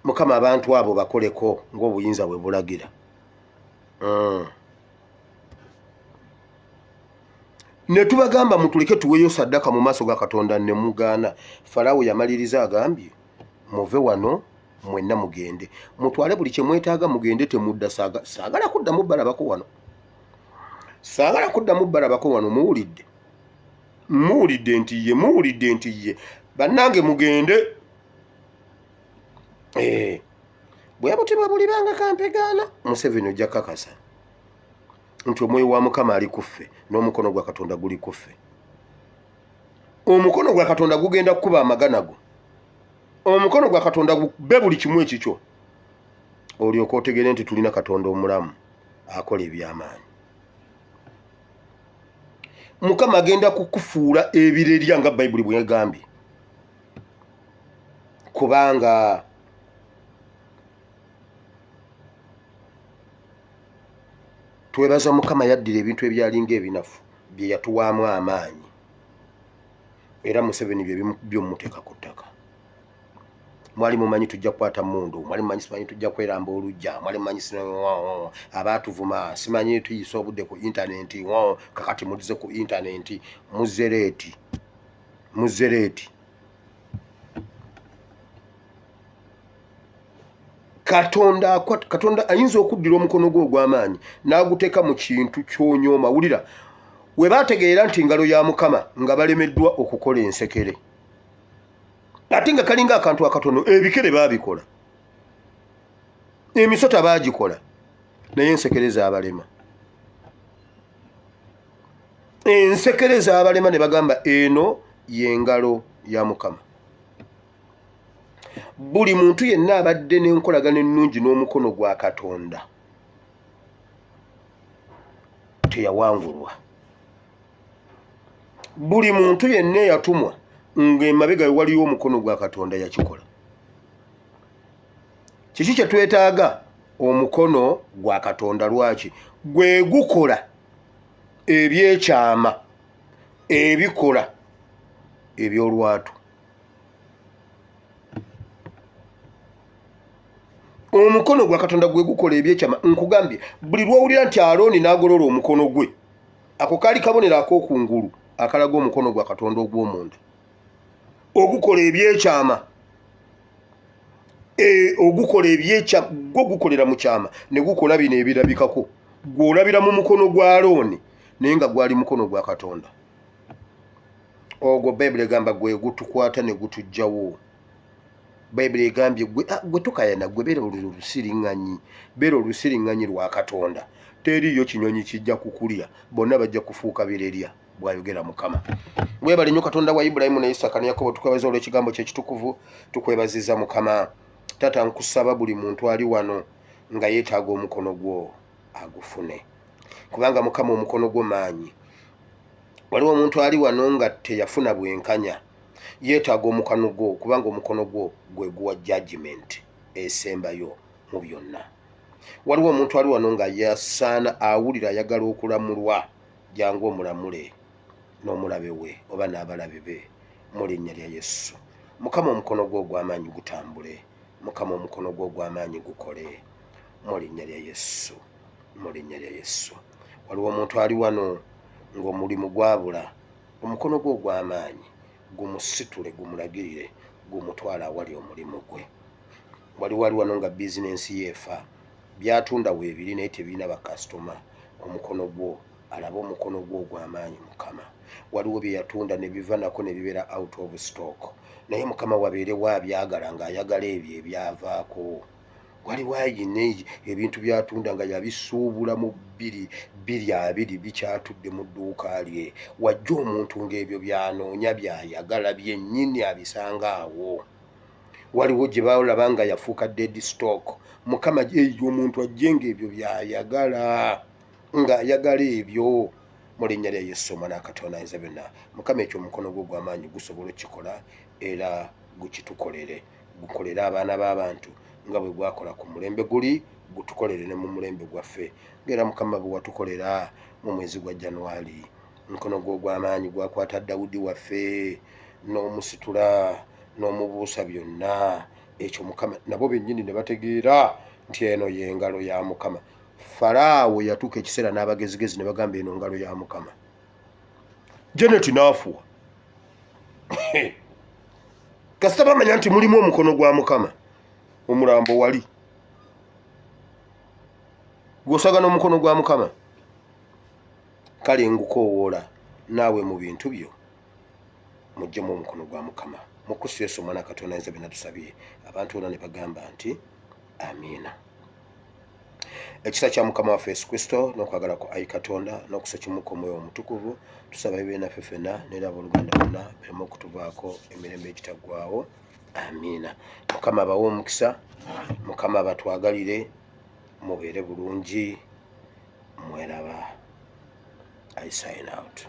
Mukama, abantu abo bakoleko ng'obuyinza bwe bulagira. Ne tubagamba mutuleke tuweeyo saddaka mu maaso ga Katonda, ne mugaana. Falaawo yamaliriza agambye, muve wano mwenna, mugende mutwale buli kye mwetaaga, mugende, temudda. Saagala kuddamu balabako wano, saagala kuddamu balabako wano. Muwulidde? Muwulidde nti ye? Muwulidde nti ye? Bannange mugende. Bwe butima bulibanga kampegaana. Museveni ojja kakasa nti omwoyo wa Mukama ali ku ffe n'omukono gwa Katonda guli ku ffe. Omukono gwa Katonda gugenda kukuba amagana go, omukono gwa Katonda gube buli kimu ekikyo, olyoka otegere nti tulina Katonda omulamu akola ebyamaanyi. Mukama agenda kukufuula ebirerya nga Bayibuli bwe yagambye, kubanga twebaza Mukama yaddira ebintu ebyalinga ebinafu bye yatuwaamu amaanyi. Era Museveni byebyomuteeka ku ttaka. Mwali mumanyi tujja kukwata mundu, mwali mumanyi simanyi tujja kweramba olujja, mwali mumanyi abaatuvuma simanyi tuyisa obudde ku intaneti. Kakati muzze ku intaneti, muzze late, muzze late. Katonda, Katonda ayinza okuddira omukono gwe ogw'amaanyi n'aguteeka mu kintu ky'onyooma. Wulira, we baategeera nti ngalo ya Mukama nga balemeddwa okukola ensekere, ate nga kalinga akantu akatono. Ebikere baabikola, emisota baagikola, naye ensekere zaabalema. Ensekere z'abalema ne bagamba eno y'engalo ya Mukama. Buli muntu yenna abadde n'enkolagano ennungi n'omukono gwa Katonda teyawangulwa. Buli muntu yenna eyatumwa ng'emabega we waliyo omukono gwa Katonda yakikola. Kiki kye twetaaga? Omukono gwa Katonda. Lwaki? Gwe gukola ebyekyama, ebikola ebyolwatu. Omukono gwa Katonda gwe gukola ebyekyama. Nkugambye, buli lw'owulira nti Alooni n'agolola omukono gwe, ako kaali kabonero ak'okungulu akalaga omukono gwa Katonda ogw'omunda ogukola ebyekyama. Ogukola ebyekyama, gwo gukolera mu kyama ne gukola bino ebirabikako. Gw'olabira mu mukono gwa Alooni, naye nga gwali mukono gwa Katonda. Ogwo Bayibuli egamba gwe gutukwata ne gutuggyawo. Bayibuli egambye gwe tokayana, gwe beera olusiriŋŋanyi, beera olusiriŋŋanyi lwa Katonda. Teriiyo kinyonyi kijja kukulya, bonna bajja kufuuka birerya, bw'ayogera Mukama. Weebale nnyo Katonda wa Ibulayimu ne Isaaka ne Yakobo, tukwebaza olw'ekigambo kye ekitukuvu, tukwebaziza Mukama. Taata, nkusaba buli muntu ali wano nga yeetaaga omukono gwo agufune, kubanga Mukama omukono gwo maanyi. Waliwo omuntu ali wano nga teyafuna bwenkanya, yeetaaga omukono gwo, kubanga omukono gwo gwe guwa judgment esembayo mu byonna. Waliwo omuntu ali wano nga yasaana awulira ayagala okulamulwa, jangu omulamule n'omulabe we oba n'abalabe be mu linnya lya Yesu. Mukama omukono gwo ogw'amaanyi gutambule, Mukama omukono gwo ogw'amaanyi gukole mu linnya lya Yesu, mu linnya lya Yesu. Waliwo omuntu ali wano ng'omulimu gwabula, omukono gwo ogw'amaanyi gumusitule, gumulagirire, gumutwale awali omulimu gwe. Waliwo ali wano nga bizinensi yeefa, byatunda weebiri naye tebirina bakasitoma, omukono gwo alabe omukono gwo ogw'amaanyi Mukama. Waliwo bye yatunda ne biva nako ne bibeera out of stock, naye Mukama wabeerewo abyagala ng'ayagala ebyo ebyavaako. Waliwo ayina ebintu byatunda nga yabisuubula mu 2020 bikyatudde mu dduuka lye, wajja omuntu ng'ebyo by'anoonya by'ayagala byennyini abisanga awo. Waliwo gye balaba nga yafuuka dead stock, Mukama eyo omuntu ajje ng'ebyo by'ayagala, ng'ayagala ebyo mu linnya lya Yesu Omwana wa Katonda ayinza byonna. Mukama ekyo omukono gwo ogw'amaanyi gusobola okukikola era gukitukolere, gukolere abaana b'abantu nga bwe gwakola ku mulembe guli, gutukolere ne mu mulembe gwaffe. Ng'era Mukama bwe watukolera mu mwezi gwa Januari, omukono gwo ogw'amaanyi gwakwata Dawudi waffe n'omusitula n'omubuusa byonna. Ekyo Mukama nabo bennyini ne bategeera nti eno y'engalo ya Mukama. Falaawo yatuuka ekiseera n'abagezigezi ne bagamba eno ngalo ya Mukama. Janet n'afuwa. Kasita bamanya nti mulimu omukono gwa Mukama, omulambo wali gw'osaga n'omukono gwa Mukama. Kale ngukoowoola naawe mu bintu byo muggyemu omukono gwa Mukama. Mu Kristo Yesu Omwana wa Katonda ayinza byonna tusabye. Abantu bonna ne bagamba nti amiina. Ekisa kya Mukama waffe Yesu Kristo n'okwagala kwa ayi Katonda n'okussa kimu kw'Omwoyo Omutukuvu tusaba bibe naffe ffenna n'era abooluganda bonna bireme okutuvaako emirembe egitaggwaawo. Amiina. Mukama abawe omukisa, Mukama abatwagalire, mubeere bulungi, mweraba. I sign out.